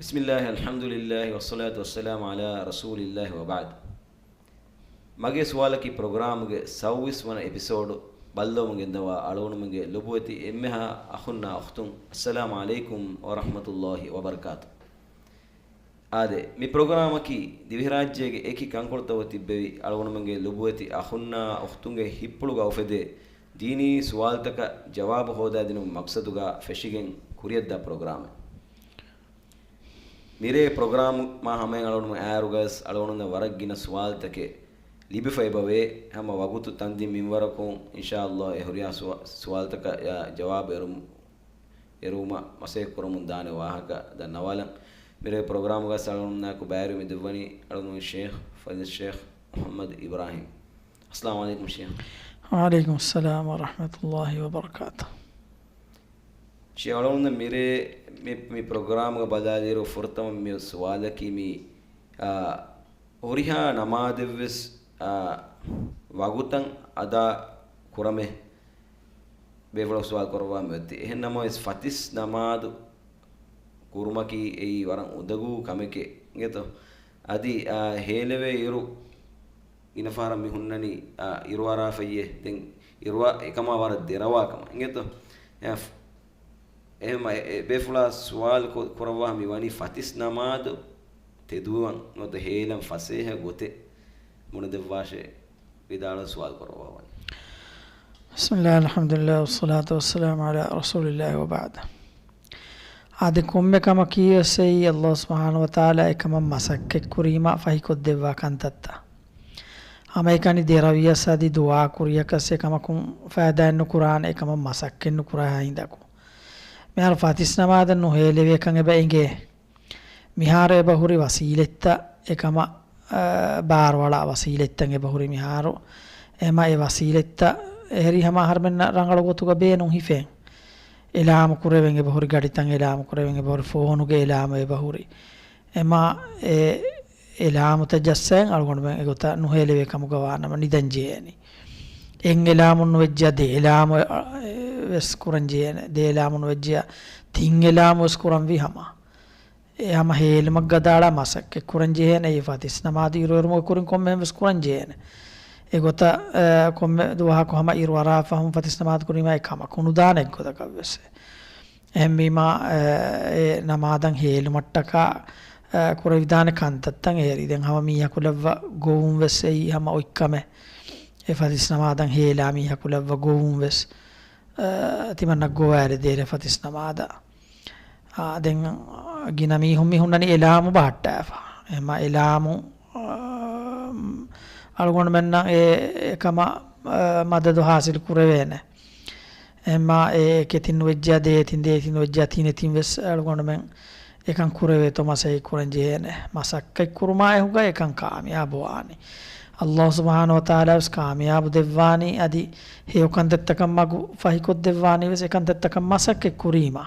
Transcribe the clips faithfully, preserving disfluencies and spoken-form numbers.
بسم الله، الحمد لله، والصلاة والسلام على رسول الله، وبعد. މަގޭ ސުވާލަކީ ޕްރޮގްރާމުގެ ސައުވީސް ވަނަ އެޕިސޯޑު ބައްލަވަމުން ގެންދަވާ އަޅުގަނޑުމެންގެ ލޮބުވެތި އެންމެހާ އަޚުންނާ އުޚްތުން، އައްސަލާމު ޢަލައިކުމް ވަރަޙްމަތުﷲި ވަބަރަކާތު. އާދެ، މި ޕްރޮގްރާމަކީ ދިވެހިރާއްޖޭގެ އެކި ކަންކޮޅުތަކުގަ ތިއްބެވި އަޅުގަނޑުމެންގެ ލޮބުވެތި އަޚުންނާ އުޚްތުންގެ ހިތްޕުޅުގަ އުފެދޭ ދީނީ ސުވާލުތަކަށް ޖަވާބު ހޯދާދިނުމުގެ މަޤްޞަދުގަ ފެށިގެން ކުރިއަށްދާ ޕްރޮގްރާމެއް. މިރޭ ޕްރޮގްރާމު މާ ހަމައިން އަޅުގަނޑުމެން އައިއިރުގަވެސް އަޅުގަނޑުމެންނަށް ވަރަށް ގިނަ ސުވާލުތަކެއް ލިބިފައިބަވޭ. ހަމަ ވަގުތު ތަންދިން މިންވަރަކުން އިންޝާﷲ އެ ހުރިހާ ސުވާ-، ސުވާލުތަކަށް އާ، ޖަވާބު އެރުމު-، އެރުވުމަށް މަސައްކަތް ކުރަމުން ދާނެ ވާހަކަ ދަންނަވާލަން. މިރޭ ޕްރޮގްރާމުގަ އަޅުގަނޑުމެންނާއެކު ބައިވެރިވެ މި ދެއްވަނީ އަޅުގަނޑުމެން ޝޭޚް، ފަޟީލަތު ޝޭޚް މުޙައްމަދު އިބްރާހީމް. އައްސަލާމު ޢަލައިކުމް ޝޭޚް. ވަޢަލައިކުމުއްސަލާމް ވަރަޙްމަތުﷲި ވަބަރަކާތުހު. ޝޭޚް އަޅުގަނޑު މިރޭ މި، މި ޕްރޮގްރާމުގަ ބަލާލިއިރު ފުރަތަމަ މި ސުވާލަކީ މި، އާ، ހުރިހާ ނަމާދެއްވެސް، އާ، ވަގުތަށް އަދާ ކުރަމޭ ބޭފުޅަކު ސުވާލު ކުރައްވާ މިއޮތީ. އެހެން ނަމަވެސް ފަތިސް ނަމާދު ކުރުމަކީ އެއީ ވަރަށް އުނދަގޫ ކަމެކޭ އިނގޭތޯ؟ އަދި، އާ، ހޭލެވޭ އިރު ގިނަ ފަހަރަށް މި ހުންނަނީ، އާ، އިރުއަރާފައްޔޭ. ދެން އިރުއަ-، އެކަމާ ވަރަށް ދެރަވާ ކަމަށް އިނގޭތޯ؟ އެ، އެހެމަ އެ، އެ ބޭފުޅާ ސުވާލު ކު-، ކުރައްވާ މި ވަނީ ފަތިސް ނަމާދު ތެދުވަން ނުވަތަ ހޭލަން ފަސޭހަ ގޮތެއް ބުނެދެއްވާށޭ. ވިދާޅުވެ ސުވާލު ކުރައްވާ ވަނީ. بسم الله، الحمد لله، والصلاة والسلام على رسول الله، وبعد. އާދެ، ކޮންމެ ކަމަކީ ވެސް އެއީ ﷲ ސުބްޙާނަހޫ ވަތަޢާލާ އެކަމަށް މަސައްކަތް ކުރީމަ ފަހިކޮށްދެއްވާ ކަންތައްތައް. ހަމައެކަނި ދެރަވިޔަސް އަދި ދުޢާ ކުރިޔަކަސް އެކަމަކުން ފައިދާއެއް ނުކުރާނެ، އެކަމަށް މަސައްކަތް ނުކުރާ ހިނދަކު. މިހާރު ފަތިސް ނަމާދަށް ނުހޭލެވޭކަން އެބަ އެނގޭ. މިހާރު އެބަ ހުރި ވަސީލަތްތައް އެކަމަށް، އާ، ބާރުއަޅާ ވަސީލަތްތައް އެބަ ހުރި މިހާރު. އެމަ އެ ވަސީލަތްތައް އެހެރީ ހަމަ އަހަރުމެންނަށް ރަނގަޅު ގޮތުގަ ބޭނުން ހިފޭން. އެލާމު ކުރެވެން އެބަ ހުރި، ގަޑިތައް އެލާމު ކުރެވެން އެބަ ހުރި، ފޯނުގެ އެލާމު އެބަ ހުރި. އެމަ އެ އެލާމުތައް ޖައްސައިން އަޅުގަނޑުމެން އެގޮތަށް ނުހޭލެވޭ ކަމުގަ ވާނަމަ ނިދަން ޖެހޭނީ. އެއް އެލާމުން ނުވެއްޖެޔާ ދެ އެލާމު، އެ، ވެސް ކުރަން ޖެހޭނެ. ދެ އެލާމުން ނުވެއްޖެޔާ ތިން އެލާމު ވެސް ކުރަންވީ ހަމަ. އެ ހަމަ ހޭލުމަށް ގަދައަޅާ މަސައްކަތް ކުރަން ޖެހޭނެ. އެ ފަތިސް ނަމާދު އިރުއެރުމުގެ ކުރިން ކޮންމެހެން ވެސް ކުރަން ޖެހޭނެ. އެގޮތަށް، އެ، ކޮންމެ ދުވަހަކު ހަމަ އިރު އަރާ ފަހުން ފަތިސް ނަމާދު ކުރީމާ އެ ކަމަކު ނުދާނެ އެއްގޮތަކަށް ވެސް. އެހެންވީމާ، އެ، އެ ނަމާދަށް ހޭލުމަށްޓަކާ، އެ، ކުރެވިދާނެ ކަންތައްތައް އެހެރީ. ދެން ހަމަ މީހަކު ލައްވަ ގޮވުން ވެސް އެއީ ހަމަ އޮތްކަމެއް. އެ ފަތިސް ނަމާދަށް ހޭލާ މީހަކު ލައްވަ ގޮވުން ވެސް، އެ، ތިމަންނަ ގޮވާލެދޭނެ ފަތިސް ނަމާދަށް. އާ، ދެން ގިނަ މީހުން މި ހުންނަނީ އެލާމު ބަހައްޓާފަ. އެމަ އެލާމު، އާ، އަޅުގަނޑުމެންނަށް އެ، އެކަމަށް، އާ، މަދަދު ހާސިލް ކުރެވޭނެ. އެމަ އެ ކެތިން ނުވެއްޖެޔާ ދޭތިން، ދޭތިން ނުވެއްޖެޔާ ތިނެތިން ވެސް އަޅުގަނޑުމެން އެކަން ކުރެވޭތޯ މަސައްކަތް ކުރަން ޖެހޭނެ. މަސައްކަތް ކުރުމާ އެހުގަ އެކަން ކާމިޔާބު ވާނީ. ﷲ ސުބްޙާނަހޫ ވަތަޢާލާ ވެސް ކާމިޔާބު ދެއްވާނީ، އަދި ހެޔޮ ކަންތައްތަކަށް މަގު ފަހިކޮށްދެއްވާނީ ވެސް އެ ކަންތައްތަކަށް މަސައްކަތް ކުރީމަ.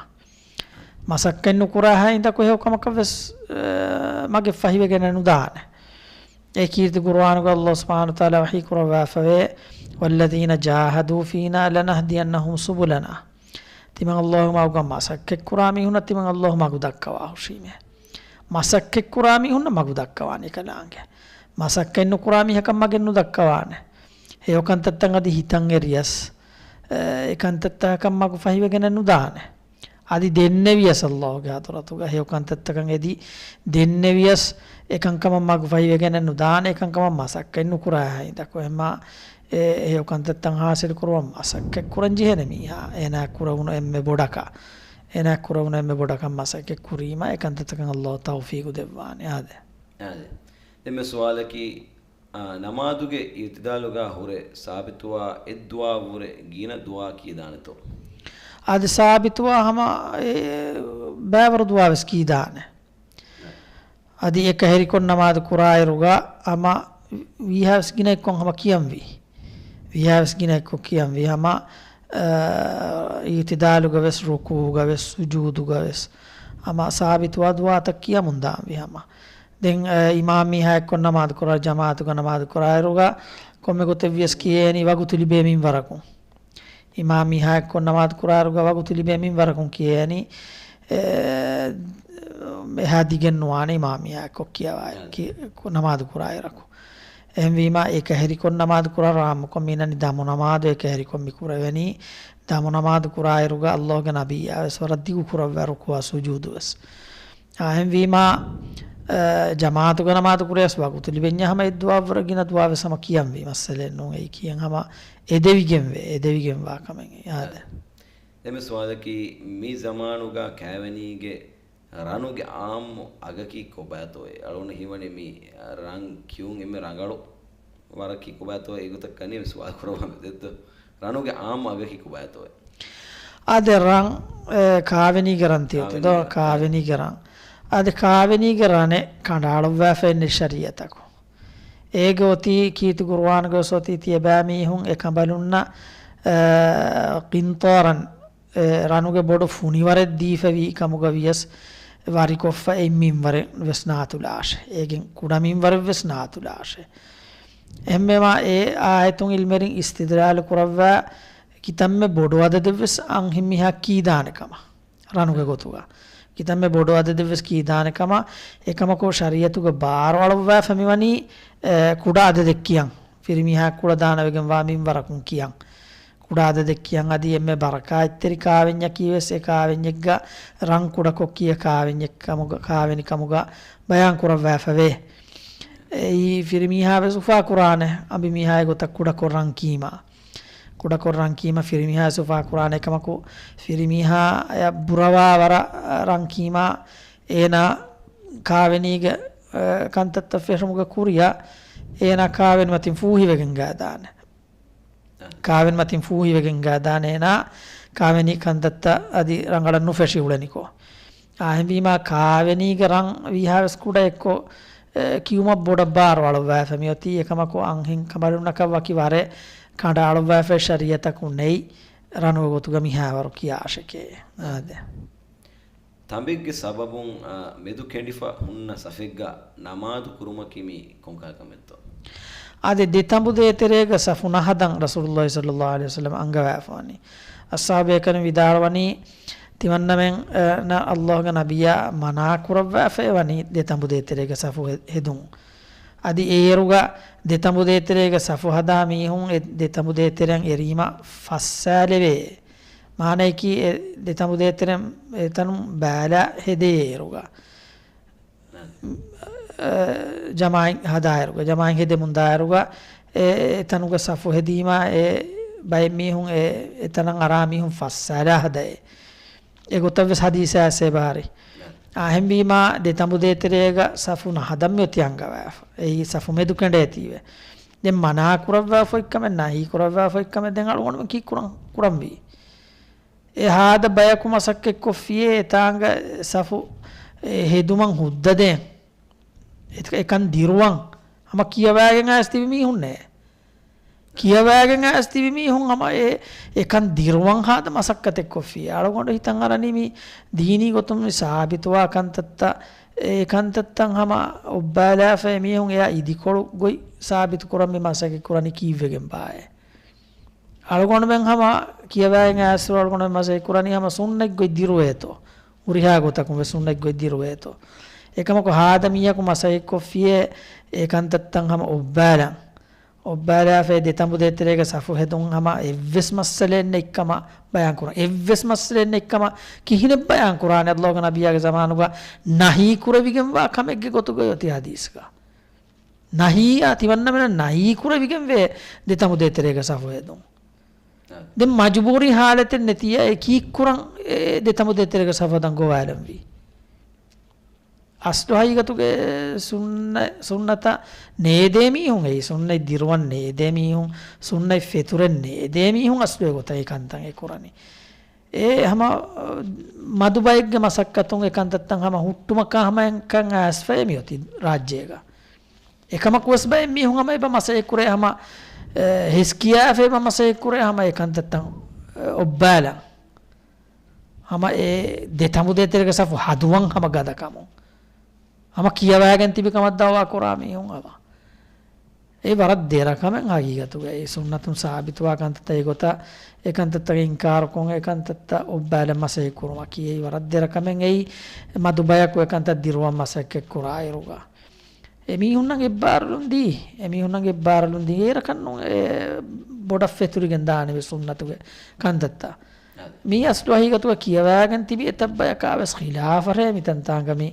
މަސައްކަތް ނުކުރާ ހައިންދަކު ހެޔޮ ކަމަކަށް ވެސް، އެ، މަގެއް ފަހިވެގެނެއް ނުދާނެ. އެ ކީރިތި ޤުރުއާނުގަ ﷲ ސުބްޙާނަހޫ ވަތަޢާލާ ވަޙީ ކުރައްވާފަވޭ، "والذين جاهدوا فينا لنهدينهم سبلنا." ތިމަން ﷲ މަގުގަ މަސައްކަތް ކުރާ މީހުންނަށް ތިމަން ﷲ މަގު ދައްކަވާ ހުށީމޭ. މަސައްކަތް ކުރާ މީހުންނަށް މަގު ދައްކަވާނީ ކަލާނގެ. މަސައްކަތް ނުކުރާ މީހަކަށް މަގެއް ނުދައްކަވާނެ. ހެޔޮ ކަންތައްތައް އަދި ހިތަށް އެރިޔަސް، އެ، އެ ކަންތައްތަކަށް މަގު ފަހިވެގެނެއް ނުދާނެ. އަދި ދެންނެވިޔަސް ﷲ ގެ ޙަޟްރަތުގަ ހެޔޮ ކަންތައްތަކަށް އެދި ދެންނެވިޔަސް އެކަންކަމަށް މަގު ފަހިވެގެނެއް ނުދާނެ، އެކަންކަމަށް މަސައްކަތް ނުކުރާ ހައިންދަކު. އެހެންމާ އެ ހެޔޮ ކަންތައްތައް ހާސިލް ކުރުމަށް މަސައްކަތް ކުރަން ޖެހޭނެ މީހާ. އޭނާ ކުރެވުނު އެންމެ ބޮޑަކަށް، އޭނާ ކުރެވުނު އެންމެ ބޮޑަކަށް މަސައްކަތް ކުރީމަ އެ ކަންތައްތަކަށް ﷲ ތައުފީގު ދެއްވާނެ. އާދެ. އާދެ. ދެންމެ ސުވާލަކީ، އާ، ނަމާދުގެ އިޢުތިދާލުގަ ހުރެ ސާބިތުވާ އެއްދުޢާއަށްވުރެ ގިނަ ދުޢާ ކިޔަދާނެތޯ؟ އާދެ، ސާބިތުވާ ހަމަ އެ ބައިވަރު ދުޢާ ވެސް ކިޔިދާނެ. އަދި އެކަހެރިކޮށް ނަމާދު ކުރާއިރުގަ ހަމަ ވީހާވެސް ގިނައެއްކޮށް ހަމަ ކިޔަންވީ. ވީހާވެސް ގިނައެއްކޮށް ކިޔަންވީ ހަމަ، އާ، އިޢުތިދާލުގަ ވެސް، ރުކޫޢުގަ ވެސް، ސުޖޫދުގަ ވެސް ހަމަ ސާބިތުވާ ދުޢާތައް ކިޔަމުން ދާންވީ ހަމަ. ދެން، އެ، އިމާމް މީހާއެއްކޮށް ނަމާދު ކުރާ، ޖަމާޢަތުގަ ނަމާދު ކުރާއިރުގަ ކޮންމެ ގޮތެއްވިޔަސް ކިޔޭނީ ވަގުތު ލިބޭ މިންވަރަކުން. އިމާމް މީހާއެއްކޮށް ނަމާދު ކުރާއިރުގަ ވަގުތު ލިބޭ މިންވަރަކުން ކިޔޭނީ، އެ، އެހާ ދިގެއް ނުވާނެ އިމާމް މީހާ އެއްކޮށް ކިޔަވާ، ކި-، ނަމާދު ކުރާ އިރަކު. އެހެންވީމާ، އެކަހެރިކޮށް ނަމާދު ކުރާ ރާމުކޮށް މީނަނީ ދަމު ނަމާދު އެކަހެރިކޮށް މި ކުރެވެނީ. ދަމު ނަމާދު ކުރާއިރުގަ ﷲ ގެ ނަބިއްޔާ ވެސް ވަރަށް ދިގު ކުރައްވާ ރުކުޢާ ސުޖޫދު ވެސް. އާ، އެހެންވީމާ، އަ، ޖަމާޢަތުގަ ނަމާދު ކުރިޔަސް ވަގުތު ލިބެންޏާ ހަމަ އެއްދުވާވަރަށް ގިނަ ދުވާ ވެސް ހަމަ ކިޔަންވީ މައްސަލައެއް ނޫން. އެއީ ކިޔަން ހަމަ އެދެވިގެންވޭ، އެދެވިގެންވާ ކަމެއް އާދެ. ދެން ސުވާލަކީ، މި ޒަމާނުގަ ކާވެނީގެ ރަނުގެ އާއްމު އަގަކީ ކޮބާތޯއޭ؟ އަޅުގަނޑަށް ހީވަނީ މި ރަން ކިޔުން އެންމެ ރަނގަޅު ވަރަކީ ކޮބާތޯއޭ؟ އެގޮތަށް ކަނި މި ސުވާލު ކުރައްވާ މެދެއްތޯ؟ ރަނުގެ އާއްމު އަގަކީ ކޮބާތޯއޭ؟ އާދެ ރަން، އެ، ކާވެނީގެ ރަން ތިޔަތި ދޯ؟ ކާވެނީގެ ރަން. ކާވެނީގެ ރަން. އާދެ ކާވެނީގެ ރަނެއް ކަނޑައަޅުއްވާފައެއް ނެތް ޝަރީޢަތަކު. އޭގެ އޮތީ ކީރިތި ޤުރުއާނުގަ ވެސް އޮތީ ތިޔަބައިމީހުން އެ ކަނބަލުންނަށް، އަ، ޤިންޠާރަން، އެ، ރަނުގެ ބޮޑު ފުނިވަރެއް ދީފަވީ ކަމުގަ ވިޔަސް ވަރިކޮށްފަ އެއް މިންވަރެއް ވެސް ނާތުލާށޭ. އޭގެން ކުޑަ މިންވަރެއް ވެސް ނާތުލާށޭ. އެހެންވީމާ އެ އާޔަތުން ޢިލްމުވެރިން އިސްތިދްލާލު ކުރައްވާ ކިތަންމެ ބޮޑު އަދަދެއް ވެސް އަންހެން މީހާ ކީދާނެ ކަމަށް. ރަނުގެ ގޮތުގަ. ކިތަންމެ ބޮޑު އަދަދެއް ވެސް ކީދާނެ ކަމަށް، އެކަމަކު ޝަރީޢަތުގަ ބާރު އަޅުއްވާފަ މިވަނީ، އެ، ކުޑަ އަދަދެއް ކިޔަން. ފިރިމީހާ ކުޅަދާނަވެގެންވާ މިންވަރަކުން ކިޔަން. ކުޑަ އަދަދެއް ކިޔަން އަދި އެންމެ ބަރަކާތްތެރި ކާވެންޏަކީ ވެސް އެ ކާވެންޏެއްގަ ރަން ކުޑަކޮށް ކިޔޭ ކާވެންޏެއް ކަމުގަ، ކާވެނި ކަމުގަ ބަޔާން ކުރައްވާފަވޭ. އެއީ ފިރިމީހާ ވެސް އުފާ ކުރާނެ، އަނބިމީހާގެ ގޮތަށް ކުޑަކޮށް ރަން ކީމާ. ކުޑަކޮށް ރަން ކީމަ ފިރިމީހާ ސުފާ ކުރާނެ ކަމަކު، ފިރިމީހާ ބުރަވާ ވަރަށް ރަން ކީމާ، އޭނާ ކާވެނީގެ، އަ، ކަންތައްތައް ފެށުމުގެ ކުރިއަށް، އޭނާ ކާވެނި މަތިން ފޫހިވެގެން ގާދާނެ. ކާވެނި މަތިން ފޫހިވެގެން ގާދާނެ އޭނާ ކާވެނީ ކަންތައްތައް އަދި ރަނގަޅަށް ނުފެށި އުޅެނިކޮށް. އާހެންވީމާ ކާވެނީގެ ރަން ވީހާވެސް ކުޑައެއްކޮށް، އެ، ކިޔުމަށް ބޮޑަށް ބާރު އަޅުއްވާފަ މިއޮތީ. އެކަމަކު އަންހެން ކަނބަލުންނަކަށް ވަކި ވަރެއް ކަނޑައަޅުއްވާފައި ޝަރީޢަތަކު ނެތް ރަނުގެ ގޮތުގަ މިހާވަރު ކިޔާށެކޭ. އާދެ. ތަނބެއްގެ ސަބަބުން، އަ، މެދު ކެނޑިފަ ހުންނަ ސަފެއްގަ ނަމާދު ކުރުމަކީ މީ ކޮންކަހަލަ ކަމެއްތޯ؟ އާދެ، ދެ ތަނބު ދޭތެރޭގަ ސަފު ނަހަދަން ރަސޫލުﷲ ޞައްލަﷲ ޢަލައިހި ވަސައްލަމަ އަންގަވާފަވަނީ. އަޞްޙާބޭކަނު ވިދާޅުވަނީ، ތިމަންނަމެން، އަ، ނަ-، ﷲގެ ނަބިއްޔާ މަނާ ކުރައްވާފައި ވަނީ ދެ ތަނބު ދޭތެރޭގަ ސަފު ހެ-، ހެދުން. އަދި އޭރުގަ ދެ ތަނބު ދޭތެރޭގަ ސަފު ހަދާ މީހުން އެ ދެ ތަނބު ދޭތެރެއަށް އެރީމަ ފައްސާލެވޭ. މާނަޔަކީ އެ ދެ ތަނބު ދޭތެރެން އެތަނުން ބާލާ ހެދޭ އޭރުގަ. އަ، ޖަމާޢަތް ހަދާއިރުގަ، ޖަމާޢަތް ހެދެމުން ދާއިރުގަ، އެ، އެތަނުގަ ސަފު ހެދީމާ އެ ބައެއް މީހުން އެ، އެތަނަށް އަރާ މީހުން ފައްސާލާ ހަދައޭ. އެގޮތަށް ވެސް ޙަދީޘް އައިސޭ ބާރި. އާހެންވީމާ ދެ ތަނބު ދޭތެރޭގަ ސަފު ނަހަދަން މިއޮތީ އަންގަވާފަ. އެއީ ސަފު މެދު ކެނޑޭތީވެ. ދެން މަނާ ކުރައްވާފައި ކަމެއް، ނަހީ ކުރައްވާފައި ކަމެއް ދެން އަޅުގަނޑުމެން ކީއްކުރަން ކުރަންވީ؟ އެ ހާދަ ބަޔަކު މަސައްކަތްކޮށްފިޔޭ އެތާނގަ ސަފު، އެ، ހެދުމަށް ހުއްދަދޭން. އެ-، އެކަން ދިރުވަން. ހަމަ ކިޔަވާގެން އައިސް ތިބި މީހުންނޭ. ކިޔަވާގެން އައިސް ތިބި މީހުން ހަމަ އެ-، އެކަން ދިރުވަން ހާދަ މަސައްކަތެއްކޮށްފި. އަޅުގަނޑު ހިތަށް އަރަނީ މި ދީނީ ގޮތުން މި ސާބިތުވާ ކަންތައްތައް، އެ ކަންތައްތައް ހަމަ އޮއްބާލާފައި މީހުން އެއާ އިދިކޮޅު ގޮތް ސާބިތު ކުރަން މި މަސައްކަތް ކުރަނީ ކީއްވެގެން ބާއޭ؟ އަޅުގަނޑުމެން ހަމަ ކިޔަވާގެން އައިސް އަޅުގަނޑުމެން މަސައްކަތް ކުރަނީ ހަމަ ސުންނަތް ގޮތް ދިރުވޭތޯ؟ ހުރިހާ ގޮތަކުން ވެސް ސުންނަތް ގޮތް ދިރުވޭތޯ؟ އެކަމަކު ހާދަ މީހަކު މަސައްކަތްކޮށްފިޔޭ އެ ކަންތައްތައް ހަމަ އޮއްބާލަން. އޮއްބާލާފައި ދެ ތަނބު ދޭތެރޭގަ ސަފު ހެދުން ހަމަ އެއްވެސް މައްސަލައެއް ނެތްކަމަށް ބަޔާން ކުރަން. އެއްވެސް މައްސަލައެއް ނެތްކަމަށް ކިހިނެއް ބަޔާން ކުރާނެ؟ ﷲގެ ނަބިއްޔާގެ ޒަމާނުގަ ނަހީ ކުރެވިގެންވާ ކަމެއްގެ ގޮތުގައި އޮތީ ޙަދީޘްގަ. ނަހީއާ ތިމަންނަމެނަށް ނަހީ ކުރެވިގެންވޭ ދެ ތަނބު ދޭތެރޭގަ ސަފު ހެދުން. ދެން މަޖުބޫރީ ޙާލަތެއް ނެތިއްޔާ އެ ކީއްކުރަން އެ ދެ ތަނބު ދޭތެރޭގަ ސަފު ހަދަން ގޮވާލަންވީ؟ އަސްލު ހަގީގަތުގެ ސުންނަ-، ސުންނަތަށް ނޭދޭ މީހުން، އެއީ ސުންނަތް ދިރުވަން ނޭދޭ މީހުން، ސުންނަތް ފެތުރެން ނޭދޭ މީހުން އަސްލު އެގޮތަށް އެ ކަންތައް އެ ކުރަނީ. އެ ހަމަ، އަ، މަދު ބައެއްގެ މަސައްކަތުން އެ ކަންތައްތައް ހަމަ ހުއްޓުމަކާ ހަމައެކަން އައިސްފައޭ މިއޮތީ ރާއްޖޭގަ. އެކަމަކުވެސް ބައެއް މީހުން ހަމަ އެބަ މަސައްކަތް ކުރޭ ހަމަ، އެ، ހިސްކިޔާފަ އެބަ މަސައްކަތް ކުރޭ ހަމަ އެ ކަންތައްތައް، އެ، އޮއްބާލަން. ހަމަ އެ ދެ ތަނބު ދޭތެރޭގެ ސަފު ހަދުވަން ހަމަ ގަދަކަމުން. ހަމަ ކިޔަވާގެން ތިބި ކަމަށް ދައުވާ ކުރާ މީހުން ހަމަ. އެ ވަރަށް ދެރަ ކަމެއް ހަގީގަތުގައި. ސުންނަތުން ސާބިތުވާ ކަންތައްތައް އެގޮތަށް، އެ ކަންތައްތަކަށް އިންކާރުކޮށް، އެ ކަންތައްތައް އޮއްބާލަން މަސައްކަތް ކުރުމަކީ އެއީ ވަރަށް ދެރަ ކަމެއް. އެއީ މަދު ބަޔަކު އެ ކަންތައް ދިރުވަން މަސައްކަތް ކުރާއިރުގަ. އެމީހުންނަށް އެއްބާރުލުން ދީ، އެމީހުންނަށް އެއްބާރުލުން ދީ، އޭރަކަށް ނޫން އެ ބޮޑަށް ފެތުރިގެން ދާނެވެ ސުންނަތުގެ ކަންތައްތައް. އަދި. މީ އަސްލު ހަގީގަތުގަ ކިޔަވާގެން ތިބި އެތައް ބަޔަކާ ވެސް ޚިލާފަށޭ މިތަންތާނގަ މި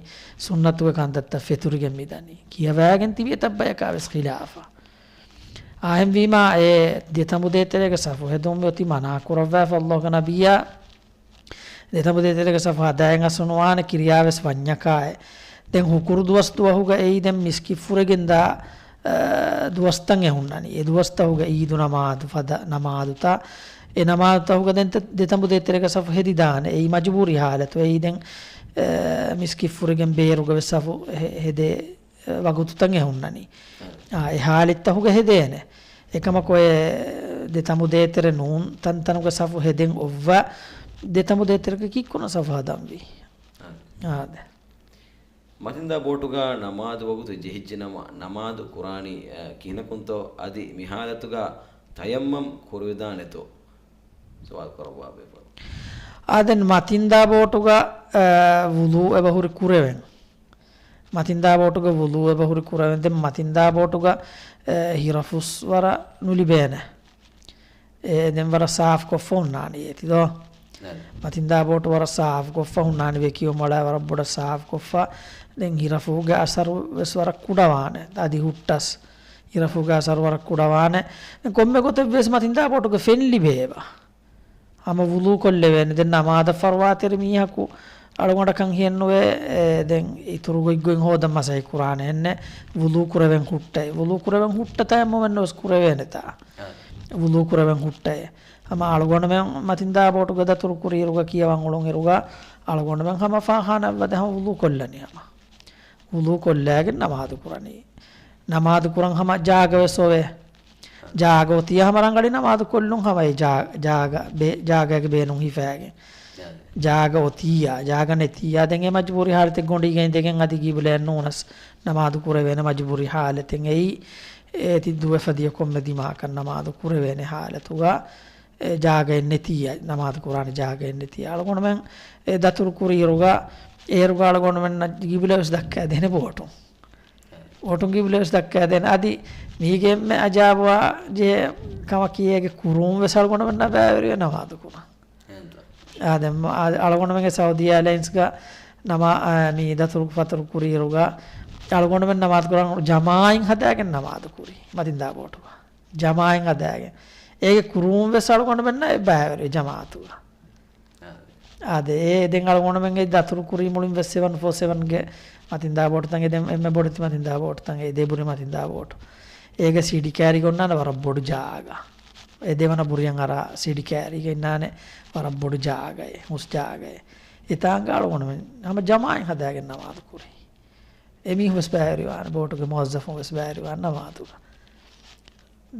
ސުންނަތުގެ ކަންތައްތައް ފެތުރިގެން މިދަނީ. ކިޔަވާގެން ތިބި އެތައް ބަޔަކާ ވެސް ޚިލާފަށް. އާހެންވީމާ އެ ދެތަނބު ދޭތެރޭގެ ސަފު ހެދުން މިއޮތީ މަނާ ކުރައްވާފަ އައްލާހުގެ ނަބިއްޔާ. ދެތަނބު ދޭތެރޭގެ ސަފު ހަދާއިން އަސްލު ނުވާނެ، ކިރިޔާވެސް ވަންޏަކާއެ. ދެން ހުކުރު ދުވަސް ދުވަހުގަ އެއީ ދެން މިސްކިތް ފުރެގެންދާ، އަ، ދުވަސްތައް އެ ހުންނަނީ. އެ ދުވަސްތަހުގަ އީދު ނަމާދު ފަދަ ނަމާދުތައް. އެ ނަމާދުތަހުގަ ދެން ތަ-، ދެތަނބު ދޭތެރޭގެ ސަފު ހެދިދާނެ. އެއީ މަޖުބޫރީ ހާލަތު. އެއީ ދެން، އަ، މިސްކިތް ފުރެގެން ބޭރުގަ ވެސް ސަފު ހެ-، ހެދޭ، އަ، ވަގުތުތައް އެ ހުންނަނީ. އާ، އެ ހާލަތްތަހުގަ ހެދޭނެ. އެކަމަކު އެ ދެތަނބު ދޭތެރެ ނޫން ތަންތަނުގެ ސަފު ހެދެން އޮއްވާ ދެތަނބު ދޭތެރެގަ ކީއްކުރަން ސަފު ހަދަންވީ. އާދެ. މަތިންދާ ބޯޓުގަ ނަމާދު ވަގުތު ޖެހިއްޖެ ނަމަ، ނަމާދު ކުރާނީ، އަ، ކިހިނަކުންތޯ؟ އަދި މިހާލަތުގަ ތަޔައްމަމް ކުރެވިދާނެތޯ؟ ސުވާލު ކުރައްވާ ބޭފުޅުން. އާދެން މަތިންދާ ބޯޓުގަ، އަ، ވުޟޫ އެބަހުރި ކުރެވެން. މަތިންދާ ބޯޓުގަ ވުޟޫ އެބަހުރި ކުރެވެން. ދެން މަތިންދާ ބޯޓުގަ، އެ، ހިރަފުސް ވަރަށް ނުލިބޭނެ. އެ، ދެން ވަރަށް ސާފު ކޮށްފަ ހުންނާނީ އޭތި ދޯ؟ ނަން. މަތިންދާ ބޯޓު ވަރަށް ސާފު ކޮށްފަ ހުންނާނީ، ވެކިއުމް އަޅާ ވަރަށް ބޮޑަށް ސާފު ކޮށްފަ. ދެން ހިރަފުގެ އަސަރު ވެސް ވަރަށް ކުޑަވާނެ. އަދި ހުއްޓަސް ހިރަފުގެ އަސަރު ވަރަށް ކުޑަވާނެ. ދެން ކޮންމެ ގޮތެއް ވެސް މަތިންދާ ބޯޓުގަ ފެން ލިބޭ އެބަ. ހަމަ ވުޟޫ ކޮށްލެވޭނެ. ދެން ނަމާދަށް ފަރުވާތެރި މީހަކު އަޅުގަނޑަކަށް ހިޔެއްނުވޭ، އެ، ދެން އިތުރު ގޮތްގޮތް ހޯދަން މަސައްކަތް ކުރާނެ އެންނެ. ވުޟޫ ކުރެވެން ހުއްޓައި. ވުޟޫ ކުރެވެން ހުއްޓަ ތަޔައްމަމެއްނުވެސް ކުރެވޭނެތާ. އާ. ވުޟޫ ކުރެވެން ހުއްޓައި. ހަމަ އަޅުގަނޑުމެން މަތިންދާ ބޯޓުގަ ދަތުރު ކުރިއިރުގަ ކިޔަވަން އުޅުން އިރުގަ އަޅުގަނޑުމެން ހަމަ ފާޚާނާއަށް ވަދެ ހަމަ ވުޟޫ ކޮށްލަނީ ހަމަ. ވުޟޫ ކޮށްލާގެން ނަމާދު ކުރަނީ. ނަމާދު ކުރަން ހަމަ ޖާގަ ވެސް އޮވޭ. ޖާގަ އޮތިއްޔާ ހަމަ ރަނގަޅީ ނަމާދު ކޮށްލުން ހަމަ އެ ޖާ-، ޖާގަ ބޭ-، ޖާގައިގެ ބޭނުން ހިފާގެން. ޖާގަ އޮތިއްޔާ، ޖާގަ ނެތިއްޔާ ދެން އެ މަޖުބޫރީ ހާލަތެއް ގޮނޑީގަ އިނދެގެން އަދި ގިބުލައެއް ނޫނަސް ނަމާދު ކުރެވޭނެ މަޖުބޫރީ ހާލަތެއް އެއީ. އޭތި ދުވެފަދިޔަ ކޮންމެ ދިމާއަކަށް ނަމާދު ކުރެވޭނެ ހާލަތުގަ އެ ޖާގައެއް ނެތިއްޔާ، ނަމާދު ކުރާނެ ޖާގައެއް ނެތިއްޔާ. އަޅުގަނޑުމެން އެ ދަތުރު ކުރިއިރުގަ އޭރުގަ އަޅުގަނޑުމެންނަށް ގިބުލަ ވެސް ދައްކައިދޭނެ ބޯޓުން. ބޯޓުން ގިބުލަ ވެސް ދައްކައިދޭނެ. އަދި މީގެ އެންމެ އަޖާބުވާ ޖެހޭ ކަމަކީ އޭގެ ކުރުން ވެސް އަޅުގަނޑުމެންނަށް ބައިވެރިވޭ ނަމާދު ކުރަން. އެހެންތަ؟ އާ، ދެން މަ-، އާ، އަޅުގަނޑުމެންގެ ސައުދީ އެއާލައިންސްގަ ނަމާ-، އާ، މި ދަތުރު ފަތުރު ކުރިއިރުގަ އަޅުގަނޑުމެން ނަމާދު ކުރަން ޖަމާއިން ހަދާގެން ނަމާދު ކުރީ މަތިންދާ ބޯޓުގަ. ޖަމާއިން ހަދާގެން. އޭގެ ކުރުން ވެސް އަޅުގަނޑުމެންނަށް އެ ބައިވެރި ޖަމާއަތުގަ. އާދެ. އާދެ، އެ ދެން އަޅުގަނޑުމެންގެ ދަތުރު ކުރީ މުޅިން ވެސް ސެވަން ފޯ ސެވަންގެ މަތިންދާ ބޯޓުތަން އެ ދެން އެންމެ ބޮޑެތި މަތިންދާ ބޯޓުތަން އެ ދެބުރި މަތިންދާ ބޯޓު. އޭގެ ސީޑީ ކާރިގަ އޮންނާނެ ވަރަށް ބޮޑު ޖާގަ. އެ ދެވަނަ ބުރިއަށް އަރާ ސީޑީ ކާރީގަ އިންނާނެ ވަރަށް ބޮޑު ޖާގައެއް، ހުސް ޖާގައެއް. އެތާނގަ އަޅުގަނޑުމެން ހަމަ ޖަމާއިން ހަދާގެން ނަމާދު ކުރީ. އެމީހުން ވެސް ބައިވެރިވާނެ، ބޯޓުގެ މުވައްޒަފުން ވެސް ބައިވެރިވާނެ ނަމާދުގަ.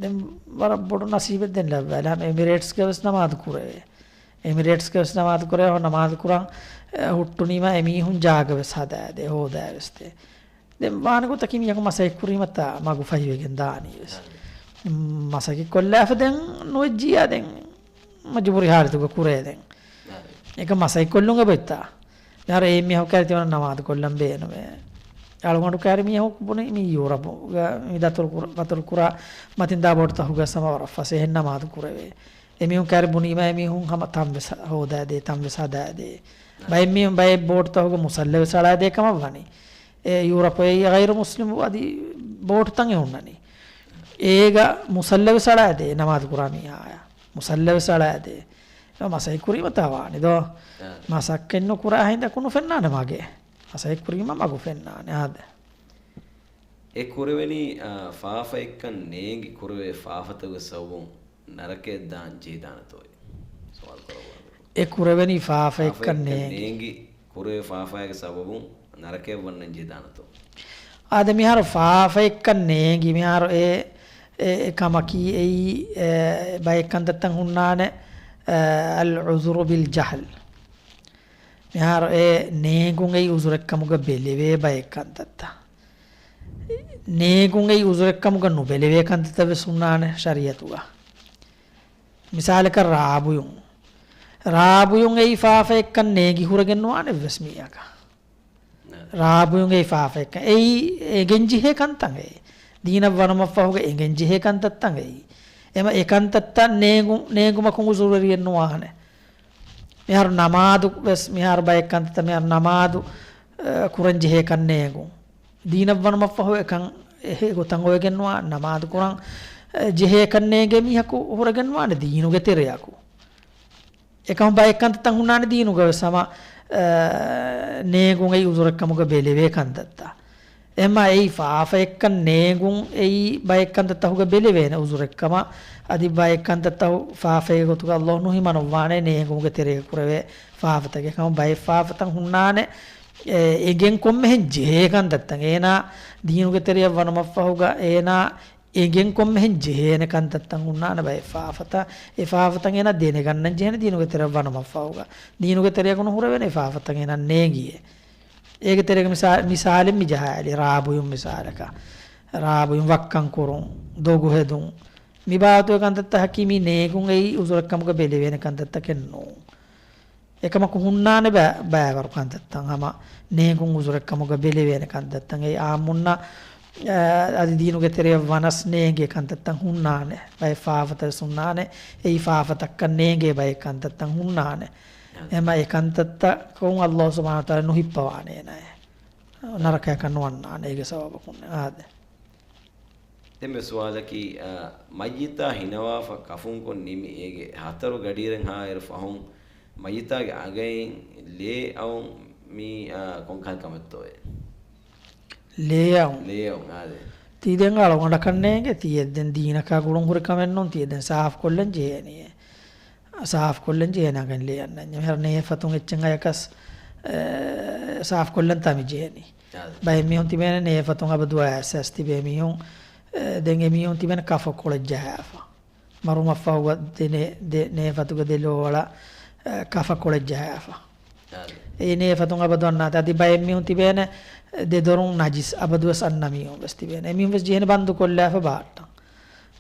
ދެން ވަރަށް ބޮޑު ނަސީބެއް ދެން ލައްވާލި. ހަމަ އެމިރޭޓްސްގަ ވެސް ނަމާދު ކުރެވޭ. އެމިރޭޓްސްގަ ވެސް ނަމާދު ކުރެވޭ. ހަމަ ނަމާދު ކުރަން، އެ، ހުއްޓުނީމަ އެމީހުން ޖާގަ ވެސް ހަދާދޭ، ހޯދާ ވެސް ދޭ. ދެން ވާނެ ގޮތަކީ މީހަކު މަސައްކަތް ކުރީމަތާ މަގު ފަހިވެގެން ދާނީ ވެސް. މަސައްކަތް ކޮށްލާފަ ދެން ނުވެއްޖިއްޔާ ދެން މަޖުބޫރީ ހާލަތުގަ ކުރޭ ދެން. އެކަ މަސައްކަތް ކޮށްލުން އެބައޮތްތާ. މިހާރު އެ މީހަކު ކައިރި ތިމަން ނަމާދު ކޮށްލަން ބޭނުމޭ. އަޅުގަނޑު ކައިރި މީހަކު ބުނި މި ޔޫރަޕުގަ މި ދަތުރު ކުރ-، ފަތުރު ކުރާ މަތިންދާ ބޯޓުތަކުގަ ސަމަ ވަރަށް ފަސޭހައިން ނަމާދު ކުރެވޭ. އެމީހުން ކައިރި ބުނީމަ އެމީހުން ހަމަ ތަން ވެސް ހޯދާދޭ، ތަން ވެސް ހަދާދޭ. ބައެއް މީހުން ބައެއް ބޯޓުތަކުގަ މުސައްލަ ވެސް އަޅާދޭ ކަމަށް ވަނީ. އެ ޔޫރަޕު އެ ޣައިރު މުސްލިމު އަދި ބޯޓުތައް އެ ހުންނަނީ. އޭގަ މުސައްލަ ވެސް އަޅާދޭ ނަމާދު ކުރާ މީހާޔަށް. މުސައްލަ ވެސް އަޅާދޭ. މަސައްކަތް ކުރީމަ ތާވާނެ ދޯ. އާ. މަސައްކަތް ނުކުރާ ހިނދަކު ނުފެންނާނެ މަގޭ. މަސައްކަތް ކުރީމަ މަގު ފެންނާނެ އާދެ. އެ ކުރެވެނީ، އާ، ފާފައެއްކަން ނޭނގި ކުރެވޭ ފާފަތަކުގެ ސަބަބުން ނަރަކައަށް ދާން ޖެހިދާނެތޯއޭ؟ ސުވާލު ކުރައްވާ. އެ ކުރެވެނީ ފާފައެއްކަން ނޭނގި. ނޭނގި ކުރެވޭ ފާފައިގެ ސަބަބުން ނަރަކައަށް ވަންނަން ޖެހިދާނެތޯ؟ އާދެ، މިހާރު ފާފައެއްކަން ނޭނގި، މިހާރު އެ، އެ، އެ ކަމަކީ އެއީ، އެ، ބައެއް ކަންތައްތައް ހުންނާނެ، އެ، އަލް ޢުޛުރު ބިލް ޖަހްލް. މިހާރު އެ ނޭނގުން އެއީ ޢުޛުރެއްކަމުގަ ބެލެވޭ ބައެއް ކަންތައްތައް. ނޭނގުން އެއީ އުޒުރެއްކަމުގަ ނުބެލެވޭ ކަންތައްތައް ވެސް ހުންނާނެ ޝަރީއަތުގަ. މިސާލަކަށް ރާބުޔުން. ރާބުޔުން އެއީ ފާފައެއްކަން ނޭނގި ހުރެގެން ނުވާނެ އެއްވެސް މީހަކަށް. ރާބުޔުން އެއީ ފާފައެއްކަން. އެއީ އެނގެން ޖެހޭ ކަންތައް އެއީ. ދީނަށް ވަނުމަށްފަހުގަ އެނގެން ޖެހޭ ކަންތައްތައް އެއީ. އެމަ އެ ކަންތައްތައް ނޭނގު-، ނޭނގުމަކުން އުޒުރުވެރިއެއް ނުވާނެ. މިހާރު ނަމާދު ވެސް، މިހާރު ބައެއް ކަންތައްތައް މިހާރު ނަމާދު، އަ، ކުރަން ޖެހޭކަން ނޭނގުން. ދީނަށް ވަނުމަށްފަހު އެކަން އެހެ ގޮތަށް އޮވެގެންވާ ނަމާދު ކުރަން، އެ، ޖެހޭކަން ނޭނގޭ މީހަކު ހުރެގެންވާނެ ދީނުގެ ތެރެއަކު. އެކަމަ ބައެއް ކަންތައްތައް ހުންނާނެ ދީނުގަ ވެސް ހަމަ، އެ، ނޭނގުން އެއީ އުޒުރެއްކަމުގަ ބެލެވޭ ކަންތައްތައް. އެމަ އެއީ ފާފައެއްކަން ނޭނގުން އެއީ ބައެއް ކަންތައްތަހުގަ ބެލެވޭނެ އުޒުރެއްކަމަ، އަދި ބައެއް ކަންތައްތަހު ފާފައެއް ގޮތުގަ އައްލޯހު ނުހިމަނައްވާނެ ނޭނގުމުގެ ތެރޭގަ ކުރެވޭ ފާފަތަކެއް. ކަމަ ބައެއް ފާފަތައް ހުންނާނެ، އެ، އެނގެން ކޮންމެހެން ޖެހޭ ކަންތައްތައް. އޭނާ ދީނުގެ ތެރެއަށް ވަނުމަށްފަހުގަ އޭނާ އެނގެން ކޮންމެހެން ޖެހޭނެ ކަންތައްތައް ހުންނާނެ ބައެއް ފާފަތައް. އެ ފާފަތައް އޭނާ ދެނެގަންނަން ޖެހޭނެ ދީނުގެ ތެރެއަށް ވަނުމަށްފަހުގަ. ދީނުގެ ތެރެއަކު ނުހުރެވޭނެ ފާފަތައް އޭނާ ނޭނގިއޭ. އޭގެ ތެރޭގަ މިސާ-، މިސާލެއް މި ޖަހާލީ ރާބުޔުން މިސާލަކަށް. ރާބުޔުން ވައްކަން ކުރުން، ދޮގު ހެދުން. މި ބާވަތުގެ ކަންތައްތަކަކީ މި ނޭނގުން އެއީ އުޒުރެއްކަމުގަ ބެލެވޭނެ ކަންތައްތަކެއް ނޫން. އެކަމަކު ހުންނާނެ ބަ-، ބައިވަރު ކަންތައްތައް ހަމަ ނޭނގުން އުޒުރެއްކަމުގަ ބެލެވޭނެ ކަންތައްތައް. އެއީ އާއްމުންނަށް، އަ، އަދި ދީނުގެ ތެރެއަށް ވަނަސް ނޭނގޭ ކަންތައްތައް ހުންނާނެ. ބައެއް ފާފަތައް ވެސް ހުންނާނެ. އެއީ ފާފަތައްކަން ނޭނގޭ ބައެއް ކަންތައްތައް ހުންނާނެ. އެމަ އެ ކަންތައްތަކުން އައްލާހު ސުބްޙާނަހު ވަތަޢާލާ ނުހިއްޕަވާނެ އޭނާއެއް. ނަރަކަޔަކަށް ނުވަންނާނެ އޭގެ ސަބަބަކުން. އާދެ. ދެން ސުވާލަކީ، އަ، މައްޔިތާ ހިނަވާފަ ކަފުންކޮށް ނިމި އޭގެ ހަތަރު ގަޑިއިރެއްހާއިރު ފަހުން މައްޔިތާގެ އަނގައިން ލޭ އައުން މީ، އަ، ކޮންކަހަލަ ކަމެއްތޯއޭ؟ ލޭ އައުން. ލޭ އައުން، އާދެ. ތީ ދެން އަޅުގަނޑަކަށް ނޭނގެ ތީ އެއްދެން ދީނަކާ ގުޅުން ހުރި ކަމެއް ނޫން ތީ އެއްދެން ސާފުކޮށްލަން ޖެހޭނީ. ސާފުކޮށްލަން ޖެހޭނެ އަނގައިން ލޭ އަންނަންޏާ. މިހާރު ނޭފަތުން އެއްޗެއް އަޔަކަސް، އެ، ސާފުކޮށްލަންތާ މި ޖެހެނީ. އާދެ. ބައެއް މީހުން ތިބޭނެ ނޭފަތުން އަބަދު އަޔަސް އަޔަސް ތިބޭ މީހުން، އެ، ދެން އެ މީހުން ތިބޭނެ ކަފަކޮޅެއް ޖަހާފަ. މަރުމަށްފަހުގަ ދެ ނޭ-، ދެ ނޭފަތުގަ ދެ ލޯވަޅަށް، އެ، ކަފަކޮޅެއް ޖަހާފަ. އާދެ. އެ ނޭފަތުން އަބަދު އަންނާތީ. އަދި ބައެއް މީހުން ތިބޭނެ ދެ ދޮރުން ނަޖިސް އަބަދުވެސް އަންނަ މީހުން ވެސް ތިބޭނެ. އެމީހުން ވެސް ޖެހޭނެ ބަންދުކޮށްލާފަ ބަހައްޓަން.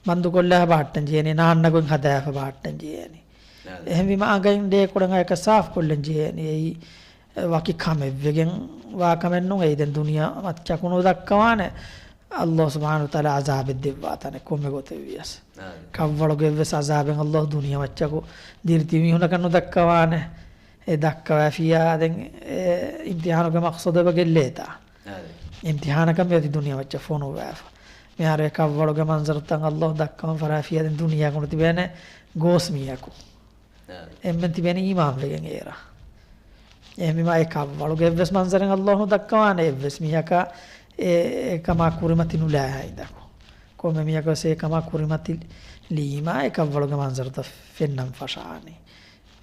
ބަންދުކޮށްލާފަ ބަހައްޓަން ޖެހޭނީ، ނާންނަ ގޮތް ހަދާފަ ބަހައްޓަން ޖެހޭނީ. އާދެ. އެހެންވީމަ އަނގައިން ލޭކޮޅެއް އަޔަކަސް ސާފުކޮށްލަން ޖެހޭނީ. އެއީ ވަކި ކަމެއްވެގެން ވާ ކަމެއް ނޫން. އެއީ ދެން ދުނިޔެ މައްޗަކު ނުދައްކަވާނެ. އައްލާހު ސުބްޙާނަހު ވަތަޢާލާ ޢަޒާބެއް ދެއްވާތާނެ ކޮންމެ ގޮތެއް ވިޔަސް. އާދެ. ކަށްވަޅުގެ ވެސް ޢަޒާބެއް އައްލާހު ދުނިޔެ މައްޗަކު ދިރިތިބި މީހުންނަކަށް ނުދައްކަވާނެ. އެ ދައްކަވައިފިއްޔާ ދެން އެ އިމްތިޙާނުގެ މަޤްޞަދު އެބަ ގެއްލޭތާ. އާދެ. އިމްތިޙާނަކަށް މި އޮތީ ދުނިޔެ މައްޗަށް ފޮނުއްވާފަ. މިހާރު އެ ކަށްވަޅުގެ މަންޒަރުތައް އައްލާހު ދައްކަވަން ފަށާފިއްޔާ ދެން ދުނިޔެއަކު ނުތިބޭނެ ގޯސް މީހަކު. އާދެ. އެންމެން ތިބޭނެ އީމާންވެގެން އޭރަށް. އެހެންވީމާ އެ ކަށްވަޅުގެ އެއްވެސް މަންޒަރެއް އައްލާހު ނުދައްކަވާނެ އެއްވެސް މީހަކަށް އެ، އެކަމާ ކުރިމަތި ނުލާ ހިނދަކު. ކޮންމެ މީހަކަށް ވެސް އެކަމާ ކުރިމަތި ލީމާ އެ ކަށްވަޅުގެ މަންޒަރުތައް ފެންނަން ފަށާނީ.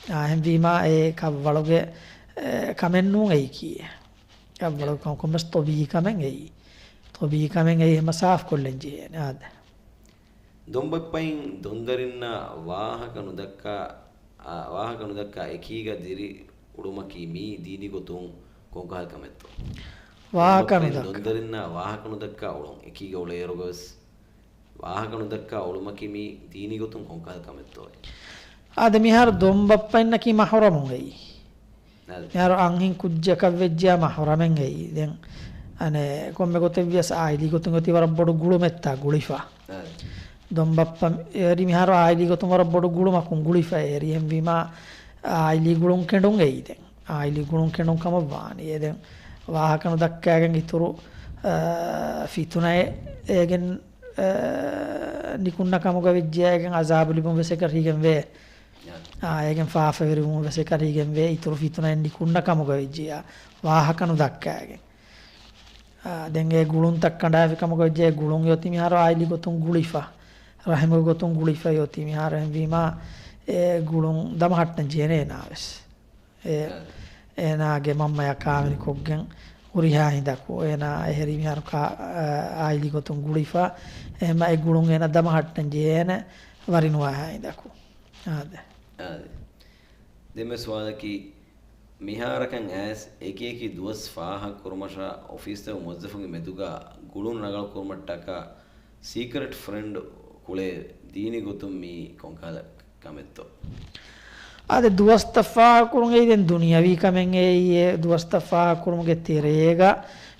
އާ، އެހެންވީމާ އެ ކަށްވަޅުގެ، އެ، ކަމެއް ނޫން އެއީކީ. ކަށްވަޅުގެ ކަމަކުން ވެސް ޠަބީޢީ ކަމެއް އެއީ. ޠަބީޢީ ކަމެއް އެއީ ހަމަ ސާފުކޮށްލަން ޖެހޭނެ. އާދެ. ދޮންބައްޕައިން ދޮންދަރިންނާ ވާހަކަ ނުދައްކާ، އާ، ވާހަކަ ނުދައްކާ އެކީގަ ދިރި އުޅުމަކީ މީ ދީނީ ގޮތުން ކޮންކަހަލަ ކަމެއްތޯ؟ ވާހަކަ ދޮންބައްޕައިން ނުދައްކާ. ދޮންދަރިންނާ ވާހަކަ ނުދައްކާ އުޅުން އެކީގަ އުޅޭއިރުގަވެސް ވާހަކަ ނުދައްކާ އުޅުމަކީ މީ ދީނީ ގޮތުން ކޮންކަހަލަ ކަމެއްތޯއޭ؟ އާދެ، މިހާރު ދޮންބައްޕައިންނަކީ މަޙުރަމުން އެއީ. އާދެ. މިހާރު އަންހެން ކުއްޖަކަށް ވެއްޖެޔާ މަޙުރަމެއް އެއީ. ދެން އަނެއް ކޮންމެ ގޮތެއް ވިޔަސް އާއިލީ ގޮތުން އޮތީ ވަރަށް ބޮޑު ގުޅުމެއްތާ ގުޅިފަ. އާދެ. ދޮންބައްޕަ އެރި މިހާރު އާއިލީ ގޮތުން ވަރަށް ބޮޑު ގުޅުމަކުން ގުޅިފަ އެރި. އެހެންވީމާ އާއިލީ ގުޅުން ކެނޑުން އެއީ ދެން. އާއިލީ ގުޅުން ކެނޑުން ކަމަށް ވާނީ. އެ ދެން ވާހަކަ ނުދައްކާގެން އިތުރު، އާ، ފިތުނައެއް އޭގެން، އާ، ނިކުންނަ ކަމުގަ ވެއްޖެޔާގެން އަޒާބު ލިބުން ވެސް އެކަށީގެން ވޭ. އާ، އޭގެން ފާފަވެރިވުން ވެސް އެކަށީގެން ވޭ. އިތުރު ފިތުނައެއް ނިކުންނަ ކަމުގަ ވެއްޖެޔާ ވާހަކަ ނުދައްކާގެން. އާ، ދެން އެ ގުޅުންތައް ކަނޑާފި ކަމުގަ ވެއްޖެ އެ ގުޅުން އޮތީ މިހާރު އާއިލީ ގޮތުން ގުޅިފަ. ރަހިމުގެ ގޮތުން ގުޅިފަ އޮތީ މިހާރު. އެހެންވީމާ އެ ގުޅުން ދަމަހައްޓަން ޖެހޭނެ އޭނާ ވެސް. އެ، އާދެ. އޭނާގެ މަންމަޔާ ކާވެނިކޮށްގެން ހުރިހާ ހިނދަކު އޭނާ އެހެރީ މިހާރު ކާ-، އާ، އާއިލީ ގޮތުން ގުޅިފަ. އެހެންމަ އެ ގުޅުން އޭނާ ދަމަހައްޓަން ޖެހޭނެ ވަރިނުވާހާ ހިނދަކު. އާދެ. އާދެ. ދެންމެ ސުވާލަކީ، މިހާރަކަށް އައިސް އެކިއެކި ދުވަސް ފާހަގަކުރުމަށާ އޮފީސްތަކުގެ މުވައްޒަފުންގެ މެދުގަ އުޅުނު ރަނގަޅު ކުރުމަށްޓަކާ ސީކްރެޓް ފްރެންޑް ކުޅޭ ދީނީ ގޮތުން މީ ކޮންކަހަލަ ކަމެއްތޯ؟ އާދެ، ދުވަސްތައް ފާހަގަކުރުން އެއީ ދެން ދުނިޔަވީ ކަމެއް އެއީ. އެ ދުވަސްތައް ފާހަގަކުރުމުގެ ތެރޭގަ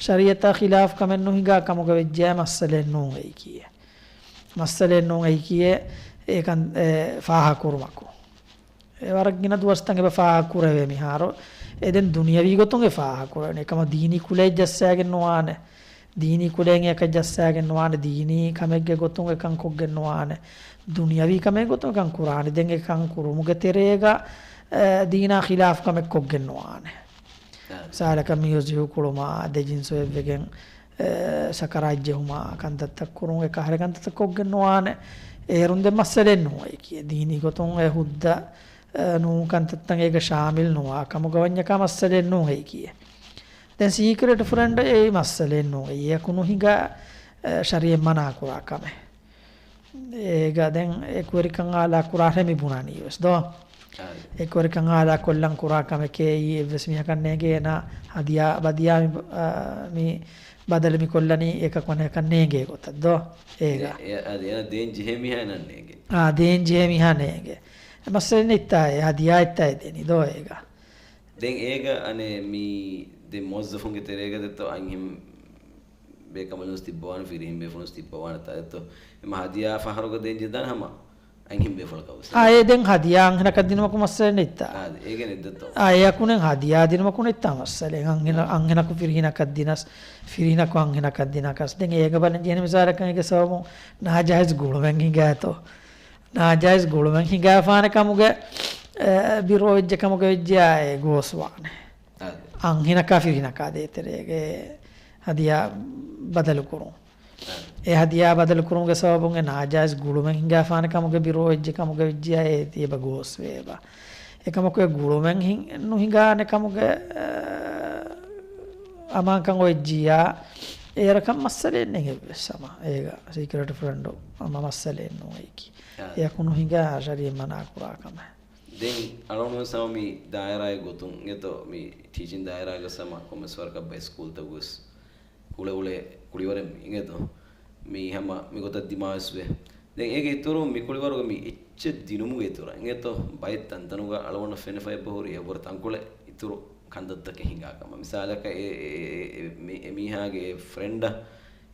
ޝަރީއަތާ ޚިލާފް ކަމެއް ނުހިނގާ ކަމުގަ ވެއްޖެއްޔާ މައްސަލައެއް ނޫން އެއީކީއެއް. މައްސަލައެއް ނޫން އެއީކީއެއް. އެކަން އެ ފާހަގަކުރުމަކު އެ ވަރަށް ގިނަ ދުވަސްތައް އެބަ ފާހަގަކުރެވޭ މިހާރު. އެ ދެން ދުނިޔަވީ ގޮތުން އެ ފާހަގަކުރެވޭނެ. އެކަމަކު ދީނީ ކުލައެއް ޖައްސާގެން ނުވާނެ. ދީނީ ކުލައެއް އެކަށް ޖައްސާގެން ނުވާނެ. ދީނީ ކަމެއްގެ ގޮތުން އެކަން ކޮށްގެން ނުވާނެ. ދުނިޔަވީ ކަމެއް ގޮތުން އެކަން ކުރާނެ. ދެން އެކަން ކުރުމުގެ ތެރޭގަ، އެ، ދީނާ ޚިލާފް ކަމެއް ކޮށްގެން ނުވާނެ. އާ. މިސާލަކަށް މިޔުޒިކް ކުޅުމާ، ދެ ޖިންސު އެއްވެގެން، އެ، ސަކަރާތް ޖެހުމާ، ކަންތައްތައް ކުރުން، އެކަހަލަ ކަންތައްތައް ކޮށްގެން ނުވާނެ. އޭރުން ދެން މައްސަލައެއް ނޫން އެއީކީއެއް. ދީނީ ގޮތުން އެ ހުއްދަ، އެ، ނޫން ކަންތައްތައް އޭގަ ޝާމިލް ނުވާ ކަމުގަ ވަންޏަކާ މައްސަލައެއް ނޫން އެއީކީއެއް. ދެން ސީކްރެޓް ފްރެންޑް އެއީ މައްސަލައެއް ނޫން އެއީ. އެކު ނުހިނގާ، އެ، ޝަރީއަތް މަނާ ކުރާ ކަމެއް. އޭގަ ދެން އެކުވެރިކަން އާލާ ކުރާށޭ މި ބުނަނީ ވެސް ދޯ؟ އާ. އެކުވެރިކަން އާލާ ކޮށްލަން ކުރާ ކަމެކޭ އެއީ. އެއްވެސް މީހަކަށް ނޭނގޭ އޭނާ ހަދިޔާ ބަދިޔާ މި، އާ، މި ބަދަލު މި ކޮށްލަނީ އެކަކު އަނެކަކަށް ނޭނގޭ ގޮތަށް ދޯ؟ އޭގަ. އެ، އެ، އަދި އޭނާ ދޭން ޖެހޭ މީހާ އޭނާ ނޭނގޭ. އާ، ދޭން ޖެހޭ މީހާ ނޭނގޭ. އެ މައްސަލަ ނެތްތާ އެ ހަދިޔާ އެއްތާ އެ ދޭނީ ދޯ އޭގަ. ދެން އޭގަ އަނެއް މި ދެ މުވައްޒަފުންގެ ތެރޭގަ ދެއްތޯ އަންހެން ބޭކަނބަލުން ތިއްބަވާނެ، ފިރިހެން ބޭފުޅުން ތިއްބަވާނެ ތާ ދެއްތޯ. އެމަ ހަދިޔާ ފަހަރުގަ ދޭން ޖެހިދާނެ ހަމަ އަންހެން ބޭފުޅަކަށް ވެސް. އާ، އެ ދެން ހަދިޔާ އަންހެނަކަށް ދިނުމަކު މައްސަލަ ނެތްތާ. އާ، އޭގެ ނެއްދެއްތޯ. އާ، އެ އަކުނެން ހަދިޔާ ދިނުމަކު ނެތްތާ މައްސަލަ. އަންހެނަ-، އަންހެނަކު ފިރިހެނަކަށް ދިނަސް، ފިރިހެނަކު އަންހެނަކަށް ދިނަކަސް. ދެން އޭގަ ބަލަން ޖެހެނީ މިސާލަކަށް އޭގެ ސަބަބުން ނާޖާއިޒް ގުޅުމެއް ހިނގާތޯ. ނާޖާއިޒް ގުޅުމެއް ހިނގާފާނެ ކަމުގެ، އެ، ބިރުވެއްޖެ ކަމުގެ ވެއްޖެއާ އެ ގޯސްވާނެ. އާ. އަންހެނަކާ ފިރިހެނަކާ ދޭތެރޭގެ ހަދިޔާ ބަދަލު ކުރުން. އާ. އެ ހަދިޔާ ބަދަލު ކުރުމުގެ ސަބަބުން އެ ނާޖާއިޒް ގުޅުމެއް ހިނގާފާނެ ކަމުގެ ބިރުވެއްޖެ ކަމުގެ ވެއްޖެއާ އެ ތިޔަބަ ގޯސްވޭބަ. އެކަމަކު އެ ގުޅުމެއް ހިން-، ނުހިނގާނެ ކަމުގެ، އެ، އަމާންކަން އޮތްޖިއްޔާ އޭރަކަށް މައްސަލައެއް ނެތް އެއްވެސް ހަމަ. އޭގަ ސީކްރެޓް ފްރެންޑު ހަމަ މައްސަލައެއް ނޫން އެއީކީ. އާ. އެއަކު ނުހިނގާ ޝަރީއަތް މަނާ ކުރާ ކަމެއް. ދެން އަޅުގަނޑު ވެސް ހަމަ މި ދާއިރާއެއް ގޮތުން އިނގޭތޯ، މި ޓީޗިން ދާއިރާގަ ހަމަ ކޮންމެސް ވަރަކަށް ބައެއް ސްކޫލްތަކު ވެސް ކުޅެ އުޅޭ ކުޅިވަރެއް މި އިނގޭތޯ. މީ ހަމަ މިގޮތަށް ދިމާވެސް ވޭ. ދެން އޭގެ އިތުރުން މި ކުޅިވަރުގަ މި އެއްޗެއް ދިނުމުގެ އިތުރަށް އިނގޭތޯ، ބައެއް ތަންތަނުގަ އަޅުގަނޑަށް ފެނިފަ އެބަހުރި އެބަހުރި ތަންކޮޅެއް އިތުރު ކަންތައްތަކެއް ހިނގާ ކަމަށް. މިސާލަކަށް އެ، އެ، އެ، އެ، މި-، އެމީހާގެ އެ ފްރެންޑަށް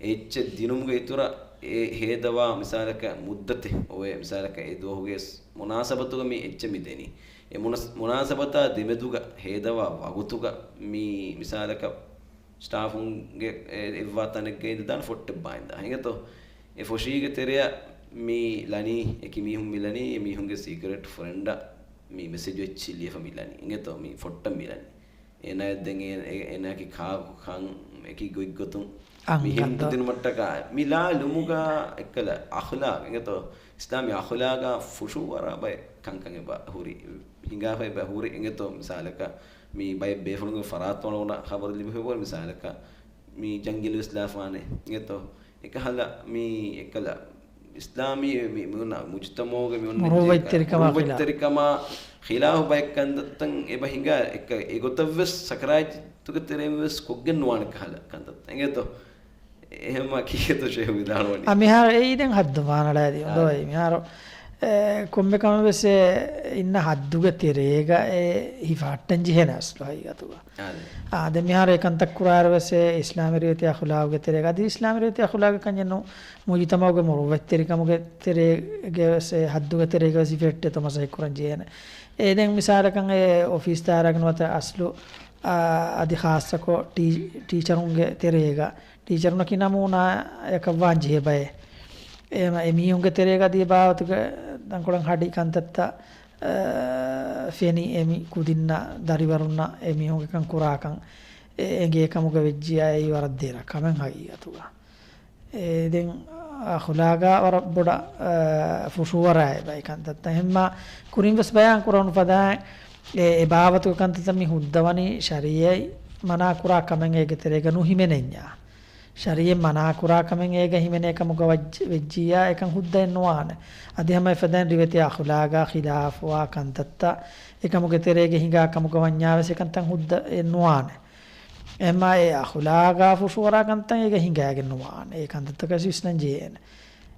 އެ އެއްޗެއް ދިނުމުގެ އިތުރަށް އެ ހޭދަވާ މިސާލަކަށް މުއްދަތެއް އޮވޭ. މިސާލަކަށް އެ ދުވަހުގެ މުނާސަބަތުގަ މި އެއްޗެއް މި ދެނީ. އެ މުނަސް-، މުނާސަބަތާ ދެމެދުގަ ހޭދަވާ ވަގުތުގަ މި މިސާލަކަށް ސްޓާފުންގެ އެ އެއްވާ ތަނެއްގަ އިނދެދާނެ ފޮށްޓެއް ބާއިންދާ. އިނގޭތޯ؟ އެ ފޮށީގެ ތެރެއަށް މި ލަނީ، އެކި މީހުން މި ލަނީ، އެ މީހުންގެ ސީކްރެޓް ފްރެންޑަށް މި މެސެޖު އެއްޗިހި ލިޔެފަ މި ލަނީ. އިނގޭތޯ؟ މި ފޮށްޓަށް މި ލަނީ. އޭނާއަށް ދެން އޭ-، އޭ-، އޭނާއަކީ ކާކު ކަން އެކި ގޮތްގޮތުން މި ހިންޓު ދިނުމަށްޓަކާ މި ލާ ލުމުގަ އެއްކަލަ އަޚްލާގް އިނގޭތޯ؟ އިސްލާމީ އަޚްލާގާ ފުށުއްވަރާ ބައެއް ކަންކަން އެބަ ހުރި، ހިނގާފަ އެބަ ހުރި އިނގޭތޯ؟ މިސާލަކަށް މި ބައެއް ބޭފުޅުންގެ ފަރާތް އަޅުގަނޑަށް ޚަބަރު ލިބިފައި ހުރި މިސާލަކަށް މި ޖަންގިލް ވެސް ލާފާނެ އިނގޭތޯ؟ އެކަހަލަ މި އެކަލަ އިސްލާމީ މި، މި އޮންނަ މުޖުތަމަޢުގެ މި އޮންނަ މުރުއްވަތްތެރިކަމާ މުރުއްވަތްތެރިކަމާ ޚިލާފު ބައެއް ކަންތައްތައް އެބަ ހިނގާ އެއްކަ-، އެގޮތަށް ވެސް ސަކަރާތްތުގެ ތެރެއިން ވެސް ކޮށްގެން ނުވާނެ ކަހަލަ ކަންތައްތައް އިނގޭތޯ؟ އެހެންމާ ކީކޭތޯ ޝޭހު ވިދާޅުވަނީ؟ އަ، މިހާރު އެއީ ދެން ހައްދު މާނަޅައިދީ އާ. އުނދޯއި. މިހާރު، އެ، ކޮންމެ ކަމެއް ވެސް އެ އިންނަ ހައްދުގެ ތެރޭގަ އެ ހިފަހައްޓަން ޖެހޭނެ އަސްލު ހަގީގަތުގަ. އާ، ދެ. އާ، ދެން މިހާރު އެ ކަންތައް ކުރާއިރު ވެސް އެ އިސްލާމީ ރިވެތި އަޚުލާގުގެ ތެރޭގަ، އަދި އިސްލާމީ ރިވެތި އަޚުލާގަކަށް ނޫން، މުޖުތަމަޢުގެ މުރުއްވަތްތެރިކަމުގެ ތެރޭގަ ވެސް އެ ހައްދުގެ ތެރޭގަ ވެސް ހިފެހެއްޓޭތޯ މަސައްކަތް ކުރަން ޖެހޭނެ. އެ ދެން މިސާލަކަށް އެ އޮފީސް ދާއިރާގެ ނުވަތަ އަސްލު، އާ، އަދި ޚާއްޞަކޮށް ޓީ-، ޓީޗަރުންގެ ތެރޭގަ، ޓީޗަރުންނަކީ ނަމޫނާއަކަށް ވާން ޖެހޭ ބައެއް. އެ އެމީހުންގެ ތެރޭގަ އަދި އެ ބާވަތުގެ ތަންކޮޅެއް ހަޑި ކަންތައްތައް، އާ، ފެނި އެމި ކުދިންނަށް ދަރިވަރުންނަށް އެމީހުންގެ ކަން ކުރާކަން އެ އެނގޭ ކަމުގަ ވެއްޖިއްޔާ އެއީ ވަރަށް ދެރަ ކަމެއް ހަގީގަތުގަ. އެ ދެން އަޚުލާގާ ވަރަށް ބޮޑަށް، އާ، ފުށުއްވަރާ އެބައި ކަންތައްތައް. އެހެންމާ ކުރިން ވެސް ބަޔާން ކުރެވުނު ފަދައިން އެ، އެ ބާވަތުގެ ކަންތައްތައް މި ހުއްދަވަނީ ޝަރީޢަތް މަނާ ކުރާ ކަމެއް އޭގެ ތެރޭގަ ނުހިމެނެންޏާ. ޝަރީޢަތް މަނާ ކުރާ ކަމެއް އޭގަ ހިމެނޭ ކަމުގަ ވައްޖ-، ވެއްޖިއްޔާ އެކަން ހުއްދައެއް ނުވާނެ. އަދި ހަމަ އެފަދައިން ރިވެތި އަޚުލާގާ ޚިލާފުވާ ކަންތައްތައް އެކަމުގެ ތެރޭގަ ހިނގާ ކަމުގަ ވަންޏާ ވެސް އެކަންތައް ހުއްދައެއް ނުވާނެ. އެމާ އެ އަޚުލާގާ ފުށުއަރާ ކަންތައް އޭގަ ހިނގާގެން ނުވާނެ. އެ ކަންތައްތަކަށް ވިސްނަން ޖެހޭނެ.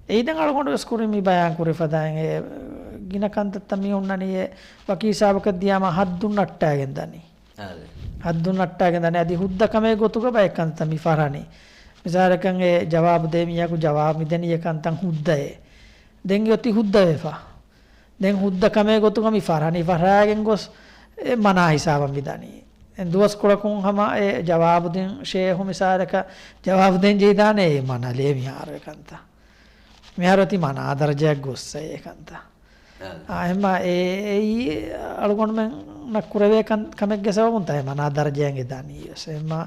އެއީ ދެން އަޅުގަނޑު ވެސް ކުރިން މި ބަޔާން ކުރި ފަދައިން އެ ގިނަ ކަންތައްތައް މި ހުންނަނީ އެ ވަކި ހިސާބަކަށް ދިޔާމާ ހައްދުން ނައްޓާގެން ދަނީ. އާދެ. ހައްދުން ނައްޓާގެން ދަނީ. އަދި ހުއްދަ ކަމެއް ގޮތުގަ ބައެއް ކަންތައް މި ފަށަނީ. މިސާލަކަށް އެ ޖަވާބު ދޭ މީހަކު ޖަވާބު މިދެނީ އެ ކަންތައް ހުއްދައޭ. ދެން އޮތީ ހުއްދަވެފަ. ދެން ހުއްދަ ކަމެއް ގޮތުގަ މި ފަށަނީ. ފަށާގެން ގޮސް އެ މަނާ ހިސާބަށް މި ދަނީ. ދެން ދުވަސްކޮޅަކުން ހަމަ އެ ޖަވާބު ދިން ޝޭހު މިސާލަކަށް ޖަވާބު ދޭން ޖެހިދާނެ އެ މަނަލޭ މިހާރު އެ ކަންތައް. މިހާރު އޮތީ މަނާ ދަރަޖައަށް ގޮއްސަ އެ ކަންތައް. އާ، އެހެންމާ އެ، އެއީ އަޅުގަނޑުމެންނަށް ކުރެވޭ ކަން، ކަމެއްގެ ސަބަބުން ތާ އެ މަނާ ދަރަޖައަށް އެ ދަނީ ވެސް. އެހެންމާ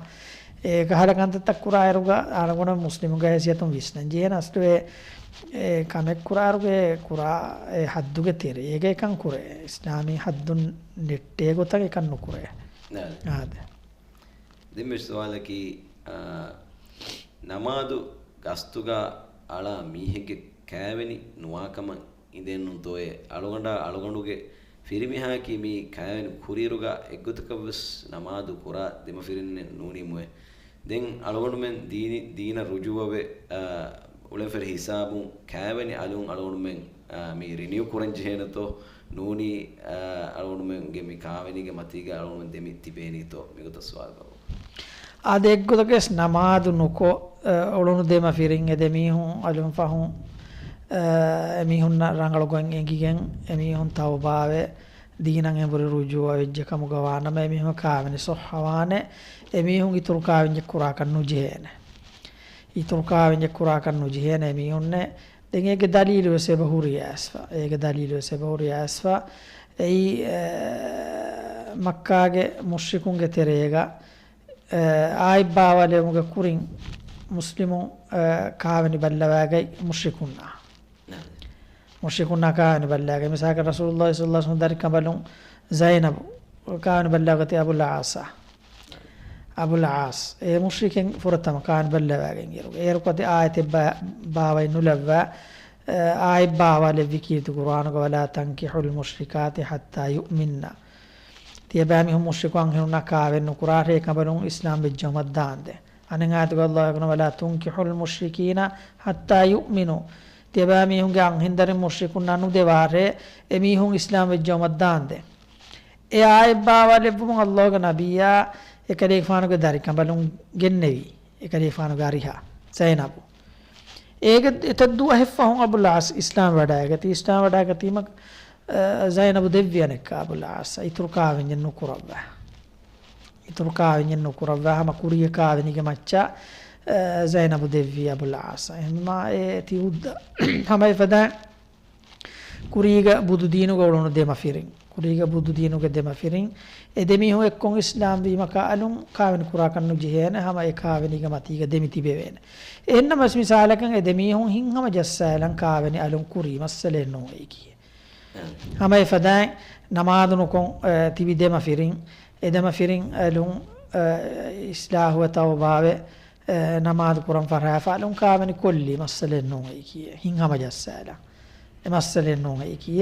އެ ކަހަލަ ކަންތައްތައް ކުރާއިރުގަ އަޅުގަނޑު މުސްލިމުގެ ހައިސިއްޔަތުން ވިސްނަން ޖެހޭނެ އަސްލު އެ، އެ ކަމެއް ކުރާއިރުގެ ކުރާ އެ ހައްދުގެ ތެރޭގަ އެކަން ކުރޭ. އިސްލާމީ ހައްދުން ނެއްޓޭ ގޮތަށް އެކަން ނުކުރޭ. އާދެ. އާދެ. ދެން މި ސުވާލަކީ، އާ، ނަމާދު ގަސްތުގަ އަޅާ މީހެއްގެ ކާވެނި ނުވާކަމަށް އިނދެންނުންތޯއޭ؟ އަޅުގަނޑާ އަޅުގަނޑުގެ ފިރިމީހާއަކީ މި ކާވެނި ކުރިއިރުގަ އެއްގޮތަކަށްވެސް ނަމާދު ކުރާ ދެމަފިރިންނެއް ނޫނީމުއޭ. ދެން އަޅުގަނޑުމެން ދީނި، ދީނަށް ރުޖޫޢަވެ، އާ، އުޅެންފަރި ހިސާބުން ކާވެނި އަލުން އަޅުގަނޑުމެން، އާ، މި ރިނިއު ކުރަން ޖެހޭނެތޯ؟ ނޫނީ، އާ، އަޅުގަނޑުމެންގެ މި ކާވެނީގެ މަތީގަ އަޅުގަނޑުމެން ދެމި ތިބޭނީތޯ؟ މިގޮތަށް ސުވާލު ކޮށް. އާދެ، އެއްގޮތަކަށް ނަމާދު ނުކޮށް، އަ، އުޅުނު ދެމަފިރިން އެ ދެމީހުން އަލުން ފަހުން، އަ، އެމީހުންނަށް ރަނގަޅު ގޮތް އެނގިގެން އެމީހުން ތައުބާވެ، ދީނަށް އެނބުރި ރުޖޫޢަ ވެއްޖެ ކަމުގަ ވާނަމަ، އެމީހުން ކާވެނި ޞައްޙަވާނެ، އެމީހުން އިތުރު ކާވެންޏެއް ކުރާކަށް ނުޖެހޭނެ. އިތުރު ކާވެންޏެއް ކުރާކަށް ނުޖެހޭނެ އެމީހުންނެއް. ދެން އޭގެ ދަލީލު ވެސް އެބަ ހުރި އައިސްފަ. އޭގެ ދަލީލު ވެސް އެބަ ހުރި އައިސްފަ. އެއީ، އެ، މައްކާގެ މުޝްރިކުންގެ ތެރޭގަ، އެ، އާއެއް ބާވާލެވުމުގެ ކުރިން މުސްލިމުން، އެ، ކާވެނި ބައްލަވާގަތް މުޝްރިކުންނާ. ނަޢަމް. މުޝްރިކުންނާ ކާވެނި ބައްލަވާގަތް. މިސާލަކަށް ރަސޫލުﷲ ޞައްލަﷲ ޢަލައިހި ވަސައްލަމަ ދަރިކަނބަލުން ޒައިނަބު ކާވެނި ބައްލަވާގަތީ އަބުލް ޢާޞާ. އަބުލް ޢާޞް. އެ މުޝްރިކެއް ފުރަތަމަ ކާވެނި ބައްލަވާގެން އިރު. އޭރު އަދި އާޔަތެއް ބާ-، ބާވައި ނުލައްވާ، އެ، އާޔަތް ބާވާލެއްވި ކީރިތި ޤުރުއާނުގަ، "ولا تنكحوا المشركات حتى يؤمن." ތިޔަބައިމީހުން މުޝްރިކު އަންހެނުންނާ ކާވެން ނުކުރާށޭ، އެކަނބަލުން އިސްލާމް ވެއްޖައުމަށް ދާންދެން. އަނެއް އާޔަތުގަ ﷲ ވަން، "ولا تنكحوا المشركين حتى يؤمنوا." ތިޔަބައިމީހުންގެ އަންހެންދަރިން މުޝްރިކުންނާ ނުދެވާށޭ، އެމީހުން އިސްލާމް ވެއްޖައުމަށް ދާންދެން. އެ އާޔަތް ބާވާލެއްވުމުން ﷲ ގެ ނަބިއްޔާ އެކަލޭގެފާނުގެ ދަރިކަނބަލުން ގެންނެވި. އެކަލޭގެފާނުގެ އަރިހަށް ޒައިނަބު. އޭގެ އެތައް ދުވަހެއް ފަހުން އަބުލް ޢާޞް އިސްލާމް ވަޑައިގަތީ. އިސްލާމް ވަޑައިގަތީމަ، އަ، ޒައިނަބު ދެއްވި އަނެއްކާ އަބުލް ޢާޞް އިތުރު ކާވެންޏެއް ނުކުރައްވާ. އިތުރު ކާވެންޏެއް ނުކުރައްވާ ހަމަ ކުރީގެ ކާވެނީގެ މައްޗަށް، އަ، ޒައިނަބު ދެއްވީ އަބުލް ޢާޞް. އެހެންމާ އެ ތި ހުއްދަ ހަމަ އެފަދަ ކުރީގަ ބުދުދީނުގަ އުޅުނު ދެމަފިރިން. ކުރީގަ ބުދުދީނުގެ ދެމަފިރިން. އެ ދެމީހުން އެއްކޮށް އިސްލާމް ވީމަކާ އަލުން ކާވެނި ކުރާކަށް ނުޖެހޭނެ، ހަމަ އެ ކާވެނީގެ މަތީގަ ދެމި ތިބެވޭނެ. އެހެންނަމަވެސް މިސާލަކަށް އެ ދެމީހުން ހިތްހަމަ ޖައްސާލަން ކާވެނި އަލުން ކުރީ މައްސަލައެއް ނޫން އެއީކީ. ހަމަ އެފަދައިން ނަމާދު ނުކޮށް، އެ، ތިބި ދެމަފިރިން، އެ ދެމަފިރިން އަލުން، އެ، އިޞްލާޙުވެ ތައުބާވެ، އެ، ނަމާދު ކުރަން ފަށާފަ އަލުން ކާވެނި ކޮށްލީ މައްސަލައެއް ނޫން އެއީކީ. ހިތްހަމަ ޖައްސާލަން. އެ މައްސަލައެއް ނޫން އެއީކީ.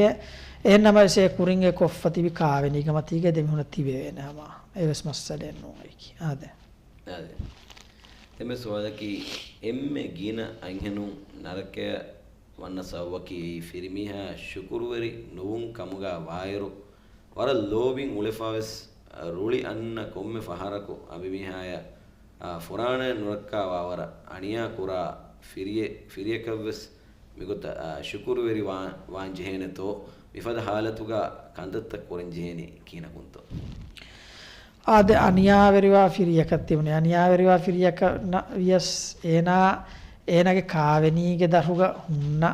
އެހެންނަމަވެސް އެ ކުރިން އެ ކޮށްފަ ތިބި ކާވެނީގެ މަތީގަ ދެމީހުންނަށް ތިބެވޭނެ ހަމަ. އެވެސް މައްސަލައެއް ނޫން އެއީކީ. އާދެ. އާދެ. ދެންމެ ސުވާލަކީ، އެންމެ ގިނަ އަންހެނުން ނަރަކަޔަށް ވަންނަ ސަބަބަކީ އެއީ ފިރިމީހާ ޝުކުރުވެރި ނުވުން ކަމުގަ ވާއިރު، ވަރަށް ލޯބިން އުޅެފަވެސް، ރުޅި އަންނަ ކޮންމެ ފަހަރަކު އަނބިމީހާޔަށް، އާ، ފުރާނައެއް ނުރައްކާ ވާވަރަށް އަނިޔާ ކުރާ ފިރިއެ-، ފިރިއަކަށްވެސް މިގޮތަށް، އާ، ޝުކުރުވެރި ވާ-، ވާން ޖެހޭނެތޯ؟ މިފަދަ ހާލަތުގަ ކަންތައްތައް ކުރަން ޖެހޭނީ ކިހިނަކުންތޯ؟ އާދެ، އަނިޔާވެރިވާ ފިރިއަކަށް ތިބުނީ. އަނިޔާވެރިވާ ފިރިއަކަށް ނަ-، ވިޔަސް އޭނާ، އޭނާގެ ކާވެނީގެ ދަށުގަ ހުންނަ،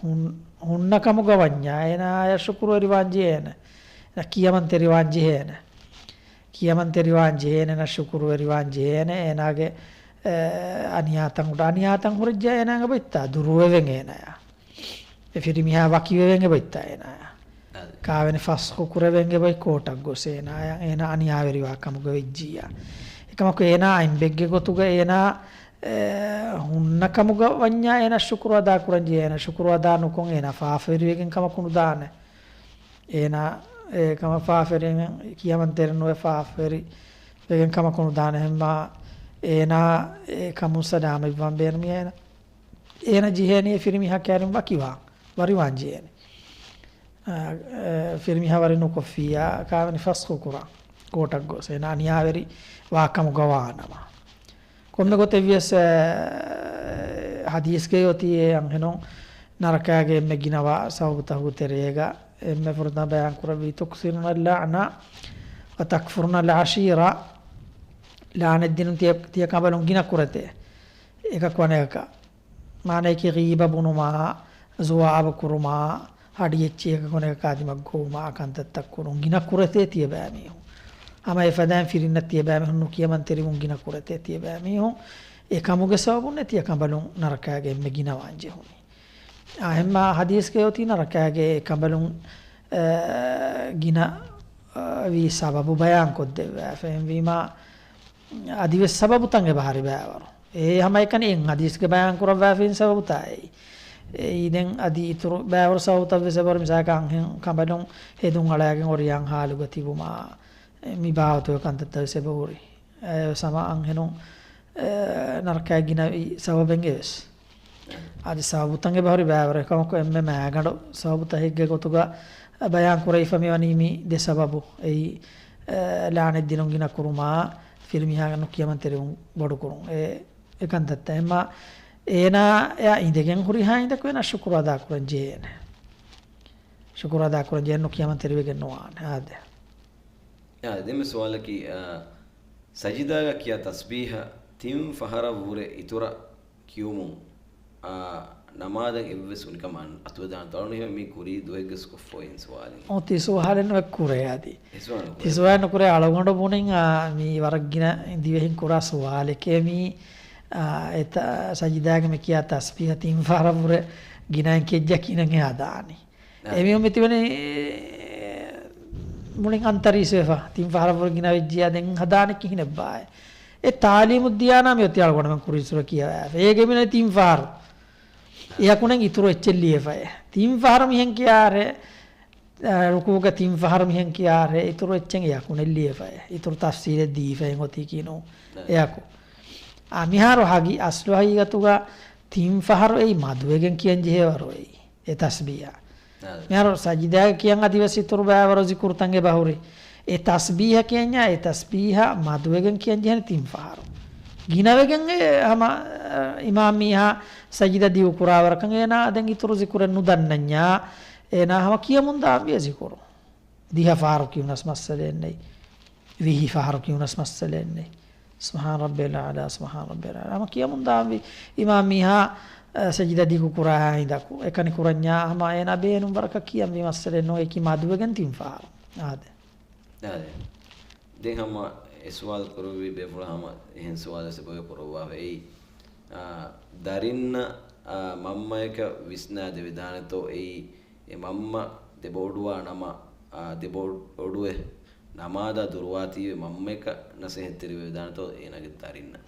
ހުން-، ހުންނަ ކަމުގަ ވަންޏާ އޭނާޔަށް ޝުކުރުވެރިވާން ޖެހޭނެ. އޭނާ ކިޔަމަންތެރިވާން ޖެހޭނެ. ކިޔަމަންތެރިވާން ޖެހޭނެ، އޭނާ ޝުކުރުވެރިވާން ޖެހޭނެ. އޭނާގެ، އެ، އަނިޔާތައް އުޑަ، އަނިޔާތައް ހުރެއްޖެ އޭނާގެ ބޮއްތާ ދުރުވެވެން އޭނާޔާ. އެ ފިރިމީހާ ވަކިވެވެން އެބައޮތްތާ އޭނާޔާ. އަދި. ކާވެނި ފަސްޚު ކުރެވެން އެބައޮތް ކޯޓަށް ގޮސް އޭނާޔާ، އޭނާ އަނިޔާވެރިވާ ކަމުގަ ވެއްޖިއްޔާ. އެކަމަކު އޭނާ އަނބެއްގެ ގޮތުގަ އޭނާ، އެ، ހުންނަ ކަމުގަ ވަންޏާ އޭނާ ޝުކުރު އަދާ ކުރަން ޖެހޭ، އޭނާ ޝުކުރު އަދާ ނުކޮށް އޭނާ ފާފަވެރިވެގެން ކަމަކު ނުދާނެ. އޭނާ އެ ކަމަށް ފާފަވެރި ކިޔަމަންތެރި ނުވެ ފާފަވެރި ވެގެން ކަމަކު ނުދާނެ. އެހެންމާ އޭނާ އެ ކަމުން ސަލާމަތްވާން ބޭނުމީ އޭނާ. އޭނާ ޖެހޭނީ އެ ފިރިމީހާ ކައިރިން ވަކިވާން، ވަރިވާން ޖެހޭނެ. އާ، އެ، ފިރިމީހާ ވަރި ނުކޮށްފިއްޔާ ކާވެނި ފަސްޚު ކުރާ ކޯޓަށް ގޮސް އޭނާ އަނިޔާވެރި ވާ ކަމުގަ ވާނަމަ. ކޮންމެ ގޮތެއް ވިޔަސް، އަ، ޙަދީޘްގައި އޮތީ އެ އަންހެނުން ނަރަކާގެ އެންމެ ގިނަވާ ސަބަބުތަކުގެ ތެރޭގަ އެންމެ ފުރަތަމަ ބަޔާން ކުރެއްވީ، "تكثرون اللعن وتكفرون العشيرة." ލާނެތް ދިނުން ތިޔަ، ތިޔަ ކަނބަލުން ގިނަ ކުރެތޭ. އެކަކު އަނެކަކަށް. މާނަޔަކީ ޣީބަ ބުނުމާ، ޒުވާބު ކުރުމާ، ހަޑި އެއްޗިހިއަކަށް ކޮނެކަކާ ދިމަށް ގޮވުމާ ކަންތައްތައް ކުރުން ގިނަ ކުރެތޭ ތިޔަބައިމީހުން. ހަމަ އެފަދައިން ފިރިންނަށް ތިޔަބައިމީހުން ނުކިޔަމަންތެރިވުން ގިނަ ކުރެތޭ ތިޔަބައިމީހުން. އެކަމުގެ ސަބަބުން އެ ތިޔަ ކަނބަލުން ނަރަކާގެ އެންމެ ގިނަވާން ޖެހުނީ. އާ، އެހެންމާ ޙަދީޘްގައި އޮތީ ނަރަކާގެ އެ ކަނބަލުން، އަ، ގިނަ، އަ، ވީ ސަބަބު ބަޔާން ކޮށްދެއްވާފަ. އެހެންވީމާ، އަދިވެސް ސަބަބުތައް އެބަހުރި ބައިވަރު. އެ ހަމައެކަނި އެއް ޙަދީޘްގެ ބަޔާން ކުރައްވާފައިން ސަބަބުތައް އެއީ. އެއީ ދެން އަދި އިތުރު ބައިވަރު ސަބަބުތައް ވެސް އެބަހުރި. މިސާލަކަށް އަންހެން ކަނބަލުން ހެދުން އަޅައިގެން އޮރިޔާން ހާލުގަ ތިބުމާ، އެ މި ބާވަތުގެ ކަންތައްތައް ވެސް އެބަހުރި. އެ ސަމާ އަންހެނުން، އެ، ނަރަކައިގެ ގިނަވި ސަބަބެއް އެވެސް. އަދި ސަބަބުތައް އެބަހުރި ބައިވަރު. އެކަމަކު އެންމެ މައިގަނޑު ސަބަބުތަކެއްގެ ގޮތުގަ ބަޔާން ކުރެވިފަ މިވަނީ މި ދެ ސަބަބު. އެއީ، އެ، ލާނެތް ދިނުން ގިނަ ކުރުމާ، ފިރިމީހާގެ ނުކިޔަމަންތެރިވުން ބޮޑުކުރުން. އެ، އެ ކަންތައްތައް. އެހެންމާ އޭނާ އެއާ އިނދެގެން ހުރިހާ އިނދަކު އޭނާ ޝުކުރު އަދާކުރަން ޖެހޭނެ. ޝުކުރު އަދާކުރަން ޖެހޭނެ، ނުކިޔަމަންތެރިވެގެން ނުވާނެ. އާދެ. އާ، ދެންމެ ސުވާލަކީ، އާ، ސަޖިދާގަ ކިޔާ ތަސްބީހަ ތިން ފަހަރަށް ވުރެ އިތުރަށް ކިޔުމުން، އާ، ނަމާދަށް އެއްވެސް އުނިކަމެއް އަތުވެދާނެތޯ؟ އަޅުގަނޑު މި ކުރީ ދުވަހެއްގެ ސްކޮފް ފޯއިން ސުވާލެއް. އޮ، ތި ސުވާލެއް ނުވެ ކުރޭ އަދި. ތި ސުވާލެއް ނުކުރޭ. ތި ސުވާލެއް ނުކުރޭ. އަޅުގަނޑު ބުނިން، އާ، މީ ވަރަށް ގިނަ ދިވެހިން ކުރާ ސުވާލެކޭ މީ، އާ، އެތަ-، ސަޖިދާގެ މި ކިޔާ ތަސްބީހަ ތިން ފަހަރަށް ވުރެ ގިނައިން ކިޔައްޖާ ކިހިނެއް ހަދާނީ؟ އާ. އެމީހުން މިތިބެނީ މުޅިން އަންތަރީސްވެފަ. ތިން ފަހަރަށް ވުރެ ގިނަވެއްޖިޔާ ދެން ހަދާނެ ކިހިނެއްބާއޭ؟ އެ ތާލީމު ދިޔާނާ މިއޮތީ އަޅުގަނޑުމެން ކުރީ ސުރަ ކިޔަވައިފަ. އޭގެ މިނަ ތިން ފަހަރު. އެއަކުނެން އިތުރު އެއްޗެއް ލިޔެފައޭ. ތިން ފަހަރު މިހެން ކިޔާރޭ، އަ، ރުކޫގަ ތިން ފަހަރު މިހެން ކިޔާރޭ، އިތުރު އެއްޗެއް އެއަކުނެއް ލިޔެފައޭ. އިތުރު ތަފްސީލެއް ދީފައި އޮތީކީ ނޫ. އެއަކު. އާ، މިހާރު ހަގީ އަސްލު ހަގީގަތުގަ ތިން ފަހަރު އެއީ މަދުވެގެން ކިޔަން ޖެހޭވަރު އެއީ. އެ ތަސްބީހާ. އާ. މިހާރު ސަޖިދާގެ ކިޔަން އަދިވެސް އިތުރު ބައިވަރު ޒިކުރުތައް އެބަހުރި. އެ ތަސްބީހަ ކިޔަންޏާ، އެ ތަސްބީހަ މަދުވެގެން ކިޔަން ޖެހެނީ ތިން ފަހަރު. ގިނަވެގެން އެ ހަމަ، އަ، އިމާމް މީހާ ސަޖިދަ ދިގު ކުރާވަރަކަށް އޭނާ ދެން އިތުރު ޒިކުރެއް ނުދަންނަންޏާ، އޭނާ ހަމަ ކިޔަމުން ދާންވީ އެ ޒިކުރު. ދިހަ ފަހަރު ކިޔުނަސް މައްސަލައެއް ނެތް. ވިހި ފަހަރު ކިޔުނަސް މައްސަލައެއް ނެތް. ސުބްޙާނަ ރައްބިޔަލް އަޢްލާ، ސުބްޙާނަ ރައްބިޔަލް އަޢްލާ. ހަމަ ކިޔަމުން ދާންވީ އިމާމް މީހާ، އަ، ސަޖިދަ ދިގު ކުރާ ހިނދަކު. އެކަނި ކުރަންޏާ ހަމަ އޭނާ ބޭނުން ވަރަކަށް ކިޔަންވީ މައްސަލައެއް ނޫން، އެކި މަދުވެގެން ތިން ފަހަރު. އާދެ. އާދެ. ދެން ހަމަ އެ ސުވާލު ކުރެއްވި ބޭފުޅާ ހަމަ އެހެން ސުވާލެއް ސަބަބެއް ކުރައްވާފައި. އާ، ދަރިންނަށް، އާ، މަންމަޔަކަށް ވިސްނާދެވިދާނެތޯ އެއީ، އެ މަންމަ ދެބައޮޑުވާ ނަމަ، އާ، ދެބައޮޑުވެ ނަމާދާ ދުރުވާތީވެ މަންމަޔަކަށް ނަސޭހަތްތެރިވެވިދާނެތޯ އޭނާގެ ދަރިންނަށް؟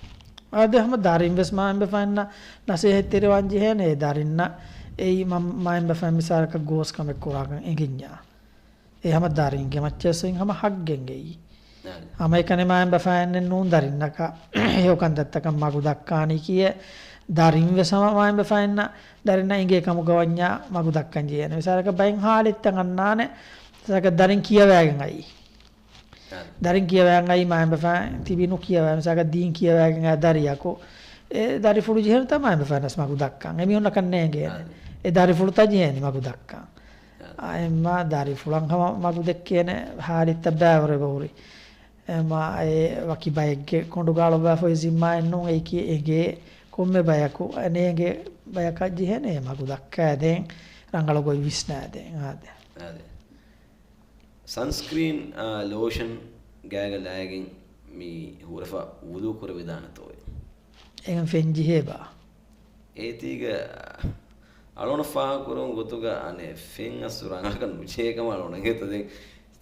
އާދެ، ހަމަ ދަރިން ވެސް މާތްބަފައިންނަށް ނަސޭހަތްތެރިވާން ޖެހޭނެ. އެ ދަރިންނަށް އެއީ މަ-، މާތްބަފައިން މިސާލަކަށް ގޯސް ކަމެއް ކުރާކަން އެނގިންޏާ. އެ ހަމަ ދަރިންގެ މައްޗަށް ސޮއިން ހަމަ ހައްގެންގެއީ. އާދެ. ހަމައެކަނި މާތްބަފައިންނެއް ނޫން ދަރިންނަކަށް ހެޔޮ ކަންތައްތަކަށް މަގު ދައްކާނީ ކިޔޭ. ދަރިން ވެސް ހަމަ މާތްބަފައިންނަށް ދަރިންނަށް އެނގޭ ކަމުގަ ވަންޏާ މަގު ދައްކަން ޖެހޭނެ. މިސާލަކަށް ބައެއް ހާލަތްތައް އަންނާނެ. މިސާލަކަށް ދަރިން ކިޔަވައިގެން އައީ. އާދެ. ދަރިން ކިޔަވައިގެން އައީ މާތްބަފައިން ތިބީ ނުކިޔަވައި. މިސާލަކަށް ދީން ކިޔަވައިގެން އައި ދަރިޔަކު. އެ ދަރިފުޅު ޖެހޭނެތާ މާތްބަފައިންނަށް މަގު ދައްކަން. އެމީހުންނަކަށް ނޭނގޭނެ. އާދެ. އެ ދަރިފުޅުތައް ޖެހޭނީ މަގު ދައްކަން. އެމާ ދަރިފުޅަށް ހަމަ މަގު ދެއްކޭނެ ހާލަތްތައް ބައިވަރު އެބަހުރި. އެމާ އެ ވަކި ބައެއްގެ ކޮނޑުގަ އަޅުއްވާފައި ޒިންމާއެއް ނޫން. އެއީކީ އެނގޭ ކޮންމެ ބަޔަކު ނޭނގޭ ބަޔަކަށް ޖެހޭނެ މަގު ދައްކާދޭން، ރަނގަޅު ގޮތް ވިސްނާދޭން. އާދެ. އާދެ. ސަންސްކްރީން، އާ، ލޯޝަން ގާގަ ލައިގެން މި ހުރެފަ ވުޟޫ ކުރެވިދާނެތޯއޭ؟ އެހެން ފެން ޖެހޭބާ؟ އޭތީގަ އަޅުގަނޑަށް ފާހަގަކުރުން ގޮތުގަ އަނެއް ފެން އަސް ރަނގަޅަކަށް ނުޖެހޭ ކަމަށް އަޅުގަނޑަށް އެނގޭތޯ. ދެން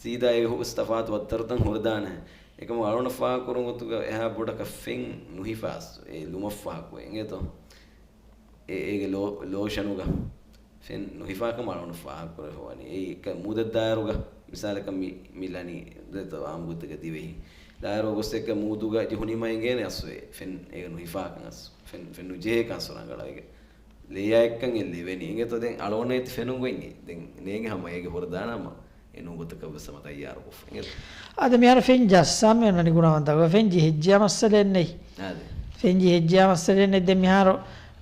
ސީދާ އެ ހުސް ތަފާތު ވައްތަރުތައް ހުރެދާނެ. އެކަމަށް އަޅުގަނޑަށް ފާހަގަކުރުން ގޮތުގަ އެހާ ބޮޑަކަށް ފެން ނުހިފާސް އެ ލުމަށް ފާހަގަކުރެ އެނގޭތޯ. އެ-، އޭގެ ލޯ-، ލޯޝަނުގަ ފެން ނުހިފާކަމަށް އަޅުގަނޑު ފާހަގަކުރެއްވަނީ. އެއީ އެކަ މޫދަށް ދާއިރުގަ މިސާލަކަށް މި، މި ލަނީ ދެތޯ އާއްމު ގޮތެއްގަ ދިވެހި ދާއިރު ގޮސް އެއްގަ މޫދުގަ ޖެހުނީމަ އެނގޭނެ އަސްވޭ. ފެން އޭގަ ނުހިފާކަން އަސް. ފެން، ފެން ނުޖެހޭކަން އަސް ރަނގަޅަށް އޭގެ. ލެޔާ އެއްކަން އެ ލެވެނީ. އެނގޭތޯ ދެން އަޅުގަނޑަށް އެތި ފެނުން ގޮތް ދެން ނޭނގެ ހަމަ އޭގެ ހުރެދާނަމަ އެ ނޫން ގޮތަކަށް ވެސް ހަމަ ތައްޔާރުކޮށްފަ. އެނގޭތޯ؟ އާދެ، މިހާރު ފެން ޖައްސާ މި އޮންނަނީ ގުނަވަންތަކަށް. ފެން ޖެހިއްޖިޔާ މައްސަލައެއް ނެތް. އާދެ. ފެން ޖެހިއްޖިޔާ މައްސަލައެއް ނެތް. ދެން މިހާރު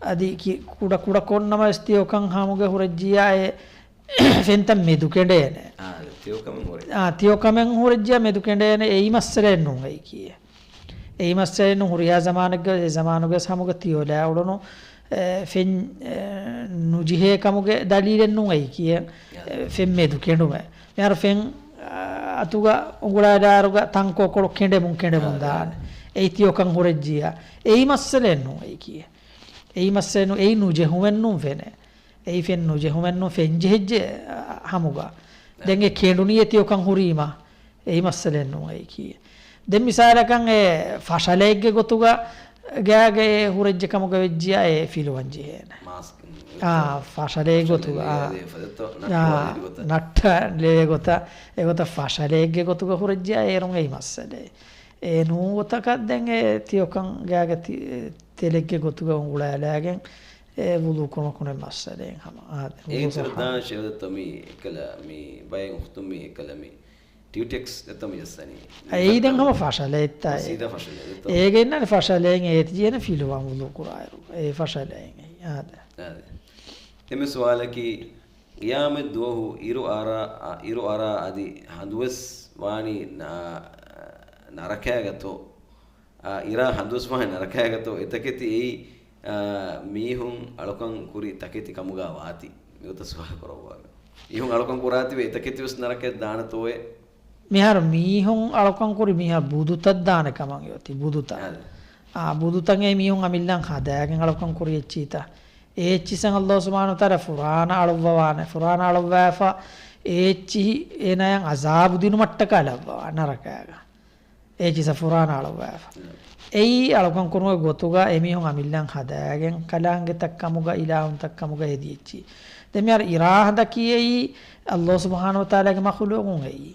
އަދި ކި-، ކުޑަ ކުޑަ ކޮންނަމަވެސް ތިޔޮކަން ހަމުގެ ހުރެއްޖިޔާ އެ ފެންތައް މެދު ކެނޑޭނެ. އާ، ތިޔޮކަމެއް ހުރެ. އާ، ތިޔޮކަމެއް ހުރެއްޖިޔާ މެދު ކެނޑޭނެ. އެއީ މައްސަލައެއް ނޫން އެއީކީ. އެއީ މައްސަލައެއް ނޫން. ހުރިހާ ޒަމާނެއްގަ އެ ޒަމާނުގެ ވެސް ހަމުގަ ތިޔޮލާ އުޅުނު، އެ، ފެން، އެ، ނުޖެހޭ ކަމުގެ ދަލީލެއް ނޫން އެއީކީ. އެ، އާ. ފެން މެދު ކެނޑުމެއް. މިހާރު ފެން، އާ، އަތުގަ އުނގުޅާލާއިރުގަ ތަންކޮޅު ކޮޅު ކެނޑެމުން ކެނޑެމުން އާ، ދާނެ. އާ. އެއީ ތިޔޮކަން ހުރެއްޖިޔާ. އެއީ މައްސަލައެއް ނޫން އެއީކީ. އެއީ މައްސަލައެއް ނޫން. އެއީ ނުޖެހުމެއް ނޫން ފެނެއް. އެއީ ފެން ނުޖެހުމެއް ނޫން، ފެން ޖެހިއްޖެ، އަ، ހަމުގަ. ދެން އެ ކެނޑުނީ އެ ތިޔޮކަން ހުރީމަ. އެއީ މައްސަލައެއް ނޫން އެއީކީ. ދެން މިސާލަކަށް އެ ފަށަލައެއްގެ ގޮތުގަ ގާގަ އެ ހުރެއްޖެ ކަމުގަ ވެއްޖިޔާ އެ ފިލުވަން ޖެހޭނެ. މާސްކް. އާ، ފަށަލައެއް ގޮތުގަ، އާ. އާ، ނައްޓާލެ ގޮތަށް. ނައްޓާލެ ގޮތަށް، އެ ގޮތަށް ފަށަލައެއްގެ ގޮތުގަ ހުރެއްޖިޔާ އޭރުން އެއީ މައްސަލައެއް. އެ ނޫން ގޮތަކަށް ދެން އެ ތިޔޮކަން ގާގަ ތި-، ތެލެއްގެ ގޮތުގަ އުނގުޅާލާގެން އެ ވުޟޫ ކުރުމަކުނެ މައްސަލައެއް ހަމަ. އާ، އެއީ ވުޟޫ ތެރެ ހަމަ. ދާން ޝޭޚް ދެއްތޯ މި އެކަލަ މި ބައެއް އުޚްތުން މި އެކަލަ މި ޓިއުޓެކްސް ދެއްތޯ މި ޖައްސަނީ. އެއީ ދެން ހަމަ ފަށަލައެއްތާ އެ. ސީދާ ފަށަލައެއް ދެއްތޯ؟ އޭގެ އިންނަނީ ފަށަލައެއް އޭތި ޖެހޭނެ ފިލުވަން ވުޟޫ ކުރާއިރު. އެ ފަށަލައެއް އެއީ. އާދެ. އާދެ. އެންމެ ސުވާލަކީ، ޤިޔާމަތް ދުވަހު އިރު އަރާ، އިރު އަރާ އަދި ހަނދުވެސް ވާނީ ނަ-، ނަރަކައިގަތޯ؟ އާ، އިރާ ހަނދުވެސް ވާނީ ނަރަކައިގަތޯ؟ އެތަކެތި އެއީ، އާ، މީހުން އަޅުކަން ކުރި ތަކެތި ކަމުގަ ވާތީ. މިގޮތަށް ސުވާލު ކުރައްވާ. މީހުން އަޅުކަން ކުރާތީވެ އެތަކެތިވެސް ނަރަކައަށް ދާނެތޯއޭ؟ މިހާރު މީހުން އަޅުކަން ކުރި މީހާ ބުދުތައް ދާނެ ކަމަށް އޮތީ ބުދުތައް. އާދެ. އާ، ބުދުތައް އެ މީހުން އަމިއްލައަށް ހަދާގެން އަޅުކަން ކުރި އެއްޗިތަ؟ އެ އެއްޗިސަން ﷲ ސުބްޙާނަހޫ ވަތަޢާލާ ފުރާނަ އަޅުއްވަވާނެ. ފުރާނަ އަޅުއްވާފަ އެ އެއްޗިހި އޭނާޔަށް ޢަޛާބު ދިނުމަށްޓަކާ ލައްވަވާ ނަރަކައިގަ. އެއްޗިސަ ފުރާނަ އަޅުއްވާފަ. އެއީ އަޅުކަން ކުރުމުގެ ގޮތުގަ އެމީހުން އަމިއްލައަށް ހަދާގެން ކަލާނގެތައް ކަމުގަ އިލާހުންތައް ކަމުގަ ހެދި އެއްޗި. ދެން މިހާރު އިރާ ހަނދަކީ އެއީ ﷲ ސުބްޙާނަހޫ ވަތަޢާލާގެ މަޚުލޫޤުން އެއީ.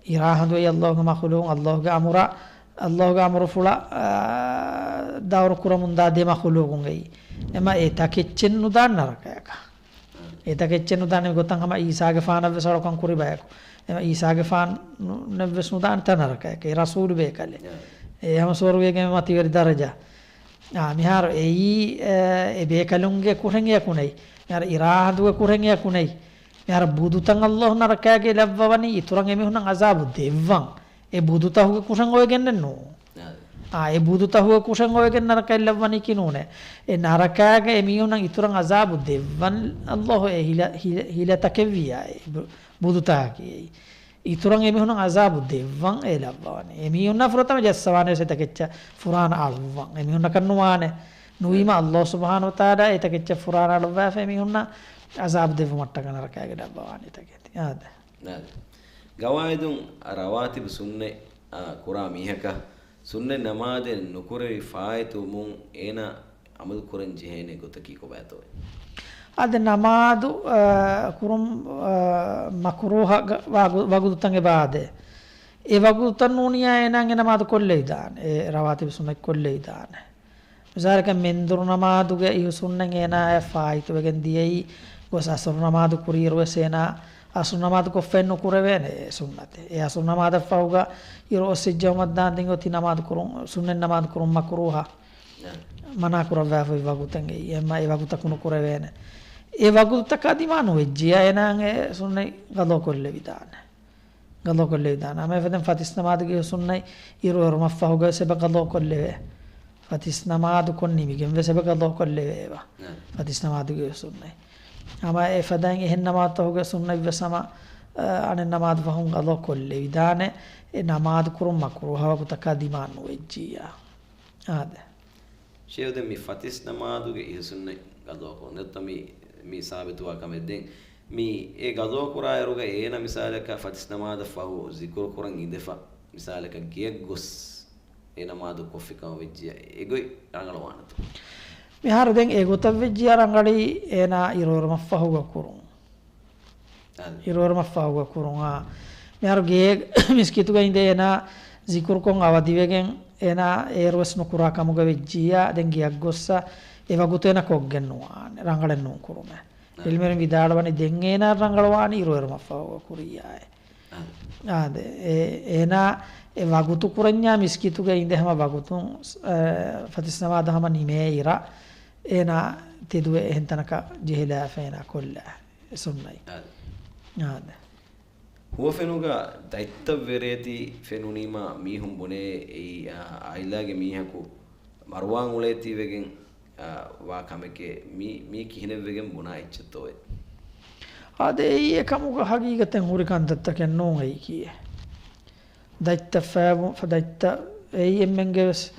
އިރާ ހަނދު އެއީ ﷲގެ މަޚުލޫޤުން، ﷲގެ އަމުރަށް، ﷲގެ އަމުރުފުޅަށް، އާ، ދައުރު ކުރަމުންދާ ދެ މަޚުލޫޤުން އެއީ. އެމަ އެތަކެއްޗެއް ނުދާން ނަރަކަޔަކަށް. އެތަކެއްޗެއް ނުދާން މިގޮތަށް ހަމަ އީސާގެފާނަށްވެސް އަޅުކަން ކުރި ބަޔަކު. އެމަ އީސާގެފާނުންނެއްވެސް ނުދާން ތަ ނަރަކަޔަކަށް. އެ ރަސޫލު ބޭކަލެއް. އެ ހަމަ ސުވަރުގޭގެ މަތިވެރި ދަރަޖަ. އާ، މިހާރު އެއީ، އެ، އެ ބޭކަލުންގެ ކުށެއް އެޔަކު ނެތް. މިހާރު އިރާ ހަނދުގެ ކުށެއް އެޔަކު ނެތް. މިހާރު ބުދުތައް ﷲ ނަރަކައިގައި ލައްވަވަނީ އިތުރަށް އެމީހުންނަށް ޢަޛާބު ދެއްވަން. އެ ބުދުތަކުގެ ކުށެއް އޮވެގެންނެއް ނޫން. އާ، އެ ބުދުތަކުގެ ކުށެއް އޮވެގެން ނަރަކައި ލައްވަނީކީ ނޫނޭ. އެ ނަރަކައިގަ އެމީހުންނަށް އިތުރަށް ޢަޛާބު ދެއްވަން ﷲ އެ ހިލަ-، ހިލަ-، ހިލަތަކެއްވިޔާ އެ ބު-، ބުދުތަކަކީ އެއީ. އިތުރަށް އެމީހުންނަށް ޢަޛާބު ދެއްވަން އެ ލައްވަވަނީ. އެމީހުންނާ ފުރަތަމަ ޖައްސަވާނެ ވެސް އެތަކެއްޗަށް ފުރާނަ އަޅުއްވަން. އެމީހުންނަކަށް ނުވާނެ. ނުވީމަ ﷲ ސުބްޙާނަހޫ ވަތަޢާލާ އެތަކެއްޗަށް ފުރާނަ އަޅުއްވާފަ އެމީހުންނަށް ޢަޛާބު ދެއްވުމަށްޓަކައި ނަރަކައިގަ ލައްވަވާނެ އެތަކެތި. އާދެ. ނައް. ގަވާއިދުން ރަވާތިބު ސުންނަތް، އާ، ކުރާ މީހަކަށް ސުންނަތް ނަމާދެއް ނުކުރެވި ފާއިތުވުމުން އޭނާ ޢަމަލު ކުރަން ޖެހޭނެ ގޮތަކީ ކޮބާތޯއޭ؟ އާދެ، ނަމާދު، އާ، ކުރުން، އާ، މަކުރޫހަ ވަގު-، ވަގުތުތައް އެބަ އާދޭ. އެ ވަގުތުތައް ނޫނިޔާ އޭނާ އެ ނަމާދު ކޮށްލެވިދާނެ. އެ ރަވާތިބު ސުންނަތް ކޮށްލެވިދާނެ. މިސާލަކަށް މެންދުރު ނަމާދުގެ އިހު ސުންނަތް އޭނާއަށް ފާއިތުވެގެން ދިޔައީ ގޮސް އަސުރު ނަމާދު ކުރިއިރުވެސް އޭނާ އަސުރު ނަމާދު ކޮށްފައެއް ނުކުރެވޭނެ އެ ސުންނަތެއް. އެ އަސުރު ނަމާދަށްފަހުގަ އިރު އޮއްސިއްޖައުމަށްދާންދެން އޮތީ ނަމާދު ކުރުން، ސުންނަތް ނަމާދު ކުރުން މަކުރޫހަ. ނަ. މަނާ ކުރައްވާފައި ވަގުތެއް އެއީ. އެމަ އެ ވަގުތަކު ނުކުރެވޭނެ. އެ ވަގުތަކާ ދިމާ ނުވެއްޖިޔާ އޭނާއަށް އެ ސުންނަތް ގަޟާ ކޮށްލެވިދާނެ. ގަޟާ ކޮށްލެވިދާނެ. ހަމަ އެފަދައިން ފަތިސް ނަމާދުގެ ސުންނަތް އިރު އެރުމަށްފަހުގަވެސް އެބަ ގަޟާ ކޮށްލެވޭ. ފަތިސް ނަމާދު ކޮށް ނިމިގެން ވެސް އެބަ ގަޟާ ކޮށްލެވޭ އެބަ. ނަ. ފަތިސް ނަމާދުގެ ސުންނަތް. ހަމަ އެފަދައިން އެހެން ނަމާދުތަކުގެ ސުންނަތް ވެސް ހަމަ، އަ، އަނެއް ނަމާދު ފަހުން ގަޟާ ކޮށްލެވިދާނެ. އެ ނަމާދު ކުރުން މަކުރޫހަ ވަގުތަކާ ދިމާ ނުވެއްޖިޔާ. އާދެ. ޝޭޚް ދެން މި ފަތިސް ނަމާދުގެ އިހު ސުންނަތް ގަޟާ ކުރުން. ދެއްތޯ މި، މި ސާބިތުވާ ކަމެއް. ދެން މި އެ ގަޟާ ކުރާއިރުގަ އޭނަ މިސާލަކަށް ފަތިސް ނަމާދަށް ފަހު ޒިކުރު ކުރަން އިނދެފަ. މިސާލަކަށް ގެޔަށް ގޮސް އެ ނަމާދު ކޮށްފިކަމަށް ވެއްޖިޔާ އެގޮތް ރަނގަޅުވާނެތޯ؟ މިހާރު ދެން އެގޮތަށް ވެއްޖިޔާ ރަނގަޅީ އޭނާ އިރުއެރުމަށްފަހުގަ ކުރުން. އަދި. އިރުއެރުމަށްފަހުގަ ކުރުން. އާ. މިހާރު ގޭ މިސްކިތުގަ އިނދޭ އޭނާ ޒިކުރުކޮށް އަވަދިވެގެން އޭނާ އޭރުވެސް ނުކުރާ ކަމުގަ ވެއްޖިއްޔާ، ދެން ގެއަށް ގޮއްސަ އެ ވަގުތު އޭނާ ކޮށްގެން ނުވާނެ، ރަނގަޅެއް ނޫން ކުރުމެއް. އާ. އިލްމެރިން ވިދާޅުވަނީ ދެން އޭނާ ރަނގަޅުވާނީ އިރުއެރުމަށްފަހުގަ ކުރިއްޔާއޭ. އާ. އާދެ، އެ، އޭނާ އެ ވަގުތު ކުރަންޏާ މިސްކިތުގަ އިނދެ ހަމަ ވަގުތުން، އަ، ފަތިސް ނަމާދު ހަމަ ނިމޭ އިރަށް، އޭނާ ތެދުވެ އެހެން ތަނަކަށް ޖެހިލާފަ އޭނާ ކޮށްލާ އެ ސުންނަތް. އާދެ. އާދެ. ހުވަފެނުގަ ދަތްތައް ވެރޭތީ ފެނުނީމާ މީހުން ބުނޭ އެއީ، އާ، އާއިލާގެ މީހަކު މަރުވާން އުޅޭތީވެގެން، އާ، ވާ ކަމެކޭ. މީ، މީ ކިހިނެއްވެގެން ބުނާ އެއްޗެއްތޯއޭ؟ އާދެ، އެއީ އެކަމުގަ ހަގީގަތެއް ހުރި ކަންތައްތަކެއް ނޫން އެއީކީ. ދަތްތައް ފޭބު-، ފަ-، ދަތްތައް އެއީ އެންމެންގެ ވެސް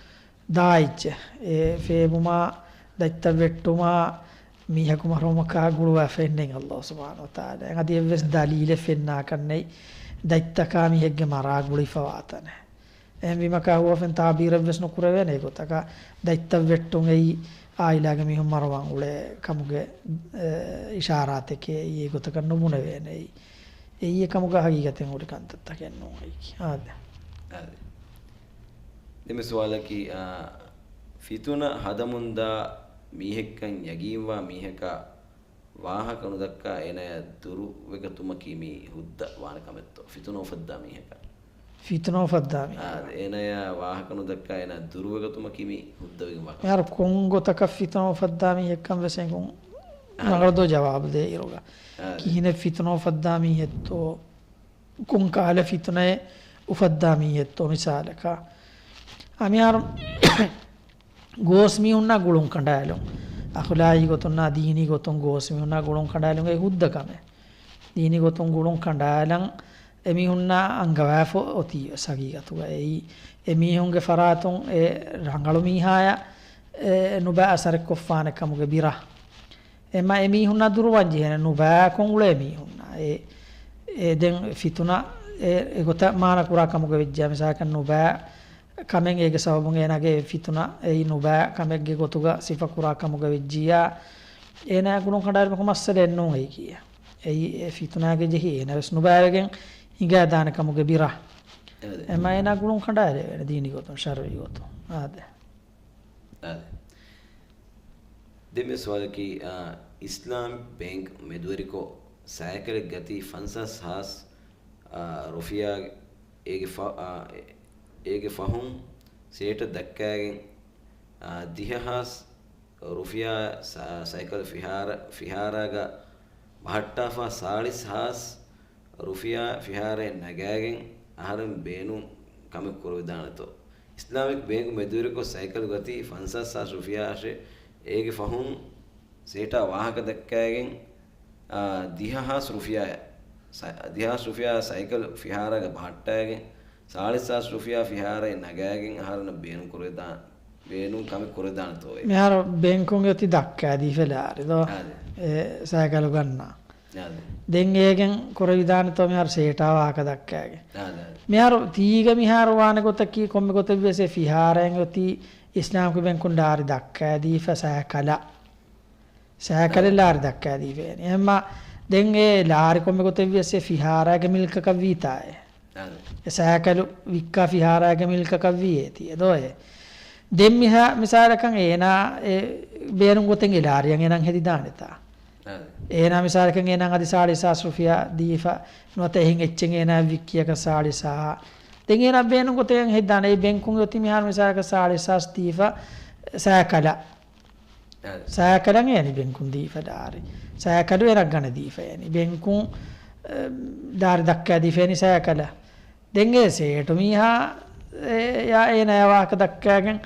ދާއިއްޗެއް. އެ ފޭބުމާ، ދަތްތައް ވެއްޓުމާ، މީހަކު މަރުވުމަކާ ގުޅުވާފައެއް ނެތް އައްލާހު ސުބްޙާނަހޫ ވަތަޢާލާ. އަދި އެއްވެސް ދަލީލެއް ފެންނާކަށް ނެތް، ދަތްތަކާ މީހެއްގެ މަރާ ގުޅިފަވާ ތަނެއް. އެހެންވީމަކާ ހުވަފެން ތާބީރެއްވެސް ނުކުރެވޭނެ އެގޮތަކަށް. ދަތްތައް ވެއްޓުން އެއީ އާއިލާގެ މީހުން މަރުވާން އުޅޭ ކަމުގެ، އެ، އިޝާރާތެކޭ އެއީ އެގޮތަކަށް ނުބުނެވޭނެ އެއީ. އެއީ އެކަމުގަ ހަގީގަތެއް ހުރި ކަންތައްތަކެއް ނޫން އެއީކީ. އާދެ. އާދެ. ދެން މި ސުވާލަކީ، އާ، ފިތުނަ ހަދަމުންދާ މީހެއްކަން ޔަގީންވާ މީހަކާ ވާހަކަ ނުދައްކާ އޭނަޔާ ދުރުވެގަތުމަކީ މީ ހުއްދަ ވާނެ ކަމެއްތޯ؟ ފިތުނަ އުފައްދާ މީހަކާ. ފިތުނަ އުފައްދާ މީހަކާ. އާދެ، އޭނަޔާ ވާހަކަ ނުދައްކާ އޭނަ ދުރުވެގަތުމަކީ މީ ހުއްދަވެގެން ވާ ކަމެއް. މިހާރު ކޮން ގޮތަކަށް ފިތުނަ އުފައްދާ މީހެއްކަން ވެސް އެނގުން އާދެ. ރަނގަޅު ދޯ ޖަވާބު ދޭ އިރުގަ. އާދެ. ކިހިނެއް ފިތުނަ އުފައްދާ މީހެއްތޯ؟ ކޮން ކަހަލަ ފިތުނައެއް އުފައްދާ މީހެއްތޯ؟ މިސާލަކަށް، އަ، މިހާރު ގޯސް މީހުންނާ ގުޅުން ކަނޑާލުން. އަޚުލާގީ ގޮތުންނާ ދީނީ ގޮތުން ގޯސް މީހުންނާ ގުޅުން ކަނޑާލުން އެ ހުއްދަ ކަމެއް. ދީނީ ގޮތުން ގުޅުން ކަނޑާލަން އެމީހުންނާ އަންގަވާފަ އޮތީ ވެސް ހަގީގަތުގަ. އެއީ އެމީހުންގެ ފަރާތުން އެ ރަނގަޅު މީހާޔަށް އެ ނުބައި އަސަރެއް ކޮށްފާނެ ކަމުގެ ބިރަށް. އެމަ އެމީހުންނާ ދުރުވަން ޖެހޭނެ ނުބައިކޮށް އުޅޭ މީހުންނާ. އެ، އެ ދެން ފިތުނަ އެ، އެގޮތަށް މާނަ ކުރާ ކަމުގަ ވެއްޖެއްޔާ މިސާލަކަށް ނުބައި ކަމެއް އޭގެ ސަބަބުން އޭނާގެ ފިތުނަ އެއީ ނުބައި ކަމެއްގެ ގޮތުގަ ސިފަ ކުރާ ކަމުގަ ވެއްޖިއްޔާ، އޭނާ ގުޅުން ކަނޑާލުމަކު މައްސަލައެއް ނޫން އެއީކީ. އެއީ އެ ފިތުނާގެ ޖެހި އޭނާ ވެސް ނުބައިވެގެން ހިނގާދާނެ ކަމުގެ ބިރަށް. އެމަ އޭނާ ގުޅުން ކަނޑާލެވޭނެ ދީނީ ގޮތުން، ޝަރުޢީ ގޮތުން. އާދެ. އާދެ. ދެން މި ސުވާލަކީ، އާ، އިސްލާމިކް ބޭންކް މެދުވެރިކޮށް ސައިކަލެއް ގަތީ ފަންސާސް ހާސް، އާ، ރުފިޔާ އޭގެ ފަ-، އާ، އޭގެ ފަހުން ސޭޓަށް ދައްކައިގެން، އާ، ދިހަ ހާސް ރުފިޔާ ސަ-، ސައިކަލް ފިހާރަ-، ފިހާރާގަ ބަހައްޓާފަ ސާޅީސް ހާސް ރުފިޔާ ފިހާރައެއް ނަގާގެން އަހަރެން ބޭނުން ކަމެއް ކުރެވިދާނެތޯ؟ އިސްލާމިކް ބޭންކް މެދުވެރިކޮށް ސައިކަލް ގަތީ ފަންސާސް ހާސް ރުފިޔާއަށެއް އޭގެ ފަހުން ސޭޓާ ވާހަކަ ދައްކައިގެން، އާ، ދިހަ ހާސް ރުފިޔާ ސަ-، ދިހަ ހާސް ރުފިޔާ ސައިކަލް ފިހާރާގަ ބަހައްޓައިގެން ސާޅީސް ހާސް ރުފިޔާ ފިހާރައެއް ނަގާގެން އަހަރެންނަށް ބޭނުން ކުރެވިދާ-، ބޭނުން ކަމެއް ކުރެވިދާނެތޯއޭ؟ މިހާރު ބޭންކުން އޮތީ ދައްކާދީފަ ލާރި ދޯ؟ އާދެ. އެ ސައިކަލު ގަންނަ. އާދެ. ދެން އޭގެން ކުރެވިދާނެތޯ މިހާރު ސޭޓާ ވާހަކަ ދައްކާގެން. އާދެ، އާދެ. މިހާރު ތީގަ މިހާރު ވާނެ ގޮތަކީ ކޮންމެ ގޮތެއްވިޔަސް އެ ފިހާރައިން އޮތީ އިސްލާމިކް ބޭންކުން ލާރި ދައްކާދީފަ ސައިކަލަށް. ސައިކަލެއް އާދެ. ލާރި ދައްކާދީފައިން. އެހެންމަ ދެން އެ ލާރި ކޮންމެ ގޮތެއްވިޔަސް އެ ފިހާރައިގެ މިލްކަކަށް ވީތާއޭ. އާދެ. އެ ސައިކަލު ވިއްކާ ފިހާރައިގެ މިލްކަކަށް ވީ އޭތި އެދޯއޭ. ދެން މިހާ-، މިސާލަކަށް އޭނާ އެ ބޭނުން ގޮތެއް އެ ލާރިއަށް އޭނާ ހެދިދާނެތާ. އާދެ. އޭނާ މިސާލަކަށް އޭނާ އަދި ސާޅީސް ހާސް ރުފިޔާ ދީފަ ނުވަތަ އެހެން އެއްޗެއް އޭނާ ވިއްކިޔަކަށް ސާޅީސް ހާސް. ދެން އޭނާ ބޭނުން ގޮތެއް ހެދިދާނެ. އެ ބޭންކުން އޮތީ މިހާރު މިސާލަކަށް ސާޅީސް ހާސް ދީފަ ސައިކަލަށް. އާދެ. ސައިކަލަށް އޭނި ބޭންކުން ދީފަ ލާރި. ސައިކަލު އޭނަ ގަނެ ދީފަ އޭނި. ބޭންކުން، އެ، ލާރި ދައްކާ ދީފަ އޭނި ސައިކަލަށް. ދެން އެ ސޭޓު މީހާ، އެ، އޭނަ ވާހަކަ ދައްކާގެން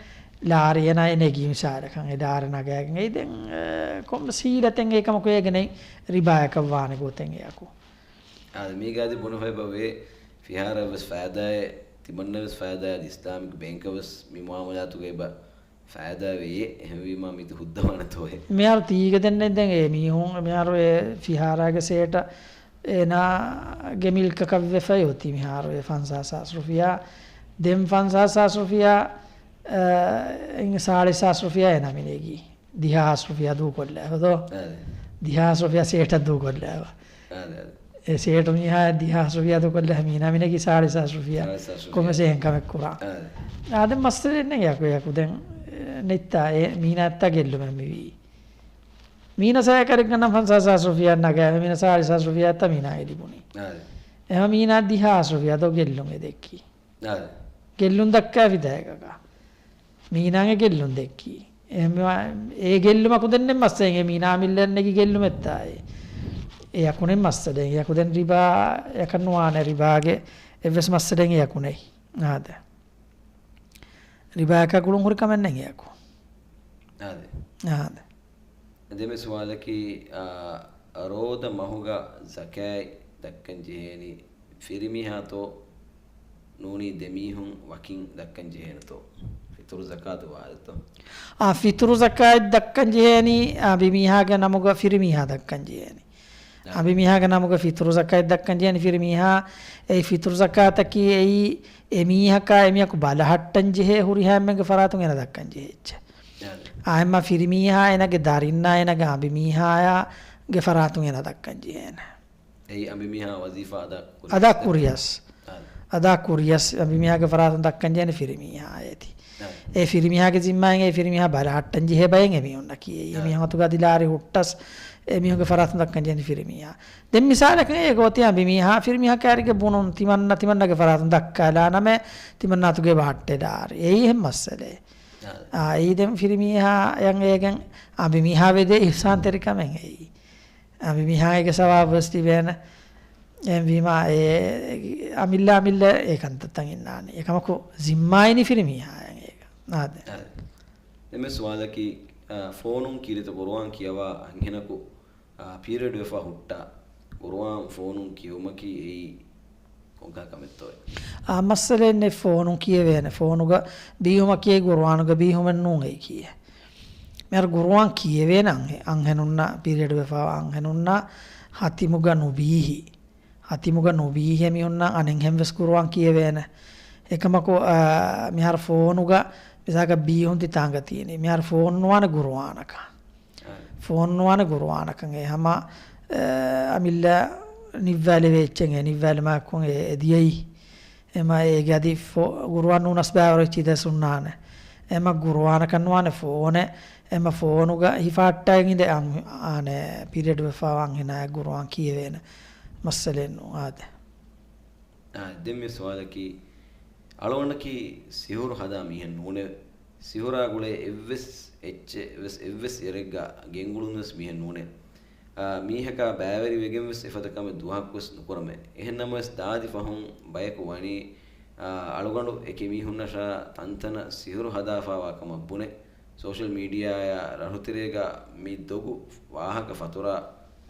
ލާރި އޭނަ އެ ނެގީ މިސާލަކަށް އެ ލާރި ނަގާގެން. އެއީ ދެން، އެ، ކޮންމެސް ހީލަތެއް އެކަމަކު އޭގެނެއް ރިބާއަކަށް ވާނެ ގޮތެއް އެއަކު. އާދެ، މީގާ އަދި ބުނެފައިބަ ވޭ، ފިހާރަ ވެސް ފައިދާއެއް، ތިމަންނަ ވެސް ފައިދާއެއް، އިސްލާމިކް ބޭންކަށް ވެސް މި މުއާމަލާތުގައި ބަ ފައިދާ ވެޔޭ، އެހެންވީމާ މިތި ހުއްދަވާނެތޯއޭ؟ މިހާރު ތީގަ ދެންނެ ދެން އެ މީހުން މިހާރު އެ ފިހާރާގެ ސޭޓަށް އޭނާގެ މިލްކަކަށް ވެފައި އޮތީ މިހާރު އެ ފަންސާސް ހާސް ރުފިޔާ. ދެން ފަންސާސް ހާސް ރުފިޔާ، އަ، ސާޅީސް ހާސް ރުފިޔާ އޭނާ މި ނެގީ. ދިހަ ހާސް ރުފިޔާ ދޫކޮށްލާފަ ދޯ؟ އާދެ. ދިހަ ހާސް ރުފިޔާ ސޭޓަށް ދޫކޮށްލާފަ. އާދެ، އާދެ. އެ ސޭޓު މީހާ ދިހާސް ރުފިޔާ ދޮގު ކޮށްލާ މީނާ މިނަގީ ސާޅީސް ހާސް ރުފިޔާ. ސާޅީސް ހާސް ރުފިޔާ. ކޮންމެސް އެހެން ކަމެއް ކުރާ. އާ. އާދެ، މައްސަލައެއް ނެތް އެއަކު، އެއަކު ދެން، އެ، ނެތްތާ އެ މީނާއަށްތާ ގެއްލުމެއް މިވީ. މީނަ ސައިކަރެއްގަންނަ ފަންސާސް ހާސް ރުފިޔާ ނަގާ، މީނަ ސާޅީސް ހާސް ރުފިޔާއަށްތާ މީނާގެ ލިބުނީ. އާ. އެހެން މީނާ ދިހާސް ރުފިޔާ ދޮގު ގެއްލުން އެ ދެއްކީ. އާ. ގެއްލުން ދައްކާފި ތާއެކަކާ. މީނާގެ ގެއްލުން ދެއްކީ. އެހެންވެ، އެ ގެއްލުމަކު ދެންނެއް މައްސަލައެއް މީނާ އަމިއްލަ ނެގި ގެއްލުމެއްތާއޭ. އެ އެއަކު ނެތް މައްސަލައެއް. އެއަކު ދެން ރިބާއަކަށް ނުވާނެ، ރިބާގެ އެއްވެސް މައްސަލައެއް އެއަކު ނެތް. އާދެ. ރިބާއަކާ ގުޅުން ހުރި ކަމެއް ނެތް އެއަކު. އާދެ. އާދެ. ދެންމެ ސުވާލަކީ، އާ، ރޯދަ މަހުގަ ޒަކާތް ދައްކަން ޖެހޭނީ ފިރިމީހާތޯ ނޫނީ ދެމީހުން ވަކިން ދައްކަން ޖެހޭނެތޯ؟ ފިތުރު ޒަކާތު ވާދެތޯ؟ އާ، ފިތުރު ޒަކާތް ދައްކަން ޖެހޭނީ، އާ، އަނބިމީހާގެ ނަމުގަ ފިރިމީހާ ދައްކަން ޖެހޭނީ. އާ. އަނބިމީހާގެ ނަމުގަ ފިތުރު ޒަކާތް ދައްކަން ޖެހޭނީ ފިރިމީހާ. އެ ފިތުރު ޒަކާތަކީ އެއީ އެމީހަކާ އެމީހަކު ބަލަހައްޓަން ޖެހޭ ހުރިހާ އެންމެންގެ ފަރާތުން އޭނަ ދައްކަން ޖެހޭ އެއްޗެއް. އާ. އާ، އެމަ ފިރިމީހާ އޭނަގެ ދަރިންނާ އޭނަގެ އަނބިމީހާޔާގެ ފަރާތުން އޭނަ ދައްކަން ޖެހޭނެ. އެއީ އަނބިމީހާ ވަޒީފާ އަދާ ކުރިޔަސް އަދާ ދައްކަން. ކުރިޔަސް. އާ. އަދާ ކުރިޔަސް އަނބިމީހާގެ ފަރާތުން ދައްކަން ޖެހޭނެ ފިރިމީހާ އޭތި. އާ. އެ ފިރިމީހާގެ ޒިންމާއިން އެ ފިރިމީހާ ބަލަހައްޓަން ޖެހޭ ބައެއް އެމީހުންނަކީ. އެއީ އާ. އެމީހުން އަތުގަ އަދި ލާރި ހުއްޓަސް އެމީހުންގެ ފަރާތުން ދައްކަން ޖެހޭނެ ފިރިމީހާ. ދެން މިސާލަކަށް އެ ގޯތި އަނބިމީހާ ފިރިމީހާ ކާރިގެ ބުނުން ތިމަންނަ ތިމަންނަގެ ފަރާތުން ދައްކާލާ ނަމެ ތިމަންނަ އަތުގެ ބަހައްޓެލާރި. އެއީ އެހެން މައްސަލައެއް. އާ. އާ، އެއީ ދެން ފިރިމީހާ އެއަށް އޭގެން އަނބިމީހާ ވެދޭ އިޙްސާންތެރިކަމެއް އެއީ. އަނބިމީހާ އޭގެ ސަވާބު ވެސް ލިބޭނެ. އެހެންވީމާ އެ އަމިއްލަ އަމިއްލަ އެ ކަންތައްތައް އިންނާނެ. އެކަމަކު ޒިންމާއިނީ ފިރިމީހާއަށް އޭގަ. އާދެ. އާދެ. ދެންމެ ސުވާލަކީ، އާ، ފޯނުން ކީރިތި ގުރުއާން ކިޔަވާ އަންހެނަކު، އާ، ޕީރިއަޑް ވެފަ ހުއްޓާ ގުރުއާން ފޯނުން ކިޔެވުމަކީ އެއީ ކޮންކަހަލަ ކަމެއްތޯއޭ؟ އާ، މައްސަލައެއް ނެތް ފޯނުން ކިޔެވޭނެ. ފޯނުގަ ބީހުމަކީ ގުރުއާނުގަ ބީހުމެއް ނޫން އެއީ ކިޔޭ. މިހާރު ގުރުއާން ކިޔެވޭނެ އަންހެ-، އަންހެނުންނަށް، ޕީރިއަޑް ވެފަވާ އަންހެނުންނަށް ހަތިމުގަ ނުބީހި. ހަތިމުގަ ނުބީހި މީހުންނަށް އަނެއްހެން ވެސް ގުރުއާން ކިޔެވޭނެ. އެކަމަކު، އާ، މިހާރު ފޯނުގަ މިސާލަކަށް ބީހުން ތި ތާނގަ ތީނީ. މިހާރު ފޯނު ނުވާނެ ގުރުއާނަކަށް. އާ. ފޯނު ނުވާނެ ގުރުއާނަކަށް. އެ ހަމަ، އާ، އަމިއްލަ ނިއްވާލެވޭ އެއްޗެއް އެ ނިއްވާލުމާއެކު އެ ދިޔައީ. އެމަ އޭގެ އަދި ފޯ-، ގުރުއާން ނޫނަސް ބާވަރު އެއްޗި ދެސުންނާނެ. އެމަ ގުރުއާނަކަށް ނުވާނެ ފޯނެއް. އެމަ ފޯނުގަ ހިފާއްޓާ އިނދެ އަން-، އާނެ ޕީރިއަޑް ވެފަވާ އަންހެނާއެއް ގުރުއާން ކިޔެވޭނެ މައްސަލައެއް ނޫން އާދެ. އާ، ދެން މި ސުވާލަކީ، އަޅުގަނޑަކީ ސިހުރު ހަދާ މީހެއް ނޫނެވެ. ސިހުރާ ގުޅޭ އެއްވެސް އެއްޗެއް ވެސް އެއްވެސް އެރެއްގަ ގެންގުޅުން ވެސް މީހެއް ނޫނެވެ. އާ، މީހަކާ ބައިވެރިވެގެން ވެސް އެފަދަ ކަމެއް ދުވަހަކު ވެސް ނުކުރަމެވެ. އެހެން ނަމަވެސް ދާދި ފަހުން ބަޔަކު ވަނީ، އާ، އަޅުގަނޑު އެކި މީހުންނަށާ ތަންތަނަށް ސިހުރު ހަދާފާވާ ކަމަށް ބުނެ، ސޯޝަލް މީޑިއާއާ ރަށުތެރޭގަ މި ދޮގު ވާހަކަ ފަތުރާ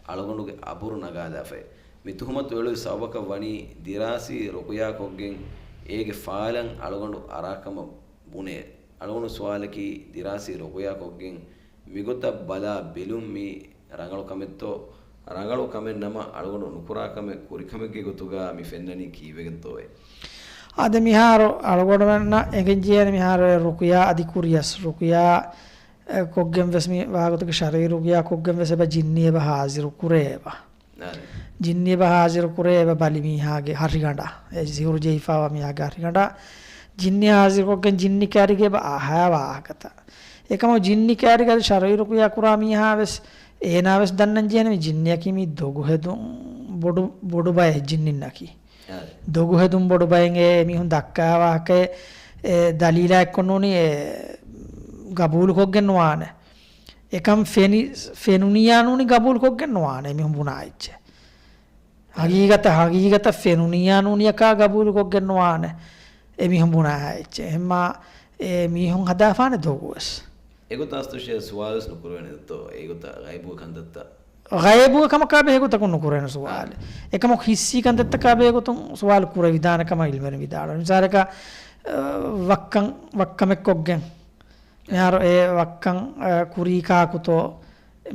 އަޅުގަނޑުގެ އަބުރު ނަގާލާފައި. މި ތުހުމަތު އެޅުވި ސަބަބަކަށް ވަނީ ދިރާސީ ރުޤުޔާކޮށްގެން އޭގެ ފާލަން އަޅުގަނޑު އަރާކަމަށް ބުނޭ. އަޅުގަނޑު ސުވާލަކީ، ދިރާސީ ރުޤުޔާކޮށްގެން މިގޮތަށް ބަލާ ބެލުން މީ ރަނގަޅު ކަމެއްތޯ؟ ރަނގަޅު ކަމެއް ނަމަ އަޅުގަނޑު ނުކުރާ ކަމެއް ކުރި ކަމެއްގެ ގޮތުގަ މި ފެންނަނީ ކީއްވެގެންތޯއޭ؟ އާދެ، މިހާރު އަޅުގަނޑުމެންނަށް އެނގެން ޖެހޭނެ މިހާރު އެ ރުޤުޔާ އަދި ކުރިޔަސް ރުޤުޔާ، އެ، ކޮށްގެން ވެސް މި ވާގޮތަކީ ޝަރުޢީ ރުޤުޔާ ކޮށްގެން ވެސް އެބަ ޖިންނި އެބަ ހާޒިރު ކުރޭ އެބަ. އާދެ. ޖިންނި އެބަ ހާޒިރު ކުރޭ އެބަ ބަލި މީހާގެ ހަށިގަނޑަށް. އެ ސިހުރު ޖެހިފާވާ މީހާގެ ހަށިގަނޑަށް ޖިންނި ހާޒިރުކޮށްގެން ޖިންނި ކާރިގެ އެބަ އަހާ ވާހަކަތައް. އެކަމަކު ޖިންނި ކާރިގަ އަދި ޝަރުޢީ ރުޤުޔާ ކުރާ މީހާ ވެސް، އޭނާ ވެސް ދަންނަން ޖެހޭނެ މި ޖިންނިއަކީ މި ދޮގު ހެދުން ބޮޑު، ބޮޑު ބައެއް ޖިންނިންނަކީ. އާދެ. ދޮގު ހެދުން ބޮޑު ބައެއް އެ މީހުން ދައްކާ ވާހަކައެއް، އެ ދަލީލާ އެއްކޮށް ނޫނީ އެ ގަބޫލުކޮށްގެން ނުވާނެ. އެކަން ފެނި-، ފެނުނިޔާ ނޫނީ ގަބޫލުކޮށްގެން ނުވާނެ އެ މީހުން ބުނާ އެއްޗެއް. ހަގީގަތަށް، ހަގީގަތަށް ފެނުނިޔާ ނޫނިޔަކާ ގަބޫލުކޮށްގެން ނުވާނެ އެ މީހުން ބުނާ އެއްޗެއް. އެހެންމާ އެ މީހުން ހަދާފާނެ ދޮގުވެސް. އެގޮތަށް އަސްތުޝޭ ސުވާލުވެސް ނުކުރެވޭނެ ދޯ؟ އެގޮތަށް ޣައިބުގެ ކަންތައްތައް. ޣައިބުގެ ކަމަކާ ބެހޭ ގޮތަކުން ނުކުރޭނެ ސުވާލެއް. އެކަމަކު ހިއްސީ ކަންތައްތަކާ ބެހޭ ގޮތުން ސުވާލު ކުރެވިދާނެ ކަމަށް އިލްމުވެރިން ވިދާޅުވި. މިސާލަކަށް، އަ، ވައްކަން، ވައްކަމެއް ކޮށްގެން. މިހާރު އެ ވައްކަން، އަ، ކުރީ ކާކުތޯ؟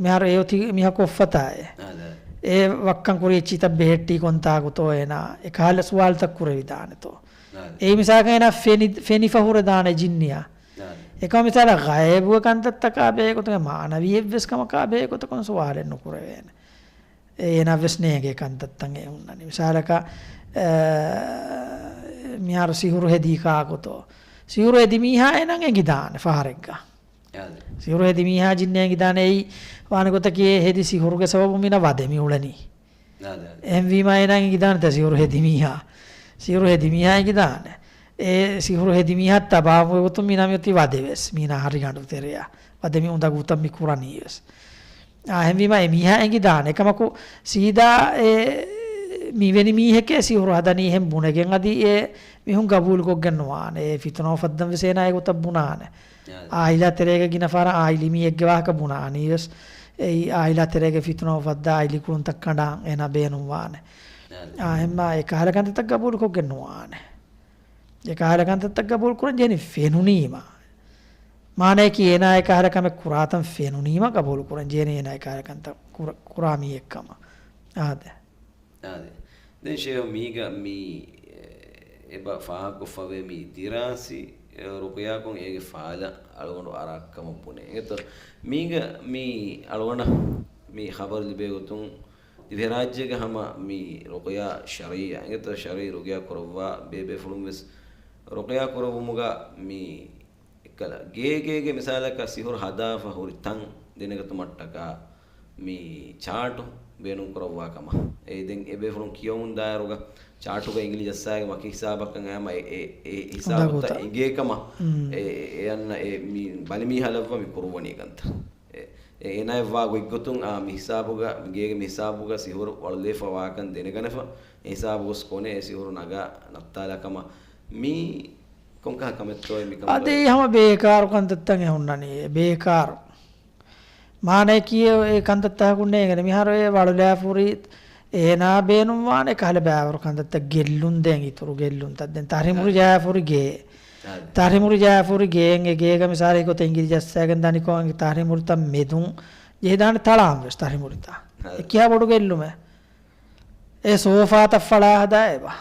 މިހާރު އެ އޮތީ މީހަކު އޮއްފަތާއޭ. އާދެ. އެ ވައްކަން ކުރި އެއްޗިތައް ބެހެއްޓީ ކޮންތާކުތޯ އޭނާ؟ އެކަހަލަ ސުވާލުތައް ކުރެވިދާނެތޯ؟ އާދެ. އެއީ މިސާލަކަށް އޭނާ ފެނި-، ފެނިފަ ހުރެދާނެ ޖިންނިއާ. އާދެ. އެކަމަ މިސާލަށް ޣައިބުގެ ކަންތައްތަކާ ބެހޭ ގޮތުން، މާނަވީ އެއްވެސް ކަމަކާ ބެހޭ ގޮތަކުން ސުވާލެއް ނުކުރެވޭނެ. އޭނާ ވެސް ނޭނގޭ ކަންތައްތައް އެ ހުންނަނީ. މިސާލަކަށް، އަ، މިހާރު ސިހުރު ހެދީ ކާކުތޯ؟ ސިހުރު ހެދި މީހާ އޭނަ އެނގިދާނެ ފަހަރެއްގަ. އާދެ. ސިހުރު ހެދި މީހާ ޖިންނޭ އެނގިދާނެ. އެއީ ވާނެ ގޮތަކީ އެ ހެދި ސިހުރުގެ ސަބަބުން މިނަ ވަދެ މި އުޅެނީ. އާދެ، އާދެ. އެހެންވީމާ އޭނާ އެނގިދާނެތަ ސިހުރު ހެދި މީހާ؟ ސިހުރު ހެދި މީހާ އެނގިދާނެ. އެ ސިހުރު ހެދި މީހާ ތަބާވުމުގެ ގޮތުން މިނާ މިއޮތީ ވަދެ ވެސް. މީނާ ހަރިގަނޑު ތެރެއަށް. ވަދެ މި އުނދަގޫތައް މި ކުރަނީ ވެސް. އާ، އެހެންވީމާ އެ މީހާ އެނގިދާނެ. އެކަމަކު ސީދާ އެ މިވެނި މީހެކޭ ސިހުރު ހަދަނީ އެހެން ބުނެގެން އަދި އެ މީހުން ގަބޫލުކޮށްގެން ނުވާނެ. އެ ފިތުނަ އުފައްދަން ވެސް އޭނާ އެގޮތަށް ބުނާނެ. އާ. އާއިލާ ތެރޭގަ ގިނަ ފަހަރަށް އާއިލީ މީހެއްގެ ވާހަކަ ބުނާނީ ވެސް. އެއީ އާއިލާ ތެރޭގެ ފިތުނަ އުފައްދާ އާއިލީ ކުޅުންތައް ކަނޑާން އޭނާ ބޭނުންވާނެ. އާ. އާ، އެހެންމާ އެ ކަހަލަ ކަންތައްތައް ގަބޫލުކޮށްގެން ނުވާނެ. އެ ކަހަލަ ކަންތައްތައް ގަބޫލު ކުރަން ޖެހެނީ ފެނުނީމަ. މާނަޔަކީ އޭނާ އެ ކަހަލަ ކަމެއް ކުރާތަން ފެނުނީމަ ގަބޫލު ކުރަން ޖެހެނީ އޭނާ އެ ކަހަލަ ކަންތައް ކުރ-، ކުރާ މީހެއްކަމަށް. އާދެ. އާދެ. ދެން ޝޭހު މީގަ މީ، އެ، އެބަ ފާހަގަކޮށްފަވޭ މީ ދިރާސީ، އެ، ރުޤުޔާކޮށް އޭގެ ފާލަ އަޅުގަނޑު އަރާ ކަމަށް ބުނޭ. އެގޮތަށް މީގަ މީ އަޅުގަނޑަށް މީ ޚަބަރު ލިބޭ ގޮތުން ދިވެހިރާއްޖޭގަ ހަމަ މި ރުޤުޔާ ޝަރުޢިއްޔާ، އިނގޭތޯ ޝަރުޢީ ރުޤުޔާ ކުރައްވާ ބޭބޭފުޅުން ވެސް ރުޤުޔާ ކުރެއްވުމުގަ މި އެއްކަލަ ގޭގޭގެ މިސާލަކަށް ސިހުރު ހަދާފަ ހުރި ތަން ދެނެގަތުމަށްޓަކާ މި ޗާޓު ބޭނުން ކުރައްވާ ކަމަށް. އެ ދެން އެ ބޭފުޅުން ކިޔަވަމުން ދާއިރުގަ ޗާޓުގަ އިނގިލި ޖައްސާގެން ވަކި ހިސާބަކަށް އައިމަ އެ، އެ، އެ ހިސާބުތައް އުނދަގޫތައް. އެނގޭ ކަމަށް މް. އެ، އެ، އެ އަންނަ އެ މި ބަލި މީހާ ލައްވަ މި ކުރުއްވަނީ ކަންތައް. އެ، އެ، އޭނާއަށް ވާ ގޮތްގޮތުން އާ މި ހިސާބުގަ، ގޭގެ މި ހިސާބުގަ ސިހުރު ވަޅުލައިފަ ވާކަން ދެނެގަނެފަ، އެ ހިސާބު ގޮސް ކޮނެ އެ ސިހުރު ނަގާ ނައްތާލާ ކަމަށް މީ ކޮންކަހަ ކަމެއްތޯއޭ މިކަމުގަ؟ އަދި ހަމަ ބޭކާރު ކަންތައްތައް އެ ހުންނަނީ، ބޭކާރު. މާނަޔަކީ އެ ކަންތައްތަކަކުން ނޭނގެނެ. މިހާރު އެ ވަޅުލާފަ ހުރި އޭނާ ބޭނުންވާނެ ކަހަލަ ބައިވަރު ކަންތައްތައް ގެއްލުން ދޭން އިތުރު ގެއްލުންތައް ދޭން. ތަހްރީމު އާ. ހުރި ޖައިފުރި ގޭ. އާ. ތަހްރީމު ހުރި ޖައިފުރި ގޭން އެ ގޭގަ މިސާލެއް ގޮތަށް އިނގިލި ޖައްސާގެން ދަނިކޮށް ތަހްރީމު ހުރިތައް މެދުން ޖެހިދާނެ ތަޅާން ވެސް ތަހްރީމު ހުރިތައް. އާ. އެ ކިހާ ބޮޑު ގެއްލުމެއް. އެ ސޯފާތައް ފަޅާ ހަދާ އެބަ.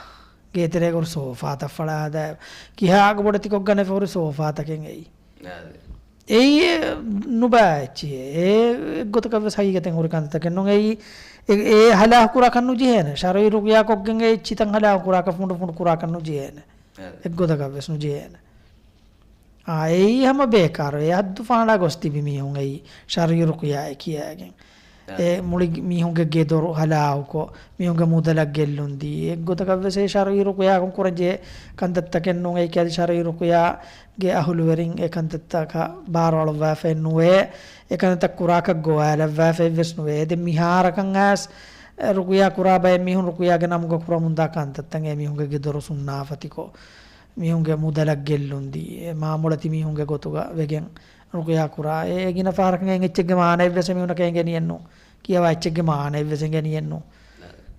ގޭތެރޭގަ ހުރި ސޯފާތައް ފަޅާ ހަދާ އެބަ. ކިހާ އަގު ބޮޑެތިކޮށްގަނެފަ ހުރި ސޯފާތަކެއް އެއީ. އާ. އެއީ ނުބައި އެއްޗިހޭ. އެ އެއްގޮތަކަށް ވެސް ހަގީގަތެއް ހުރި ކަންތައްތަކެއް ނޫން. އެއީ އެ، އެ ހަލާކު ކުރާކަށް ނުޖެހޭނެ. ޝަރުޢީ ރުޤުޔާ ކޮށްގެން އެ އެއްޗިތައް ހަލާކު ކުރާކަށް ފުނޑު ފުނޑު ކުރާކަށް ނުޖެހޭނެ. އާ. އެއްގޮތަކަށް ވެސް ނުޖެހޭނެ. އާ، އެއީ ހަމަ ބޭކާރު. އެ ހައްދު ފާނާ ގޮސް ތިބި މީހުން އެއީ ޝަރުޢީ ރުޤުޔާއޭ ކިޔައިގެން. އާ. އެ މުޅި މީހުންގެ ގެދޮރު ހަލާކުކޮށް، މީހުންގެ މުދަލަށް ގެއްލުން ދީ. އެއްގޮތަކަށް ވެސް އެ ޝަރުޢީ ރުޤުޔާކުން ކުރަންޖެހޭ ކަންތައްތަކެއް ނޫން. އެއީ ކިޔާދި ޝަރުޢީ ރުޤުޔާ ގެ އަހުލުވެރިން އެ ކަންތައްތަކަށް ބާރުއަޅުއްވާފައެއް ނުވޭ، އެ ކަންތައް ކުރާކަށް ގޮވާލައްވާފައެއް ވެސް ނުވޭ. ދެން މިހާރަކަށް އައިސް ރުޤުޔާ ކުރާ ބައެއް މީހުން ރުޤުޔާގެ ނަމުގަ ކުރަމުންދާ ކަންތައްތައް އެ މީހުންގެ ގެދޮރު ސުންނާފަތިކޮށް، މީހުންގެ މުދަލަށް ގެއްލުން ދީ، އެ މާމުޅަތި މީހުންގެ ގޮތުގަ ވެގެން ރުޤުޔާ ކުރާ. އެ ގިނަ ފަހަރަކަށް އެއްޗެއްގެ މާނައެއް ވެސް އެމީހުންނަކަށް އެނގެނީއެއްނު. ކިޔަވާ އެއްޗެއްގެ މާނައެއް ވެސް އެނގެނީއެއްނު.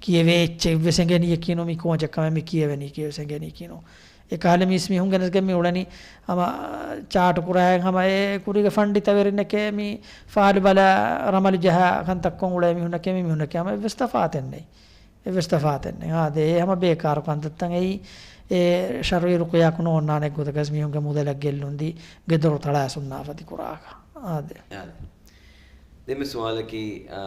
ކިޔެވޭ އެއްޗެއް ވެސް އެނގެނީއެކީނު، މި ކޯޗެއް ކަމެއް މި ކިޔެވެނީ ކިޔެވެސް އެނގެނީކީނު. އެކަހަލަ މީސް މީހުން ގެނެސްގެން މި އުޅެނީ ހަމަ ޗާޓު ކުރާ ހަމަ އެ ކުރީގެ ފަންޑިތަވެރިންނެކޭ މި ފާލު ބަލާ ރަމަލު ޖަހާ ކަންތައްކޮށް އުޅޭ މީހުންނެކޭ މި މީހުންނެކޭ ހަމަ އެއްވެސް ތަފާތެއް ނެތް. އެއްވެސް ތަފާތެއް ނެތް. އާދެ، އެ ހަމަ ބޭކާރު ކަންތައްތައް އެއީ، އެ ޝަރުޢީ ރުޤުޔާކު ނޯންނާނެ އެއްގޮތަކަށް މީހުންގެ މުދަލަށް ގެއްލުން ދީ، ގެދޮރު ތަޅާ ސުންނާފަތި ކުރާކަށް. އާދެ. އާދެ. ދެންމެ ސުވާލަކީ، އާ،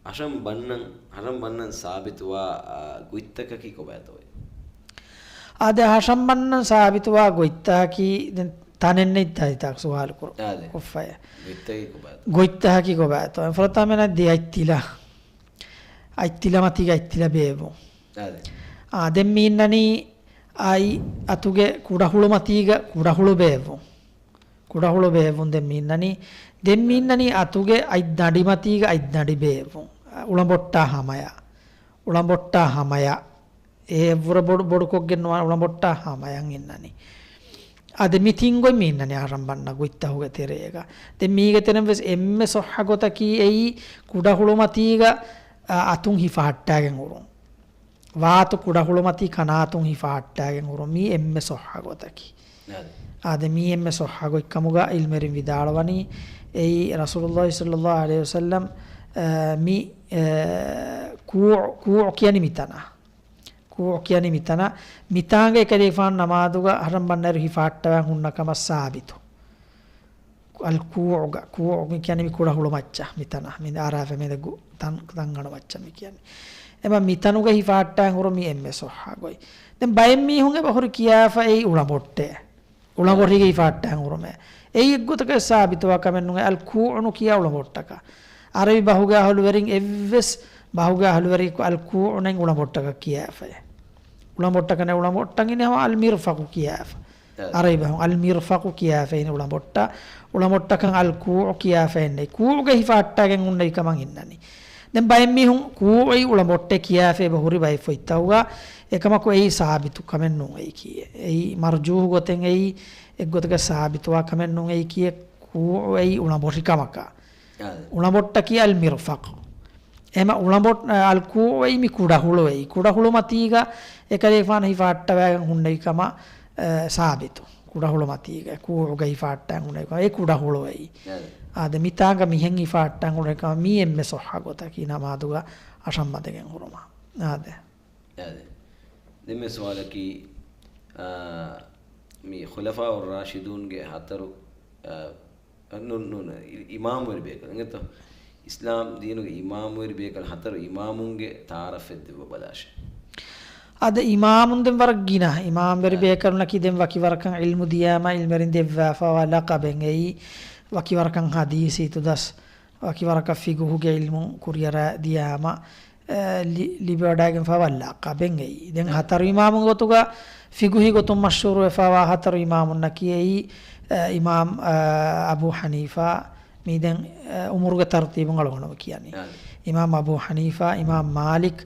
ހަށަން ބަންނަން، ހަށަން ބަންނަން ސާބިތުވާ، އާ، ގޮތްތަކަކީ ކޮބާތޯއޭ؟ އާދެ، ހަށަން ބަންނަން ސާބިތުވާ ގޮތްތަކަކީ ދެން ތަނެއް ނެތް ތައް ތަކު ސުވާލު ކުރު-، އާދެ. ކޮށްފައޭ. ގޮތްތަކަކީ ކޮބާތޯ؟ ގޮތްތަކަކީ ކޮބާތޯ؟ ފުރަތަމަ މިނަ ދި އަތްތިލަ. އަތްތިލަ މަތީގަ އަތްތިލަ ބޭއްވުން. އާދެ. އާ، ދެން މީންނަނީ އަތް އަތުގެ ކުޑަހުޅު މަތީގަ ކުޑަހުޅު ބޭއްވުން. ކުޑަހުޅު ބޭއްވުން ދެން މީންނަނީ. ދެން މީންނަނީ އަތުގެ އަތްދަނޑި މަތީގަ އަތްދަނޑި ބޭއްވުން. އުޅަނބޮއްޓާ ހަމަޔަށް. އުޅަނބޮއްޓާ ހަމަޔަށް. އެ އެއްވުރެ ބޮޑު، ބޮޑުކޮށްގެން ނުވާ އުޅަނބޮއްޓާ ހަމަޔަށް އިންނަނީ. އާދެ، މި ތިން ގޮތް މީންނަނީ ހަށަން ބަންނަ ގޮތްތަކުގެ ތެރޭގަ. ދެން މީގެ ތެރެއިން ވެސް އެންމެ ޞައްޙަ ގޮތަކީ އެއީ ކުޑަހުޅު މަތީގަ، އަ، އަތުން ހިފަހައްޓާގެން އުޅުން. ވާތު ކުޑަހުޅު މަތީ ކަނާތުން ހިފަހައްޓާގެން އުޅުން. މީ އެންމެ ޞައްޙަ ގޮތަކީ. އާދެ. އާދެ، މީ އެންމެ ޞައްޙަ ގޮތްކަމުގަ ޢިލްމުވެރިން ވިދާޅުވަނީ، އެއީ ރަސޫލުﷲ ޞައްލަﷲ ޢަލައިހި ވަސައްލަމް، އަ، މި، އަ، ކޫޢު، ކޫޢު ކިޔަނީ މިތަނަށް. ކޫޢު ކިޔަނީ މިތަނަށް. މިތާނގަ އެކަލޭގެފާނު ނަމާދުގަ ހަށަން ބަންނައިރު ހިފަހައްޓަވާ ހުންނަ ކަމަށް ސާބިތު. އަލް ކޫޢުގަ، ކޫޢު ކިޔަނީ މި ކުޑަހުޅު މައްޗަށް މިތަނަށް. މި އަރާފަ މެދަ ގު-، ތަން، ތަން އަންނަ މައްޗަށް މި ކިޔަނީ. އެމަ މިތަނުގަ ހިފާއްޓާން ހުރު މީ އެންމެ ޞައްޙަ ގޮތް. ދެން ބައެއް މީހުން އެބަ ހުރި ކިޔާފަ އެއީ އުޅަނބޮއްޓޭ. އުޅަނބޮށީގަ ހިފާއްޓާން ހުރުމޭ. އެއީ އެއްގޮތަކަށް ސާބިތުވާ ކަމެއް ނޫން. އަލް ކޫޢު ނުކިޔާ އުޅަނބޮއްޓަކަށް. ޢަރަބި ބަހުގެ އަހުލުވެރިން އެއްވެސް ބަހުގެ އަހުލުވެރިއަކު އަލް ކޫޢު ނެތް އުޅަނބޮއްޓަކަށް ކިޔާފައެއް. އުޅަނބޮއްޓަކަށް ނެތް އުޅަނބޮއްޓަށް އިނީ ހަމަ އަލް މިރްފަޤު ކިޔާފަ. އަ. ޢަރަބި ބަހުން އަލް މިރްފަޤު ކިޔާފައިން އުޅަނބޮއްޓަށް، އުޅަނބޮއްޓަކަށް އަލް ކޫޢު ކިޔާފައެއް ނެތް. ކޫޢުގަ ހިފާއްޓާގެން ހުންނެވި ކަމަށް އިންނަނީ. ދެން ބައެއް މީހުން ކޫޢު އެއީ އުޅަނބޮއްޓޭ ކިޔާފަ އެބަ ހުރި ބައެއް ފޮތްތަކުގަ. އެކަމަކު އެއީ ސާބިތު ކަމެއް ނޫން އެއީ ކީއެއް. އެއީ މަރްޖޫޙު ގޮތެއް އެއީ އެއްގޮތަކަށް ސާބިތުވާ ކަމެއް ނޫން އެއީ ކީއެއް. ކޫޢު އެއީ އުޅަނބޮށި ކަމަކަށް. އާ. އުޅަނބޮއްޓަކީ އަލް މިރްފަޤު. އެމަ އުޅަނބޮށް، އަލް ކޫޢު އެއީ މި ކުޑަހުޅު އެއީ. ކުޑަހުޅު މަތީގަ އެކަލޭގެފާނު ހިފާއްޓަވައިގެން ހުންނެވި ކަމަށް، އަ، ސާބިތު. ކުޑަހުޅު މަތީގަ ކޫޢުގަ ހިފާއްޓާން ހުންނެވި ކަމަށް އެ ކުޑަހުޅު އެއީ. އާ. އާދެ، މިތާނގަ މިހެން ހިފާއްޓާން ހުންނެވި ކަމަށް މީ އެންމެ ޞައްޙަ ގޮތަކީ ނަމާދުގަ އަށަށް މަދަގެން ހުރުމަށް. އާދެ. އާދެ. ދެންމެ ސުވާލަކީ، އާ، މި ޚުލަފާއު ރާޝިދޫންގެ ހަތަރު، އާ، ނޫން، ނޫން، އި-، އިމާމުވެރި ބޭކަލުން އިނގޭތޯ؟ އިސްލާމް ދީނުގެ އިމާމުވެރި ބޭކަލުން ހަތަރު އިމާމުންގެ ތަޢާރަފެއް ދެއްވަ ބަލާށޭ. އަދި އިމާމުން ދެން ވަރަށް ގިނަ. އިމާމްވެރި އާ. ބޭކަލުންނަކީ ދެން ވަކިވަރަކަށް ޢިލްމު ދިޔާމަ، ޢިލްމުވެރިން ދެއްވާފައިވާ ލަޤަބެއް އެއީ. ވަކިވަރަކަށް ޙަދީޘީ ތުދަސް، ވަކިވަރަކަށް ފިޤުހުގެ ޢިލްމު ކުރިއަރާ ދިޔާމަ، އެ، ލި-، ލިބިވަޑައިގެންފައިވާ ލަޤަބެއް އެއީ. ދެން އާ. ހަތަރު އިމާމުން ގޮތުގަ ފިޤުހީ ގޮތުން މަޝްހޫރުވެފައިވާ ހަތަރު އިމާމުންނަކީ އެއީ، އެ، އިމާމް، އަ، އަބޫ ޙަނީފާ، މީ ދެން، އެ، އުމުރުގެ ތަރުތީބުން އަޅުގަނޑު ކިޔަނީ. އާ. އިމާމް އަބޫ ޙަނީފާ، އިމާމް މާލިކް،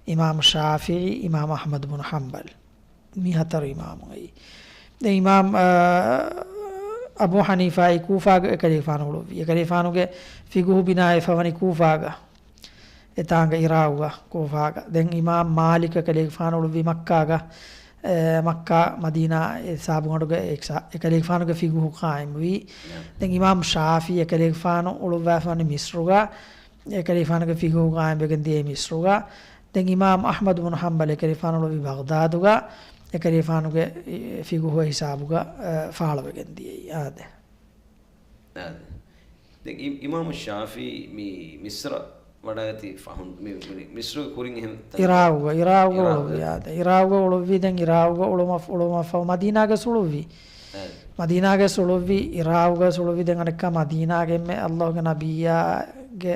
އިމާމް ޝާފިޢީ، އިމާމް އަޙްމަދު ބުނު ޙަންބަލް. މި ހަތަރު އިމާމުން އެއީ. ދެން އިމާމް، އަ، އަބޫ ޙަނީފާއީ ކޫފާގަ އެކަލޭގެފާނު އުޅުއްވި. އެކަލޭގެފާނުގެ ފިޤުހު ބިނާވެފަވަނީ ކޫފާގަ. އެތާނގަ އިރާގުގަ ކޫފާގަ. ދެން އިމާމް މާލިކު އެކަލޭގެފާނު އުޅުއްވި މައްކާގަ، އެ، މައްކާ މަދީނާ އެ ހިސާބުގަނޑުގަ އެ ސާ-، އެކަލޭގެފާނުގެ ފިޤުހު ޤާއިމުވީ. ދެން އިމާމް ޝާފިޢީ އެކަލޭގެފާނު އުޅުއްވާފަވަނީ މިޞްރުގަ. އެކަލޭގެފާނުގެ ފިޤުހު ޤާއިމްވެގެން ދިޔައީ މިޞްރުގަ. ދެން އިމާމް އަޙްމަދު ބުނު ޙަންބަލް އެކަލޭގެފާނު އުޅުއްވީ ބަޣްދާދުގަ. އެކަލޭގެފާނުގެ، އެ، ފިޤުހު ހިސާބުގަ، އެ، ފާޅުވެގެން ދިޔައީ. އާދެ. އާދެ. ދެން އި-، އިމާމު ޝާފިޢީ މި މިޞްރަށް ވަޑައިގަތީ ފަހުން މި-، މި-، މިޞްރުގެ ކުރިން އެހެން ތަން-، އިރާގުގަ، އިރާގުގަ އިރާގު. އުޅުއްވި، އާދެ. އިރާގުގަ އުޅުއްވި، ދެން އިރާގުގަ އުޅުމަށް، އުޅުމަށްފަހު މަދީނާގަ އުޅުއްވި. އާދެ. މަދީނާގަ އުޅުއްވި، އިރާގުގަ އުޅުއްވި، ދެން އަނެއްކާ މަދީނާގެ އެންމެ ﷲ ގެ ނަބިއްޔާގެ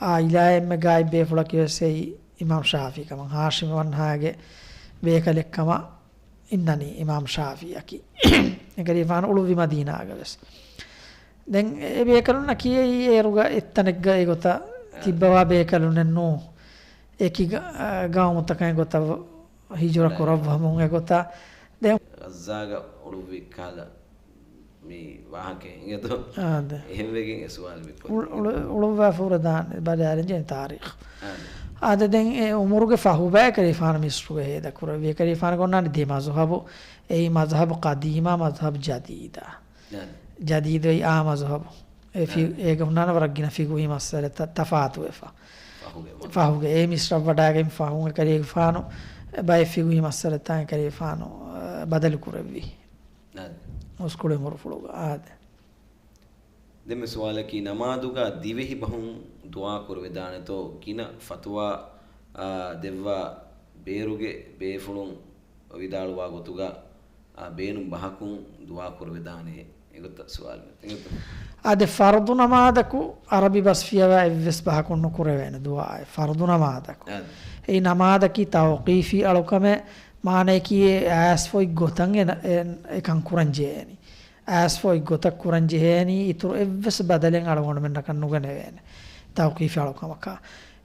އާއިލާ އެންމެ ޣާއިބް ބޭފުޅަކީ ވެސް އެއީ އިމާމް ޝާފިޢީ ކަމަށް، ހާޝިމީ ވަންހާގެ ބޭކަލެއް ކަމަށް އިންނަނީ އިމާމް ޝާފިޢީއަކީ. އެކަލޭގެފާނު އުޅުއްވި މަދީނާގަ ވެސް. ދެން އެ ބޭކަލުންނަކީ އެއީ އޭރުގަ އެއްތަނެއްގަ އެގޮތަށް ތިއްބަވާ ބޭކަލުންނެއް ނޫ. އެކި ގަ-، ގައުމުތަކަށް އެގޮތަށް ހިޖުރަ ކުރައްވަމުން އެގޮތަށް. ދެން ޣައްޒާގަ އުޅުއްވި ކަހަލަ މި ވާހަކައެއް އިނގޭތޯ؟ އާދެ. އެހެންވެގެން އެ ސުވާލު މި ކޮށްދިނީ. އުޅު-، އުޅުއްވާފަ ހުރެދާނެ ބަލާލަން ޖެހޭ ތާރީޚު. އާދެ. އާދެ، ދެން އެ އުމުރުގެ ފަހުބައި އެކަލޭގެފާނު މިޞްރުގަ ހޭދަކުރެއްވި. އެކަލޭގެފާނުގެ އޮންނާނެ ދެ މަޒުހަބު. އެއީ މަޒުހަބު ޤަދީމާ، މަޒުހަބު ޖަދީދާ. އާދެ. ޖަދީދު އެއީ އާ މަޒުހަބު. އެ ފި-، އާދެ. އޭގަ ހުންނާނެ ވަރަށް ގިނަ ފިޤުހީ މައްސަލަތައް ތަފާތުވެފަ. ފަހުގެ މަ- ފަހުގެ އެ މިޞްރަށް ވަޑައިގެން ފަހުން އެކަލޭގެފާނު ބައެއް ފިޤުހީ މައްސަލަތައް އެކަލޭގެފާނު، އަ، ބަދަލު ކުރެއްވި. އާދެ. މުސްކުޅި އުމުރުފުޅުގަ. އާދެ. ދެންމެ ސުވާލަކީ، ނަމާދުގަ ދިވެހި ބަހުން ދުޢާ ކުރެވިދާނެތޯ؟ ގިނަ ފަތުވާ، އާ، ދެއްވާ ބޭރުގެ ބޭފުޅުން ވިދާޅުވާ ގޮތުގަ، އާ، ބޭނުން ބަހަކުން ދުޢާ ކުރެވިދާނެ. އެގޮތަށް ސުވާލު އެނގޭތޯ؟ އާދެ، ފަރުޟު ނަމާދަކު ޢަރަބި ބަސް ފިޔަވާ އެއްވެސް ބަހަކުން ނުކުރެވޭނެ ދުޢާއެއް. ފަރުޟު ނަމާދަކު. އާދެ. އެއީ ނަމާދަކީ ތައުޤީފީ އަޅުކަމެއް، މާނަޔަކީ އެ އައިސްފޮތް ގޮތަށް އެ ނަ-، އެ، އެކަން ކުރަން ޖެހޭނީ. އައިސްފޮތް ގޮތަށް ކުރަން ޖެހޭނީ، އިތުރު އެއްވެސް ބަދަލެއް އަޅުގަނޑުމެންނަކަށް ނުގެނެވޭނެ. ތައުޤީފީ އަޅުކަމަކަށް.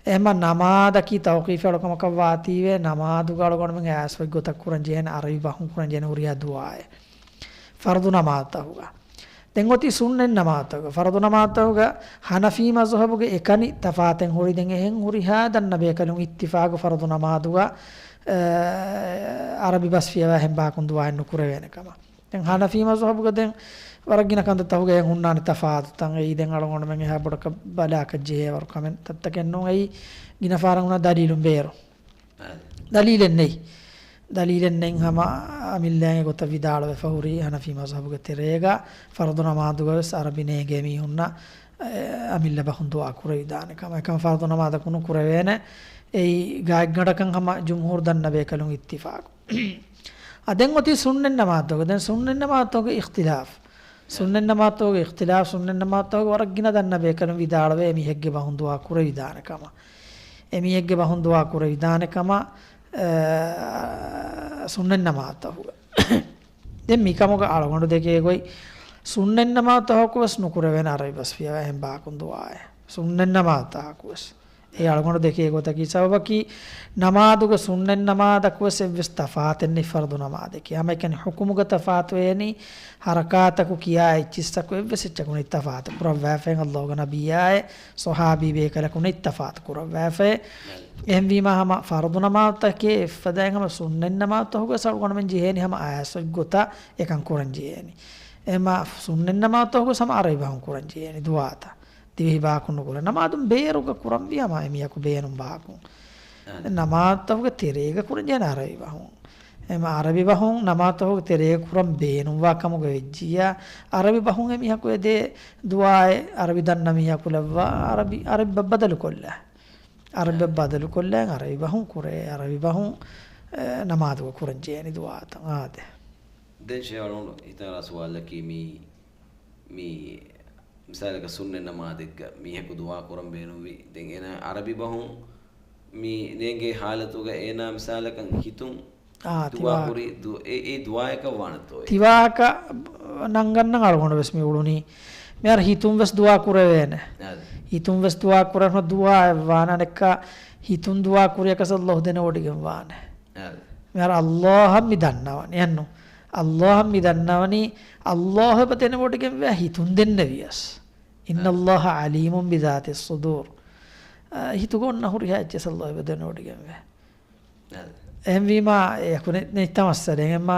އެހެންމަ ނަމާދަކީ ތައުޤީފީ އަޅުކަމަކަށް ވާތީވެ، ނަމާދުގަ އަޅުގަނޑުމެން އައިސްފޮތް ގޮތަށް ކުރަން ޖެހޭނެ، ޢަރަބި ބަހުން ކުރަން ޖެހޭނެ ހުރިހާ ދުޢާއެއް. ފަރުޟު ނަމާދުތަކުގަ. ދެން އޮތީ ސުންނަތް ނަމާދުތަކުގަ. ފަރުޟު ނަމާދުތަކުގަ ޙަނަފީ މަޒުހަބުގެ އެކަނި ތަފާތެއް ހުރި. ދެން އެހެން ހުރިހާ ދަންނަ ބޭކަލުން އިއްތިފާގު ފަރުޟު ނަމާދުގަ، އަ، ޢަރަބި ބަސް ފިޔަވާ އެހެން ބަހަކުން ދުޢާއެއް ނުކުރެވޭނެ ކަމަށް. ދެން ޙަނަފީ މަޒުހަބުގަ ދެން ވަރަށް ގިނަ ކަންތައްތަކުގައި ހުންނާނެ ތަފާތުތައް. އެއީ ދެން އަޅުގަނޑުމެން އެހާ ބޮޑަކަށް ބަލާކަށް ޖެހޭވަރު ކަމެއް ތައްތަކެއް ނޫން. އެއީ ގިނަ ފަހަރަށް ހުންނަ ދަލީލުން ބޭރު. އާދެ. ދަލީލެއް ނެތް. ދަލީލެއް ނެތް ހަމަ އަމިއްލައިން އެގޮތަށް ވިދާޅުވެފަ ހުރީ ޙަނަފީ މަޒުހަބުގެ ތެރޭގަ ފަރުޟު ނަމާދުގަ ވެސް ޢަރަބި ނޭނގޭ މީހުންނަށް، އެ، އަމިއްލަ ބަހުން ދުޢާ ކުރެވިދާނެ ކަމަށް. އެކަމަށް ފަރުޟު ނަމާދަކު ނުކުރެވޭނެ. އެއީ ގާތްގަނޑަކަށް ހަމަ ޖުމްހޫރު ދަންނަ ބޭކަލުން އިއްތިފާޤު. އާ، ދެން އޮތީ ސުންނަތް ނަމާދުތަކުގެ. ދެން ސުންނަތް ނަމާދުތަކުގެ އިޚްތިލާފް. ސުންނަތް ނަމާދުތަކުގެ އިޚްތިލާފް، ސުންނަތް ނަމާދުތަކުގެ ވަރަށް ގިނަ ދަންނަ ބޭކަލުން ވިދާޅުވޭ އެމީހެއްގެ ބަހުން ދުޢާ ކުރެވިދާނެ ކަމަށް. އެމީހެއްގެ ބަހުން ދުޢާ ކުރެވިދާނެ ކަމަށް، އެ، ސުންނަތް ނަމާދުތަކުގަ. ދެން މިކަމުގަ އަޅުގަނޑު ދެކޭ ގޮތް، ސުންނަތް ނަމާދުތަކަކު ވެސް ނުކުރެވޭނެ ޢަރަބި ބަސްފިޔަވާ އެހެން ބާކުން ދުޢާއެއް. ސުންނަތް ނަމާދުތަކަކު ވެސް. އެ އަޅުގަނޑު ދެކޭ ގޮތަކީ، ސަބަބަކީ، ނަމާދުގެ ސުންނަތް ނަމާދަކު ވެސް އެއްވެސް ތަފާތެއް ނެތް ފަރުޟު ނަމާދެކޭ. ހަމައެކަނި ޙުކުމުގަ ތަފާތު ވޭނީ، ޙަރަކާތަކު ކިޔާ އެއްޗިއްސަކު އެއްވެސް އެއްޗަކު ނެތް ތަފާތު ކުރައްވާފައި، ﷲ ގެ ނަބިއްޔާއެއް ޞަޙާބީ ބޭކަލަކު ނެތް ތަފާތު ކުރައްވާފައި. އެހެންވީމާ ހަމަ ފަރުޟު ނަމާދުތަކޭ އެއްފަދައިން ހަމަ ސުންނަތް ނަމާދުތަކުގަ އަޅުގަނޑުމެން ޖެހޭނީ ހަމަ އާސޮއްގޮތަށް އެކަން ކުރަން ޖެހޭނީ. އެމާ ސުންނަތް ނަމާދުތަކުގަ ހަމަ ޢަރަބި ބަހުން ކުރަން ޖެހޭނީ ދުޢާތައް. ދިވެހި ބާކުން ނުކުރޭ. ނަމާދުން ބޭރުގަ ކުރަންވީ ހަމަ އެމީހަކު ބޭނުން ބާކުން. އާ. ނަމާދުތަކުގެ ތެރޭގަ ކުރަން ޖެހޭނެ ޢަރަބި ބަހުން. އެމަ ޢަރަބި ބަހުން ނަމާދުތަކުގެ ތެރޭގަ ކުރަން ބޭނުންވާ ކަމުގަ ވެއްޖިއްޔާ، ޢަރަބި ބަހުން އެމީހަކު އެދޭ ދުޢާއެއް ޢަރަބި ދަންނަ މީހަކު ލައްވާ، ޢަރަބި، ޢަރަބި ބަ-، ބަދަލުކޮށްލާ. ޢަރަބި އާ. ބަ-، ބަދަލުކޮށްލާ، ޢަރަބި ބަހުން ކުރޭ، ޢަރަބި ބަހުން، އެ، ނަމާދުގަ ކުރަން ޖެހޭނެ ދުޢާތައް. އާދެ. ދެން ޝޭޚް އަޅުގަނޑު ހިތަށް އަރާ ސުވާލަކީ މި، މި މިސާލަކަށް ސުންނަތް ނަމާދެއްގަ މީހަކު ދުޢާ ކުރަން ބޭނުންވި. ދެން އޭނާ ޢަރަބި ބަހުން މި ނޭނގޭ ޙާލަތުގަ އޭނާ މިސާލަކަށް ހިތުން އާ، ދުޢާ ތިބާ. ކުރި ދު-، އެ، އެ ދުޢާއަކަށް ވާނެތޯއޭ؟ ތިބާކަށް ނަންގަންނަން އަޅުގަނޑު ވެސް މި އުޅުނީ. މިހާރު ހިތުން ވެސް ދުޢާ ކުރެވޭނެ. އާ. ހިތުން ވެސް ދުޢާ ކުރެވޭނެ ދުޢާއެއް ވާނެ. އަނެއްކާ ހިތުން ދުޢާ ކުރިޔަކަސް ﷲ ދެނެވޮޑިގެން ވާނެ. އާ. މިހާރު ﷲ އަށް މި ދަންނަވަނީ. އެއްނު. ﷲ އަށް މި ދަންނަވަނީ، ﷲ އެބަ ދެނެވޮޑިގެންވެ ހިތުން ދެންނެވިޔަސް. إن الله عليم بذات الصدور. އާ، ހިތުގަ އޮންނަ ހުރިހާ އެއްޗެއް ﷲ އެބަ ދެނެވޮޑިގެންވެ. އާ. އެހެންވީމާ، އެކު ނެ-، ނެތް މައްސަލައެއް. އެމާ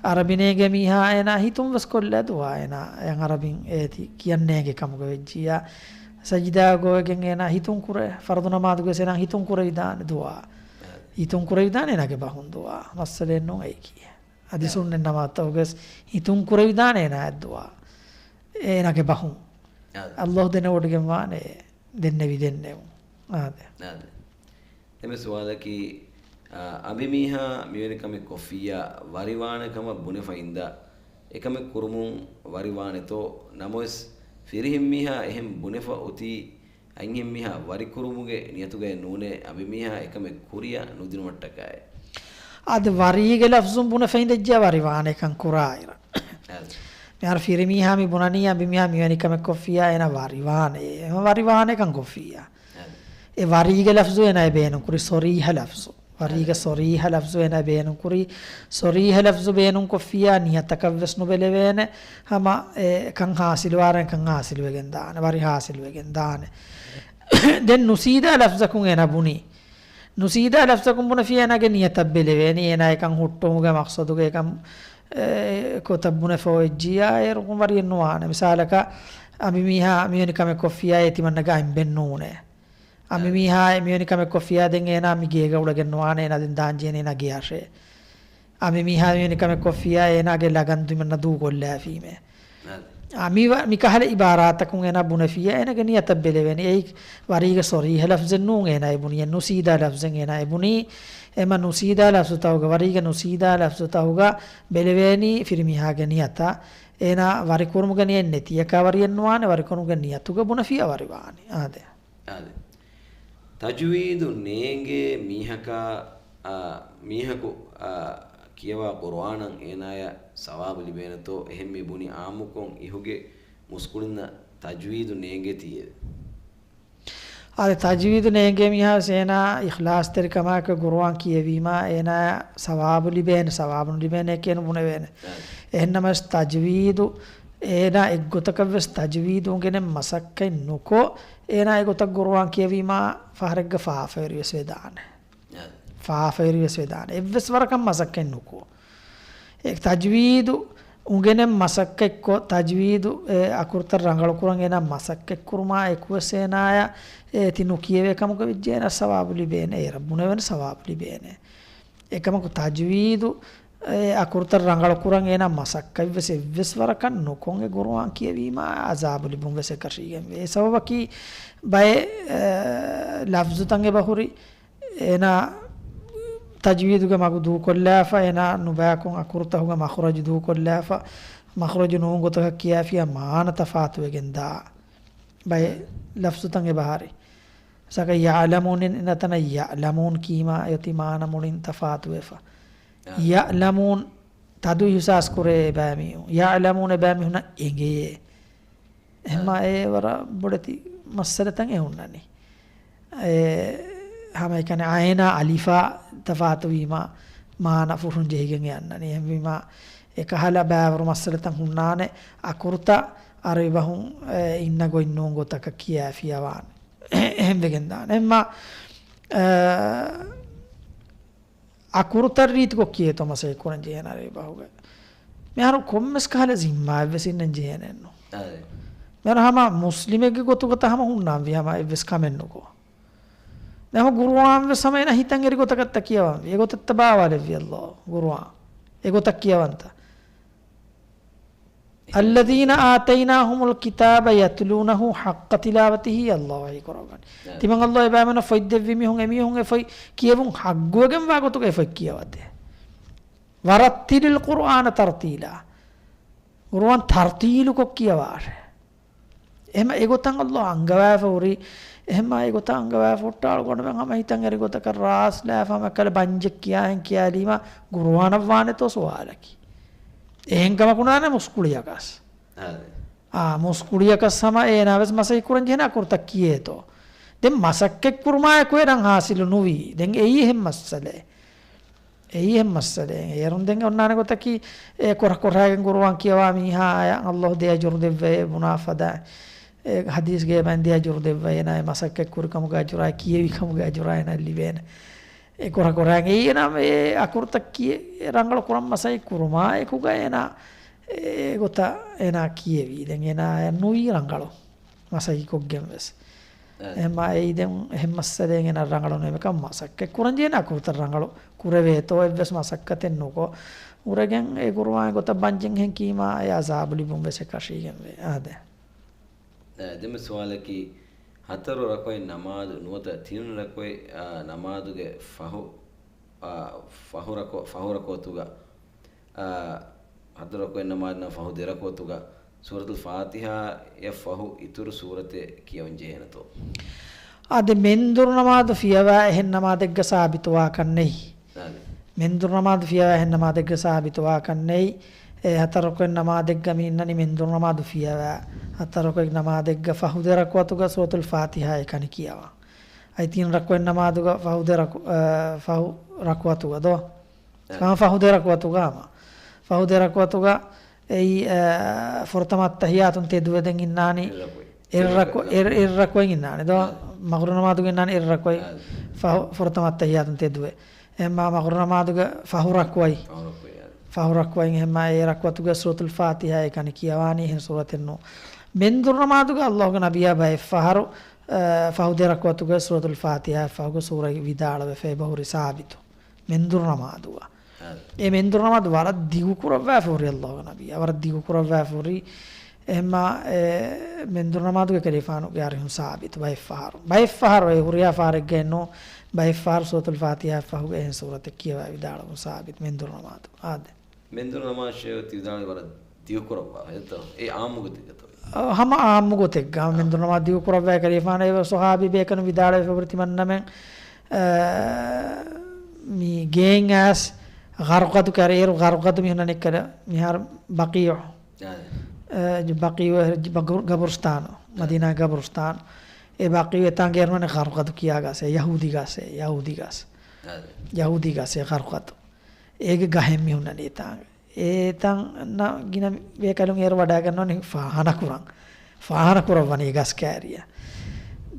ޢަރަބިނޭގެ މީހާ އޭނާ ހިތުން ވެސް ކޮށްލާ ދުޢާ އޭނާ. އެ ޢަރަބިން އޭތި ކިޔަން ނޭނގެ ކަމުގަ ވެއްޖިއްޔާ. ސަޖިދާ ގޮވެގެން އޭނާ ހިތުން ކުރޭ. ފަރުޟު ނަމާދުގަ ވެސް އޭނާ ހިތުން ކުރެވިދާނެ ދުޢާ. އާ. ހިތުން ކުރެވިދާނެ އޭނާގެ ބަހުން ދުޢާ. މައްސަލައެއް ނޫން އެއީކީ. އަދި އާ. ސުންނަތް ނަމާދުތަކުގަސް ހިތުން ކުރެވިދާނެ އޭނާއަށް ދުޢާ. އޭނާގެ ބަހުން. އާ. ﷲ ދެނެވޮޑިގެން ވާނެ ދެންނެވި ދެންނެވުން. އާދެ. އާދެ. ދެން ސުވާލަކީ، އާ، އަނބިމީހާ މިވެނި ކަމެއް ކޮށްފިއްޔާ ވަރިވާނެ ކަމަށް ބުނެފަ އިންދާ، އެކަމެއް ކުރުމުން ވަރިވާނެތޯ؟ ނަމަވެސް، ފިރިހެންމީހާ އެހެން ބުނެފަ އޮތީ، އަންހެންމީހާ ވަރިކުރުމުގެ ނިޔަތުގައެއް ނޫނޭ، އަނބިމީހާ އެކަމެއް ކުރިއަށް ނުދިނުމަށްޓަކާއި. އާދެ، ވަރީގެ ލަފްޒުން ބުނެފަ އިނދެއްޖެ ވަރިވާނެކަން ކުރާއިރަށް. އާދެ. މިހާރު ފިރިމީހާ މި ބުނަނީ އަނބިމީހާ މިވެނި ކަމެއް ކޮށްފިއްޔާ އޭނާ ވަރިވާނެ. ވަރިވާނެކަން ކޮށްފިއްޔާ. އާދެ. އެ ވަރީގެ ލަފްޒު އޭނާ ބޭނުންކުރި ޞަރީޙަ ލަފްޒު. ވަރީގެ އާދެ. ޞަރީޙަ ލަފްޒު އޭނާ ބޭނުންކުރި. ޞަރީޙަ ލަފްޒު ބޭނުންކޮށްފިއްޔާ ނިޔަތަކަށް ވެސް ނުބެލެވޭނެ. ހަމަ އެ ކަން ޙާޞިލުވާރެން ކަން ޙާޞިލުވެގެން ދާނެ. ވަރި ޙާޞިލުވެގެން ދާނެ. ދެން ނުސީދާ ލަފްޒަކުން އޭނާ ބުނީ. ނުސީދާ ލަފްޒަކުން ބުނެފިއްޔާ އޭނާގެ ނިޔަތަށް ބެލެވޭނީ. އޭނާ އެކަން ހުއްޓުވުމުގެ މަޤްޞަދުގަ އެކަން، އެ، ކޮތައް ބުނެފަ އޮތްޖިއްޔާ އޭރުކުން ވަރިއެއް ނުވާނެ. މިސާލަކަށް އަނބިމީހާ މިވެނި ކަމެއް ކޮށްފިއްޔާ އޭ ތިމަންނަގެ އަނބެއް ނޫނޭ. އަނބިމީހާ މިވެނި ކަމެއް ކޮށްފިއްޔާ ދެން އޭނާ މި ގޭގަ އުޅެގެން ނުވާނެ، އޭނާ ދެން ދާން ޖެހޭނީ އޭނާ ގެއަށޭ. އަނބިމީހާ މިވެނި ކަމެއް ކޮށްފިއްޔާ އޭނާގެ ލަގަން ތިމަންނަ ދޫކޮށްލާފީމޭ. އާދެ. އާ، މި ވަ-، މި ކަހަލަ އިބާރާތަކުން އޭނާ ބުނެފިއްޔާ އޭނާގެ ނިޔަތަށް ބެލެވޭނެ. އެއީ ވަރީގެ ޞަރީޙަ ލަފްޒެއް ނޫން އޭނާ އެ ބުނިއެއް، ނުސީދާ ލަފްޒެއް އޭނާ އެ ބުނީ. އެމަ ނުސީދާ ލަފްޒުތަކުގަ، ވަރީގެ ނުސީދާ ލަފްޒުތަކުގަ ބެލެވޭނީ ފިރިމީހާގެ ނިޔަތަށް. އޭނާ ވަރިކުރުމުގެ ނިޔަތް ނެތިއަކާ ވަރިއެއް ނުވާނެ، ވަރިކުރުމުގެ ނިޔަތުގަ ބުނެފިއްޔާ ވަރިވާނެ. އާދެ. އާދެ. ތަޖްވީދު ނޭނގޭ މީހަކާ، އާ، މީހަކު، އާ، ކިޔަވާ ޤުރުއާނަށް އޭނާޔަށް ސަވާބު ލިބޭނެތޯ؟ އެހެން މި ބުނި އާއްމުކޮށް އިހުގެ މުސްކުޅިންނަށް ތަޖްވީދު ނޭނގޭތީއޭ. އާދެ، ތަޖްވީދު ނޭނގޭ މީހާ ވެސް އޭނާ އިޚްލާޞްތެރިކަމާއެކު ޤުރުއާން ކިޔެވީމާ އޭނާ ސަވާބު ލިބޭނެ، ސަވާބު ނުލިބޭނެ ކިޔަން ބުނެވޭނެ. އާދެ. އެހެންނަމަވެސް ތަޖްވީދު އޭނާ އެއްގޮތަކަށް ވެސް ތަޖްވީދު އުނގެނެން މަސައްކަތް ނުކޮށް، އޭނާ އެގޮތަށް ޤުރުއާން ކިޔެވީމާ ފަހަރެއްގަ ފާފަވެރި ވެސް ވެދާނެ. އާދެ. ފާފަވެރި ވެސް ވެދާނެ. އެއްވެސް ވަރަކަށް މަސައްކަތް ނުކޮށް. އެ ތަޖްވީދު އުނގެނެން މަސައްކަތްކޮށް، ތަޖްވީދު އެ އަކުރުތައް ރަނގަޅުކުރަން އޭނާ މަސައްކަތްކުރުމާ އެކުވެސް އޭނާޔަށް އޭތި ނުކިޔެވޭ ކަމުގަ ވެއްޖެ އޭނާ ސަވާބު ލިބޭނެ. އޭރަށް ބުނެވެން ސަވާބު ލިބޭނެ. އެކަމަކު ތަޖްވީދު އެ އަކުރުތައް ރަނގަޅު ކުރަން އޭނާ މަސައްކަތް ވެސް އެއްވެސް ވަރަކަށް ނުކޮށް އެ ގުރުއާން ކިޔެވީމާ އަޒާބު ލިބުން ވެސް އެކަށީގެންވޭ. އެ ސަބަބަކީ ބައެއް، އެ، ލަފްޒުތައް އެބަހުރި އޭނާ ތަޖްވީދުގެ މަގު ދޫކޮށްލާފަ، އޭނާ ނުބައިކޮށް އަކުރުތަކުގެ މަޚްރަޖު ދޫކޮށްލާފަ، މަޚްރަޖު ނޫން ގޮތަކަށް ކިޔާފިޔާ މާނަ ތަފާތުވެގެން ދާ ބައެއް ލަފްޒުތައް އެބަހަރި. ސަކަ ޔަޢްލަމޫން އިން އިނަތަނަ ޔަޢްލަމޫން ކީމާ އެއޮތީ މާނަ މުޅިން ތަފާތުވެފަ. އާ. ޔަޢްލަމޫން ތަދު އިހުސާސް ކުރޭ އެބައިމީހުން. ޔަޢްލަމޫން އެބައިމީހުނަށް އެނގޭ. އެހެންމާ އާ. އެ ވަރަށް ބޮޑެތި މައްސަލަތައް އެ ހުންނަނީ. އެ ހަމައެކަނި އައިނާ އަލިފާ ތަފާތުވީމާ މާނަ ފުށުން ޖެހިގެން އެ އަންނަނީ. އެހެންވީމާ އެކަހަލަ ބައިވަރު މައްސަލަތައް ހުންނާނެ އަކުރުތައް އަރަބި ބަހުން، އެ، އިންނަ ގޮތް ނޫން ގޮތަކަށް ކިޔާފިޔަވާނެ. އެހެންވެގެން ދާނެ. އެހެންމާ، އެ، އަކުރުތައް ރީތިކޮށް ކިޔޭތޯ މަސައްކަތް ކުރަން ޖެހޭނެ އަރަބި ބަހުގަ. މިހާރު ކޮންމެސް ކަހަލަ ޒިންމާއެއްވެސް އިންނަން ޖެހޭނެއްނު. އާ. މިހާރު ހަމަ މުސްލިމެއްގެ ގޮތުގަތަ ހަމަ ހުންނާންވީ ހަމަ އެއްވެސް ކަމެއްނުކޮށް. ދެން ހަމަ ގުރުއާން ވެސް ހަމަ އޭނާ ހިތަށް އެރި ގޮތަކަށްތަ ކިޔަވަންވީ. އެގޮތަށްތަ ބާވާލެއްވީ ﷲ ގުރުއާން. އެގޮތަށް ކިޔަވަންތަ. الذين آتيناهم الكتاب يتلونه حق تلاوته ﷲ ވަޙީ ކުރައްވަނީ. އާ. ތިމަން ﷲ އެބައިމީހުނަށް ފޮތް ދެއްވި މީހުން އެމީހުން އެ ފޮތް ކިޔެވުން ޙައްޤުވެގެންވާ ގޮތުގައި ފޮތް ކިޔަވަދޭ. ورتل القرآن ترتيلا. ގުރުއާން ތަރްތީލުކޮށް ކިޔަވާށޭ. އެހެމަ އެގޮތަށް ﷲ އަންގަވާފަ ހުރި، އެހެމަ އެގޮތަށް އަންގަވާފަ ހުއްޓާޅު ގޮނޑުމެން ހަމަ ހިތަށް އެރި ގޮތަކަށް ރާސްލާފަ ހަމަ ކަލަ ބަންޖެއް ކިޔާހެން ކިޔާލީމަ ގުރުއާނަށް ވާނެތޯ ސުވާލަކީ. އެހެން ކަމަކު ނާނެ މުސްކުޅިޔަކަސް. އާދެ. އާ، މުސްކުޅިޔަކަސް ހަމަ އޭނާ ވެސް މަސައްކަތް ކުރަން ޖެހޭނެ އަކުރުތައް ކިޔޭތޯ. ދެން މަސައްކަތް ކުރުމާއެކު އެ ރަން ހާސިލު ނުވީ. ދެން އެއީ އެހެން މައްސަލައެއް. އެއީ އެހެން މައްސަލައެއް. އޭރުން ދެން އޮންނާނެ ގޮތަކީ، އެ ކުރަ ކުރައިގެން ގުރުއާން ކިޔަވާ މީހާއަށް ﷲ ދެ އަޖުރު ދެއްވައޭ ބުނާ ފަދަ. އެ ޙަދީޘްގެ ބައިން ދެ އަޖުރު ދެއްވައޭ އޭނާ އެ މަސައްކަތް ކުރި ކަމުގެ އަޖުރާއި، ކިޔެވި ކަމުގެ އަޖުރާ އޭނާ ލިބޭނެ. އެ ކުރަ ކުރައިގެން އެއީ އޭނާ އެ އަކުރުތައް ކިޔެ، ރަނގަޅު ކުރަން މަސައްކަތް ކުރުމާ އެކުގަ އޭނާ އެ ގޮތަށް އޭނާ ކިޔެވީ. ދެން އޭނާ ނުވީ ރަނގަޅު. މަސައްކަތް ކޮށްގެން ވެސް. އެ. އެހެންމާ އެއީ ދެން އެހެން މައްސަލައެއް އޭނާ ރަނގަޅު ނުވެ ކަމަށް މަސައްކަތް ކުރަން ޖެހޭނެ އަކުރުތައް ރަނގަޅު ކުރެވޭތޯ އެއްވެސް މަސައްކަތެއް ނުކޮށް، އުރެގެން އެ ގުރުއާން ގޮތަށް ބަންޖެން ހެން ކީމާ އެ އަޒާބު ލިބުން ވެސް އެކަށީގެން ވޭ. އާދެ. އެ، ދެން ސުވާލަކީ، ހަތަރު ރަކުޢަތް ނަމާދު ނުވަތަ ތިން ރަކުޢަތް، އާ، ނަމާދުގެ ފަހު، އާ، ފަހު ރަކު-، ފަހު ރަކުޢަތުގަ، އާ، ހަތަރު ރަކުޢަތް ނަމާދު ނަ ފަހު ދެ ރަކުޢަތުގަ ސޫރަތުލް ފާތިޙާއަށް ފަހު އިތުރު ސޫރަތެއް ކިޔަވަން ޖެހޭނެތޯ؟ އާދެ، މެންދުރު ނަމާދު ފިޔަވާ އެހެން ނަމާދެއްގަ ސާބިތުވާކަށް ނެތް. އާދެ. މެންދުރު ނަމާދު ފިޔަވާ އެހެން ނަމާދެއްގަ ސާބިތުވާކަށް ނެތް. އެ ހަތަރު ރަކުޢަތް ނަމާދެއްގަ މި އިންނަނީ މެންދުރު ނަމާދު ފިޔަވާ. ހަތަރު ރަކުޢަތް ނަމާދެއްގަ ފަހު ދެ ރަކުޢަތުގަ ސޫރަތުލް ފާތިޙާއެއް ކަނި ކިޔަވާ. އައި ތިން ރަކުޢަތް ނަމާދުގަ ފަހު ދެ ރަކު-، އަ، ފަހު ރަކުޢަތުގަ ދޯ؟ އަ. އަ، ފަހު ދެ ރަކުޢަތުގަ ހަމަ. ފަހު ދެ ރަކުޢަތުގަ އެއީ، އަ، ފުރަތަމަ އައްތަޙިއްޔާތުން ތެދުވެ ދެން އިންނާނީ އެއް ރަކުޢަތް. އެއް ރަކު-، އެއް، އެއް ރަކުޢަތް އިންނާނެ ދޯ؟ އަ. މަޣްރިބު ނަމާދުގަ އިންނާނީ އެއް ރަކުޢަތް. އަ. ފަހު، ފުރަތަމަ އައްތަޙިއްޔާތުން ތެދުވެ. އެހެންމާ މަޣްރިބު ނަމާދުގަ ފަހު ރަކުޢަތް. ފަހު ރަކުޢަތް، އާ. ފަހު ރަކުޢަތް އެހެންމާ އެ ރަކުޢަތުގަ ސޫރަތުލް ފާތިޙާއެއް ކަނި ކިޔަވާނީ އެހެން ސޫރަތެއްނު. މެންދުރު ނަމާދުގަ ﷲގެ ނަބިއްޔާ ބައެއް ފަހަރު، އަ، ފަހު ދެ ރަކުޢަތުގަ ސޫރަތުލް ފާތިޙާއަށް ފަހުގަ ސޫރަތް ވިދާޅުވެފަ އެބަހުރި ސާބިތު. މެންދުރު ނަމާދުގަ. އާ. އެ މެންދުރު ނަމާދު ވަރަށް ދިގު ކުރައްވާފަ ހުރި ﷲގެ ނަބިއްޔާ. ވަރަށް ދިގު ކުރައްވާފަ ހުރި. އެހެންމާ އެ މެންދުރު ނަމާދުގަ ކަލޭފާނުގެ އަރިހުން ސާބިތު ބައެއް ފަހަރު. ބައެއް ފަހަރު އެ ހުރިހާ ފަހަރެއްގައެއްނު، ބައެއް ފަހަރު ސޫރަތުލް ފާތިޙާއަށް ފަހުގަ އެހެން ސޫރަތެއް ކިޔަވާ ވިދާޅުވުން ސާބިތު މެންދުރު ނަމާދު. އާދެ. މެންދުރު ނަމާދު ޝޭޚް ތި ވިދާޅުވި ވަރަށް ދިގު ކުރައްވާ. އެއްތޯ؟ އެ އާއްމު ގޮތެއްގަތޯ؟ އަ، ހަމަ އާއްމު ގޮތެއްގަ. އާ. މެންދުރު ނަމާދު ދިގު ކުރައްވާ ކަލޭފާނު އެ ސަހާބީ ބޭކަލުން ވިދާޅުވެފަ ހުރި ތިމަންނަމެން، އަ، މި ގޭން އައިސް ޣަރްޤަދު ކަރޭ އޭރު ޣަރްޤަދު މި ހުންނަނީ ކަލަ މިހާރު ބަޤީޢު. އާ. އަ، ބަޤީޢު ގަބުރު-، ގަބުރުސްތާނު، އާ. މަދީނާ ގަބުރުސްތާނު. އެ ބަޤީޢު އެތާނގެ އޭރު ހުންނަނީ ޣަރްޤަދު ކިޔާ ގަސް، އެ ޔަހޫދީ ގަސް، އެ ޔަހޫދީ ގަސް. އާ. ޔަހޫދީ ގަސް އެ ޣަރްޤަދު. އޭގެ ގަހެއް މި ހުންނަނީ އެތާނގަ. އެތަން ގިނަ ބޭކަލުން އޭރު ވަޑައިގަންނަވަނީ ފާހަނަ ކުރަން. ފާހަނަ ކުރައްވަނީ ގަސް ކާރިއަށް.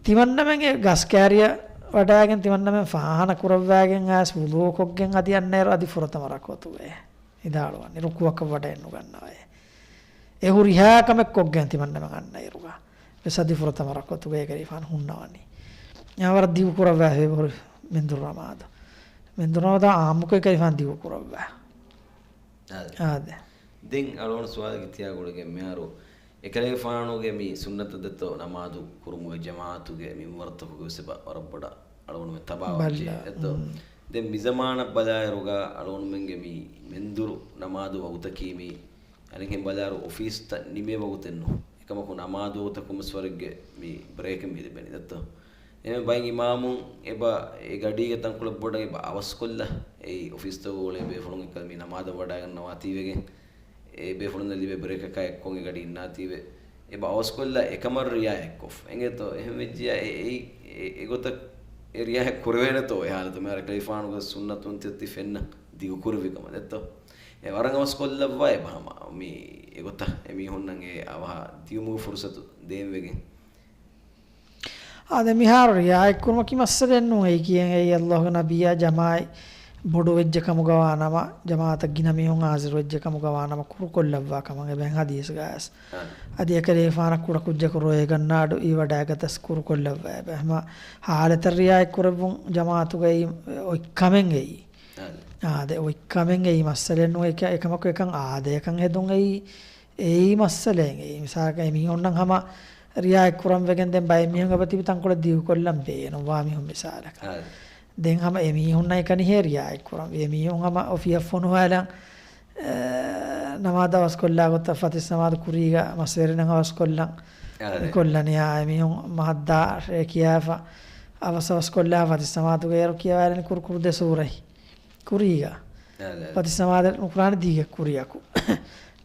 ތިމަންނަމެން އެ ގަސް ކާރިއަށް ވަޑައިގެން ތިމަންނަމެން ފާހަނަ ކުރައްވައިގެން އައިސް ވުޟޫ ކޮށްގެން އަދި އަންނައިރު އަދި ފުރަތަމަ ރަކުޢަތުގައޭ ވިދާޅުވަނީ. ރުކުޢަކަށް ވަޑައެއް ނުގަންނަވައޭ. އެ ހުރިހާ ކަމެއް ކޮށްގެން ތިމަންނަމެން އަންނައިރުގަ ވެސް އަދި ފުރަތަމަ ރަކުޢަތުގައޭ ކަލޭފާނު ހުންނަވަނީ. އެ ވަރަށް ދިގު ކުރައްވާފަ ހުރި މެންދުރު ނަމާދު. މެންދުރު ނަމާދު އާއްމުކޮށް ކަލޭފާނު ދިގު ކުރައްވާ. އާދެ. ދެން އަޅުގަނޑު ސުވާލެއް ތިޔާ ގުޅިގެން މިހާރު އެކަލޭގެފާނުގެ މި ސުންނަތަށް ދެއްތޯ ނަމާދު ކުރުމުގެ ޖަމާއަތުގެ މިންވަރުތަކުގެ ވެސް އެބަ ވަރަށް ބޮޑަށް އަޅުގަނޑުމެން ތަބާވާ އެއްޗެއް ދެއްތޯ. ދެން މި ޒަމާނަށް ބަލާއިރުގަ އަޅުގަނޑުމެންގެ މި މެންދުރު ނަމާދު ވަގުތަކީ މި އަނެއްހެން ބަލާއިރު އޮފީސްތައް ނިމޭ ވަގުތެއްނު. އެކަމަކު ނަމާދު ވަގުތަކުން ވެސް ވަރެއްގެ މި ބްރޭކެއް މި ލިބެނީ ދެއްތޯ. އެހެން ބައެއް އިމާމުން އެބަ އެ ގަޑީގެ ތަންކޮޅެއް ބޮޑަށް އެބަ އަވަސްކޮށްލަ އެއީ އޮފީސްތަކުގަ އުޅޭ ބޭފުޅުން އެކަލަ މި ނަމާދަށް ވަޑައިގަންނަވާތީވެގެން އެ ބޭފުޅުންނަށް ލިބޭ ބްރޭކަކާ އެއްކޮށް އެ ގަޑި އިންނާތީވެ އެބަ އަވަސްކޮށްލަ އެކަމަށް ރިއާޔަތްކޮށް އެނގޭތޯ. އެހެން ވެއްޖިޔާ އެ، އެ، އެ، އެގޮތަށް އެ ރިއާޔަތް ކުރެވޭނެތޯ އެ ހާލަތު މިހާރު އެކަލޭގެފާނުގެ ސުންނަތުން ތިއޮތީ ފެންނަ ދިގުކުރެއްވި ކަމަށް ދެއްތޯ. އެ ވަރަށް އަވަސްކޮށްލައްވާ އެބަ ހަމަ މި އެގޮތަށް އެމީހުންނަށް އެ އަވަހަށް ދިޔުމުގެ ފުރުސަތު ދޭންވެގެން. އާދެ، މިހާރު ރިއާޔަތްކުރުމަކީ މައްސަލައެއް ނޫން. އެއީ ކިޔަން އެއީ އައްލާހުގެ ނަބިއްޔާ ޖަމާއަތް ބޮޑުވެއްޖެ ކަމުގަވާ ނަމަ، ޖަމާއަތަށް ގިނަ މީހުން ހާޒިރުވެއްޖެ ކަމުގަވާ ނަމަ ކުރުކޮށްލައްވާ ކަމަށް އެބައިން ހަދީސްގައިވެސް. އަދި އެކަލޭގެފާނަށް ކުޑަކުއްޖަކު ރޮއެ ގަންނަ އަޑު އިވަޑައިގަތަސް ކުރުކޮށްލައްވައިބަ. ހަމަ ހާލަތަށް ރިއާޔަތްކުރެއްވުން ޖަމާއަތުގައި އޮތްކަމެއް އެއީ. އާދެ، އޮތްކަމެއް އެއީ މައްސަލައެއް ނޫން. އެކަ-، އެކަމަކު އެކަން އާދަޔަކަށް ހެދުން އެއީ، އެއީ މައްސަލައެއް އެއީ. މިސާލަކަށް އެމީހުންނަށް ހަމަ ރިއާޔަތްކުރަން ވެގެން ދެން ބައެއް މީހުން އެބަތިބި ތަންކޮޅެއް ދިގުކޮށްލަން ބޭނުންވާ މީހުން މިސާލަކަށް. ދެން ހަމަ އެމީހުންނަށް އެކަނިހޭ ރިއާޔަތްކުރަން. އެމީހުން ހަމަ އޮފީހަށް ފޮނުވާލަން، އެ، ނަމާދު އަވަސްކޮށްލާ ގޮތަށް ފަތިސް ނަމާދު ކުރީގަ މަސްވެރިންނަށް އަވަސްކޮށްލަން. އެކޮށްލަނިހާ އެމީހުން މަހަށްދާ ރޭ ކިޔާފަ އަވަސް އަވަސްކޮށްލާ ފަތިސް ނަމާދުގަ އޭރު ކިޔަވާލަނީ ކުރު ކުރު ދެ ސޫރަތް. ކުރީގަ. ފަތިސް ނަމާދެއް ނުކުރާނެ ދީގެ ކުރިއަކު.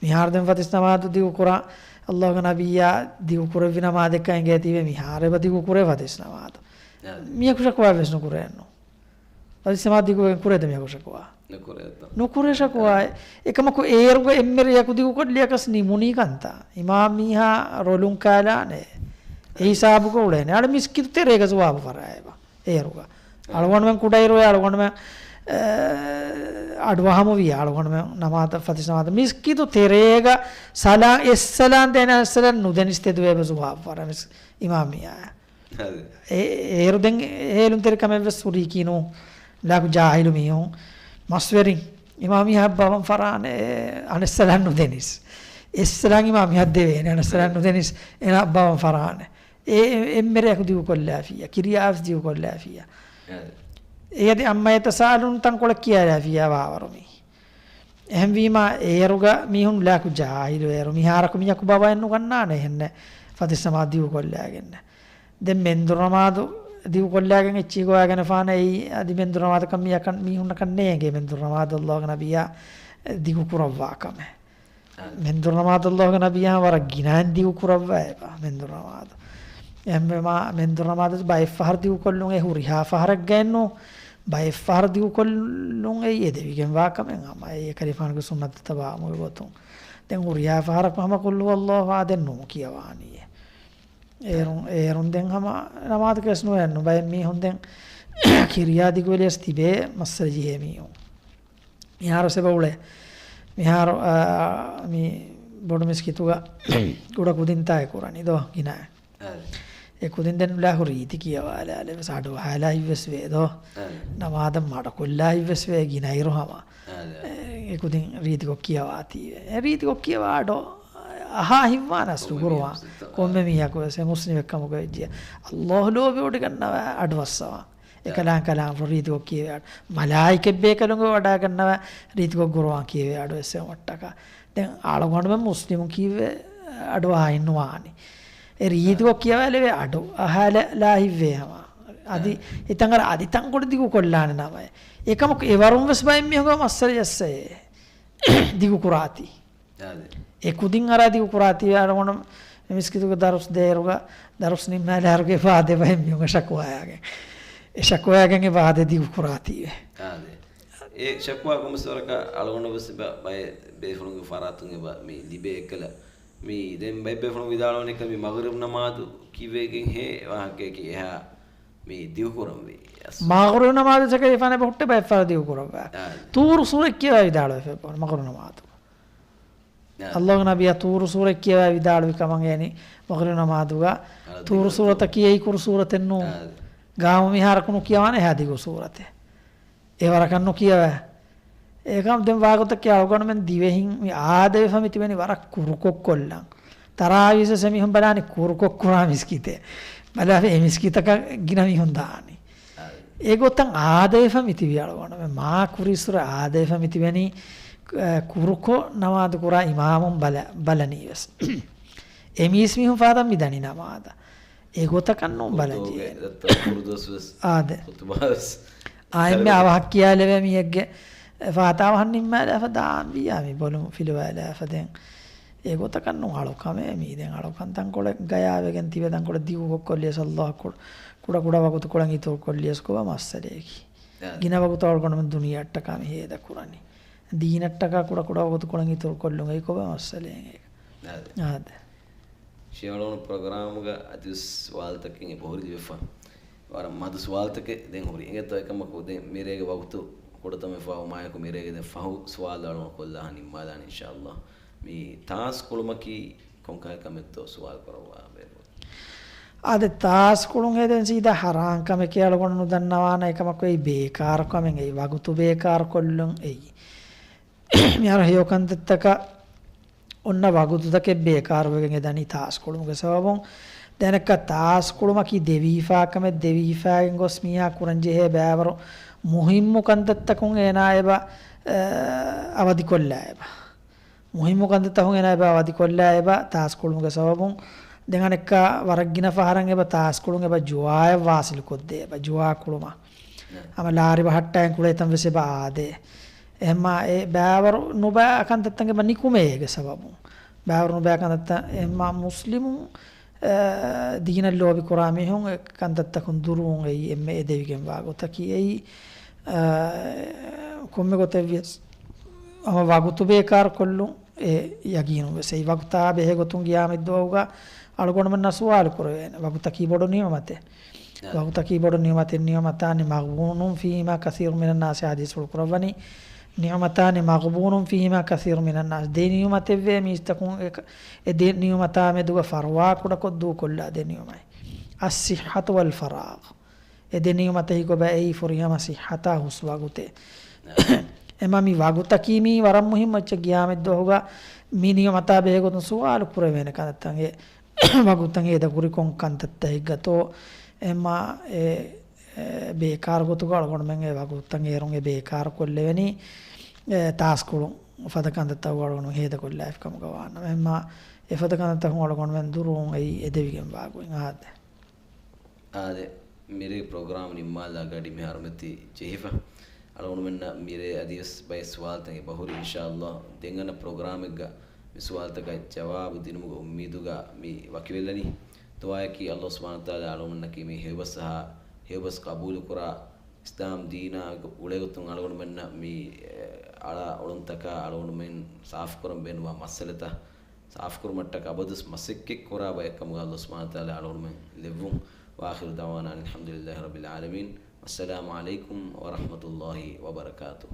މިހާރު ދެން ފަތިސް ނަމާދު ދިގުކުރާ، އައްލާހުގެ ނަބިއްޔާ ދިގުކުރެއްވި ނަމާދެއްކަން އެނގޭތީވެ މިހާރު އެބަ ދިގުކުރޭ ފަތިސް ނަމާދު. މިޔަކު ޝަކުވާ ވެސް ނުކުރޭނު. ފަތިސް ނަމާދު ދިގުވެގެން ކުރޭތަ މިޔަކު ޝަކުވާ؟ ނުކުރޭތޯ. ނުކުރޭ ޝަކުވާ. އެކަމަކު އޭރުގަ އެންމެ ރެޔަކު ދިގުކޮށްލިޔަކަސް ނިމުނީ ކަންތާ. އިމާމް މީހާ ރޮލުން ކާލާނެ. އެ ހިސާބުގަ އުޅޭނެ. އަޅެ މިސްކިތު ތެރޭގަ ޒުވާބު ފަރާއެބަ. އޭރުގަ. އަޅުގަނޑުމެން ކުޑައިރުވޭ އަޅުގަނޑުމެން، އެ، އަޑުއަހަމުވި އަޅުގަނޑުމެން ނަމާދަށް ފަތިސް ނަމާދަށް މިސްކިތު ތެރޭގަ ސަލާން އެއްސަލާން ދޭނެ އަނެއްސަލާން ނުދެނިސް ތެދުވޭ އެބަ ޒުވާބު ފަރާ މިސް އިމާމް މީހާ. އޭ، އޭރު ދެން އޭލުންތެރިކަމެއްވެސް ހުރީކީ ނޫން. ލާކު ޖާހިލު މީހުން. މަސްވެރިން. އިމާމް މީހާ އައްބާވަން ފަރާނެ، އަނެއްސަލާން ނުދެނިސް. އެއްސަލާން އިމާމް މީހާ ދެވޭނެ، އަނެއްސަލާން ނުދެނިސް، އޭނާ އައްބާވަން ފަރާނެ. އެ، އެ، އެންމެ ރެޔަކު ދިގުކޮށްލާފިއްޔާ، ކިރިޔާވެސް ދިގުކޮށްލާފިއްޔާ. އެ އަދި އައްމާ ޔަތަސާއަލޫން ތަންކޮޅެއް ކިޔާލާފިއްޔާ ވާވަރު މީ. އެހެންވީމާ އޭރުގަ މީހުން ލާކު ޖާހިލު އޭރު. މިހާރަކު މިޔަކު ބަވައެއް ނުގަންނާނެ އެހެންނެއް ފަތިސް ނަމާދު ދިގުކޮށްލާގެން. ދެން މެންދުރު ނަމާދު ދިގުކޮށްލާގެން އެއްޗިހި ގޮވާގެނެފާނެ އެއީ އަދި މެންދުރު ނަމާދަކަށް މިޔަކަށް މީހުންނަކަށް ނޭނގޭ މެންދުރު ނަމާދު އައްލާހުގެ ނަބިއްޔާ ދިގުކުރައްވާ ކަމެއް. މެންދުރު ނަމާދު އައްލާހުގެ ނަބިއްޔާ ވަރަށް ގިނައިން ދިގުކުރައްވައިބަ މެންދުރު ނަމާދު. އެހެންވީމާ މެންދުރު ނަމާދު ބައެއްފަހަރު ދިގުކޮށްލުން އެ ހުރިހާ ފަހަރެއްގައެއްނު. ބައެއްފަހަރު ދިގުކޮށްލުން އެއީ އެދެވިގެންވާ ކަމެއް ހަމަ އެ ކަލޭގެފާނުގެ ސުންނަތަށް ތަބާވުމުގެ ގޮތުން. ދެން ހުރިހާ ފަހަރަކު ހަމަ ޤުލް ހުވައްލާހު އަހަދެއް ނޫން ކިޔަވާނީ. އޭރުން، އޭރުން ދެން ހަމަ ނަމާދަކަށް ނުވެއެއްނު. ބައެއް މީހުން ދެން ކިރިޔާ ދިގުވެލިޔަސް ތިބޭ މައްސަލަ ޖެހޭ މީހުން. މިހާރު ސެބަ އުޅޭ. މިހާރު، އާ، މި ބޮޑު މިސްކިތުގަ ކުޑަ ކުދިންތާއެ ކުރަނީ ދޯ ގިނަ. އެ ކުދިން ދެން ލާހު ރީތި ކިޔަވާލާލެވެސް އަޑު އަހާލާ ހިތްވެސް ވޭ ދޯ. ނަމާދަށް މަޑުކޮށްލާ ހިތްވެސް ވޭ ގިނައިރު ހަމަ. އެ ކުދިން ރީތިކޮށް ކިޔަވާތީވެ. އެ ރީތިކޮށް ކިޔަވާ އަޑު އަހާ ހިތްވާނެ އަސްލު ގުރުއާން. ކޮންމެ މީހަކު ވެސް އެ މުސްލިމެއް ކަމުގަ ވެއްޖިއްޔާ. އައްލާހު ލޯބިވޮޑިގަންނަވާ އަޑު އައްސަވާ. އެކަލާނގެ ކަލާނގެފުޅު ރީތިކޮށް ކިޔެވޭ އަޑު. މަލާއިކަތް ބޭކަލުންގެ ވަޑައިގަންނަވާ ރީތިކޮށް ގުރުއާން ކިޔެވޭ އަޑު އެއްސެވުމަށްޓަކާ. ދެން އަޅުގަނޑުމެން މުސްލިމުން ކީއްވެ އަޑު އަހާ ހިތްނުވާނީ. އެ ރީތިކޮށް ކިޔަވާލެވޭ އަޑު އަހާލާ ހިތްވޭ ހަމަ. އަދި އެތަން އަރަ އަދި ތަންކޮޅެއް ދިގުކޮށްލާނެ ނަމަ. އެކަމަކު އެވަރުން ވެސް ބައެއް މީހުންގެ މައްސަލަ ޖައްސައޭ. ދިގުކުރާތީ. އެ ކުދިން އަރާ ދިގުކުރާތީ އަޅުގަނޑު މި މިސްކިތުގެ ދަރުސް ދޭއިރުގަ ދަރުސް ނިންމާލާއިރުގެ އެބަ އާދޭ ބައެއް މީހުންގެ ޝަކުވާޔާގެން. އެ ޝަކުވާޔާގެން އެބަ އާދޭ ދިގުކުރާތީވެ. އާދެ. އެ ޝަކުވާ ކޮންމެސް ވަރަކަށް އަޅުގަނޑު ވެސް އެބަ ބައެއް ބޭފުޅުންގެ ފަރާތުން އެބަ މި ލިބޭ އެއްކަލަ. މި ދެން ބައެއް ބޭފުޅުން ވިދާޅުވަނީ އެއްކަލަ މި މަޣްރިބް ނަމާދު ކިއްވެގެން ހޭ ވާހަކައަކީ އެހާ މި ދިގުކުރަންވީ. މަޣްރިބް ނަމާދު ތަކެ އެފާނެ ބަހުއްޓެ ބައެއް ފަރާތު ދިގުކުރައްވާ. އާދެ. ތޫރު ސޫރަތް ކިޔަވާ ވިދާޅުވެފަ މަޣްރިބް ނަމާދު. އާދެ. އައްލާހުގެ ނަބިއްޔާ ތޫރު ސޫރަތް ކިޔަވާ ވިދާޅުވި ކަމަށް އެނި މަޣްރިބް ނަމާދުގަ. އާދެ. ތޫރު ސޫރަތަކީ އެއީ ކުރު ސޫރަތެއް ނޫން. އާދެ. ގާމު މިހާރަކު ނުކިޔަވާނެ އެހާ ދިގު ސޫރަތެއް. އެ ވަރަކަށް ނުކިޔަވާ. އެކަމް ދެން ވާގޮތަކީ އަޅުގަނޑުމެން ދިވެހިން މި އާދަވެފަ މި ތިބެނީ ވަރަށް ކުރުކޮށް ކޮށްލަން. ތަރާވީސް އެމީހުން ބަލާނީ ކުރުކޮށް ކުރާ މިސްކިތެއް. ބަލާފި އެ މިސްކިތަކަށް ގިނަ މީހުން ދާނީ. އެގޮތަށް އާދަވެފަ މި ތިބި އަޅުގަނޑުމެން މާ ކުރީއްސުރެ އާދަވެފަ މި ތިބެނީ، އަ، ކުރުކޮށް ނަމާދު ކުރާ އިމާމުން ބަލަ-، ބަލަނީ ވެސް. އެ މީސް މީހުން ފާދަން މި ދަނީ ނަމާދަށް. އެގޮތަކަށް ނޫން ބަލަން ހުތުބަ ޖެހޭ. ދައްތަ ކުރުދުވަސް ވެސް އާދެ. ހުތުބާ ވެސް. އާ، އެންމެ ކަލޭ. އަވަހަށް ކިޔާލެވޭ މީހެއްގެ ފާތާ އަވަހަށް ނިންމާލާފަ ދާން ވިއްޔާ މި ބޮލުން ފިލުވާލާފަ ދެން. އެގޮތަކަށް ނޫން އަޅުކަމޭ މީ ދެން އަޅުކަން ތަންކޮޅެއް ގަޔާވެގެން ތިބެ ތަންކޮޅެއް ދިގުކޮށް ކޮށްލިޔަސް އައްލާހަށް ކުޑަ، ކުޑަ ކުޑަ ވަގުތުކޮޅަށް އިތުރު ކޮށްލިޔަސް ކޮބާ މައްސަލައަކީ؟ އާ. ގިނަ ވަގުތު އަޅުގަނޑުމެން ދުނިޔެއަށްޓަކާ މި ހޭދަ ކުރަނީ. ދީނަށްޓަކާ ކުޑަ ކުޑަ ވަގުތުކޮޅަށް އިތުރު ކޮށްލުން އެއީ ކޮބާ މައްސަލައެއް؟ އާ. އާދެ. ޝިޔަޅުނު ޕްރޮގްރާމުގަ އަދިވެސް ސުވާލުތަކެއް އެބަހުރި ލިބިފަ. ވަރަށް މަދު ސުވާލުތަކެއް ދެން ހުރި. އެނގޭތޯ އެކަމަކު ދެން މިރޭގެ ވަގުތު ކުޑަތަމެފާ ވުމާއެކު މިރޭގެ ދެން ފަހު ސުވާލު އަޅުން ކޮށްލާހާ ނިންމާލާނެ އިންޝާﷲ. މި ތާސް ކުޅުމަކީ ކޮންކަހަލަ ކަމެއްތޯ ސުވާލު ކުރައްވާ ބޭނުން. އާދެ، ތާސް ކުޅުން އެދެން ސީދާ ހަރާން ކަމެކޭ އަޅުގަނޑު ނުދަންނަވާނަ އެކަމަކު އެއީ ބޭކާރު ކަމެއް އެއީ ވަގުތު ބޭކާރު ކޮށްލުން އެއީ. މިހާރު ހެޔޮ ކަންތައްތަކަށް އޮންނަ ވަގުތުތަކެއް ބޭކާރުވެގެން އެ ދަނީ ތާސް ކުޅުމުގެ ސަބަބުން. ދެނެއްކަ ތާސް ކުޅުމަކީ ދެވީފާ ކަމެއް، ދެވީފާގެން ގޮސް މީހާ ކުރަން ޖެހޭ ބައިވަރު މުހިއްމު ކަންތައްތަކުން އޭނާ އެބަ، އަ، އަވަދިކޮށްލާ އެބަ. މުހިއްމު ކަންތައްތަކުން އޭނާ އެބަ އަވަދިކޮށްލާ އެބަ ތާސް ކުޅުމުގެ ސަބަބުން. ދެން އަނެއްކާ ވަރަށް ގިނަ ފަހަރަށް އެބަ ތާސް ކުޅުން އެބަ ޖުވާއަށް ވާސިލު ކޮށްދޭ އެބަ ޖުވާ ކުޅުމަށް. އަމަ ލާރި ބަހައްޓާއިން ކުޅޭ ތަން ވެސް އެބަ އާދޭ. އެހެންމާ އެ ބައިވަރު ނުބައި ކަންތައްތަން އެބަ ނިކުމޭ އޭގެ ސަބަބުން. ބައިވަރު ނުބައި ކަންތައްތައް އެހެންމާ މުސްލިމުން، އަ، ދީނަށް ލޯބި ކުރާ މީހުން އެ ކަންތައްތަކުން ދުރުވުން އެއީ އެންމެ އެދެވިގެންވާ ގޮތަކީ އެއީ، އަ، ކޮންމެ ގޮތެއް ވިޔަސް ހަމަ ވަގުތު ބޭކާރު ކޮށްލުން އެ ޔަގީނުން ވެސް އެއީ ވަގުތާ ބެހޭ ގޮތުން ގިޔާމަތްދުވަހުގަ އަޅުގަނޑުމެންނަށް ސުވާލު ކުރެވޭނެ. ވަގުތަކީ ބޮޑު ނިޢުމަތެއް. އަ. ވަގުތަކީ ބޮޑު ނިޢުމަތެއް. نعمتان مغبون فيهما كثير من الناس ޙަދީޘްފުޅު ކުރައްވަނީ. نعمتان مغبون فيهما كثير من الناس. ދެ ނިޢުމަތެއްވޭ މީސްތަކުން އެ، އެ ދެ ނިޢުމަތާ މެދުގަ ފަރުވާ ކުޑަކޮށް ދޫކޮށްލާ ދެ ނިޢުމަތް. الصحة والفراغ. އެ ދެ ނިޢުމަތަކީ ކޮބާ އެއީ ފުރިހަމަ ޞިއްޙަތާ ހުސް ވަގުތެއް. އެމަ މި ވަގުތަކީ މީ ވަރަށް މުހިއްމު އެއްޗެއް ގިޔާމަތްދުވަހުގަ މި ނިޢުމަތާ ބެހޭގޮތުން ސުވާލު ކުރެވޭނެ ކަންތައްތައް އެ ވަގުތަށް އޭދަ ކުރި ކޮން ކަންތައްތަކެއްގަތޯ އެމަ އެ، އެ، ބޭކާރު ގޮތުގަ އަޅުގަނޑުމެން އެ ވަގުތަށް އޭރުން އެ ބޭކާރު ކޮށްލެވެނީ، އެ، ތާސް ކުޅުން ފަދަ ކަންތައްތަކުގަ އަޅުގަނޑު ހޭދަކޮށްލާފި ކަމުގަ ވާނަމަ. އެމަ އެ ފަދަ ކަންތައްތަކުން އަޅުގަނޑުމެން ދުރުވުން އެއީ އެދެވިގެން ވާ ގޮތް އާދެ. އާދެ، މިރޭ ޕްރޮގްރާމް ނިންމާލާ ގަޑި މިހާރުމެތި ޖެހިފަ. އަޅުގަނޑުމެންނަށް މިރޭ އަދިވެސް ބައެއް ސުވާލުތައް އެބަހުރި. އިންޝާﷲ ދެން އަންނަ ޕްރޮގްރާމެއްގަ މި ސުވާލުތަކަށް ޖަވާބު ދިނުމުގެ އުއްމީދުގަ މި ވަކިވެލަނީ. ދުޢާއަކީ ﷲ ސުބްޙާނަހޫ ވަތަޢާލާ އަޅުގަނޑުމެންނަކީ މި ހެޔޮބަސް އަހާ، ހެޔޮބަސް ޤަބޫލުކުރާ، އިސްލާމް ދީނާ ގުޅޭގޮތުން އަޅުގަނޑުމެންނަށް މި، އެ، އަޅާ އޮޅުންތަކާ އަޅުގަނޑުމެން ސާފުކުރަން ބޭނުންވާ މައްސަލަތައް ސާފުކުރުމަށްޓަކައި އަބަދުވެސް މަސައްކަތްކުރާ ބައެއްކަމުގަ ﷲ ސުބްޙާނަހޫ ވަތަޢާލާ އަޅުގަނޑުމެން ލެއްވުން. وآخر دعوانا أن الحمد لله رب العالمين. والسلام عليكم ورحمة الله وبركاته.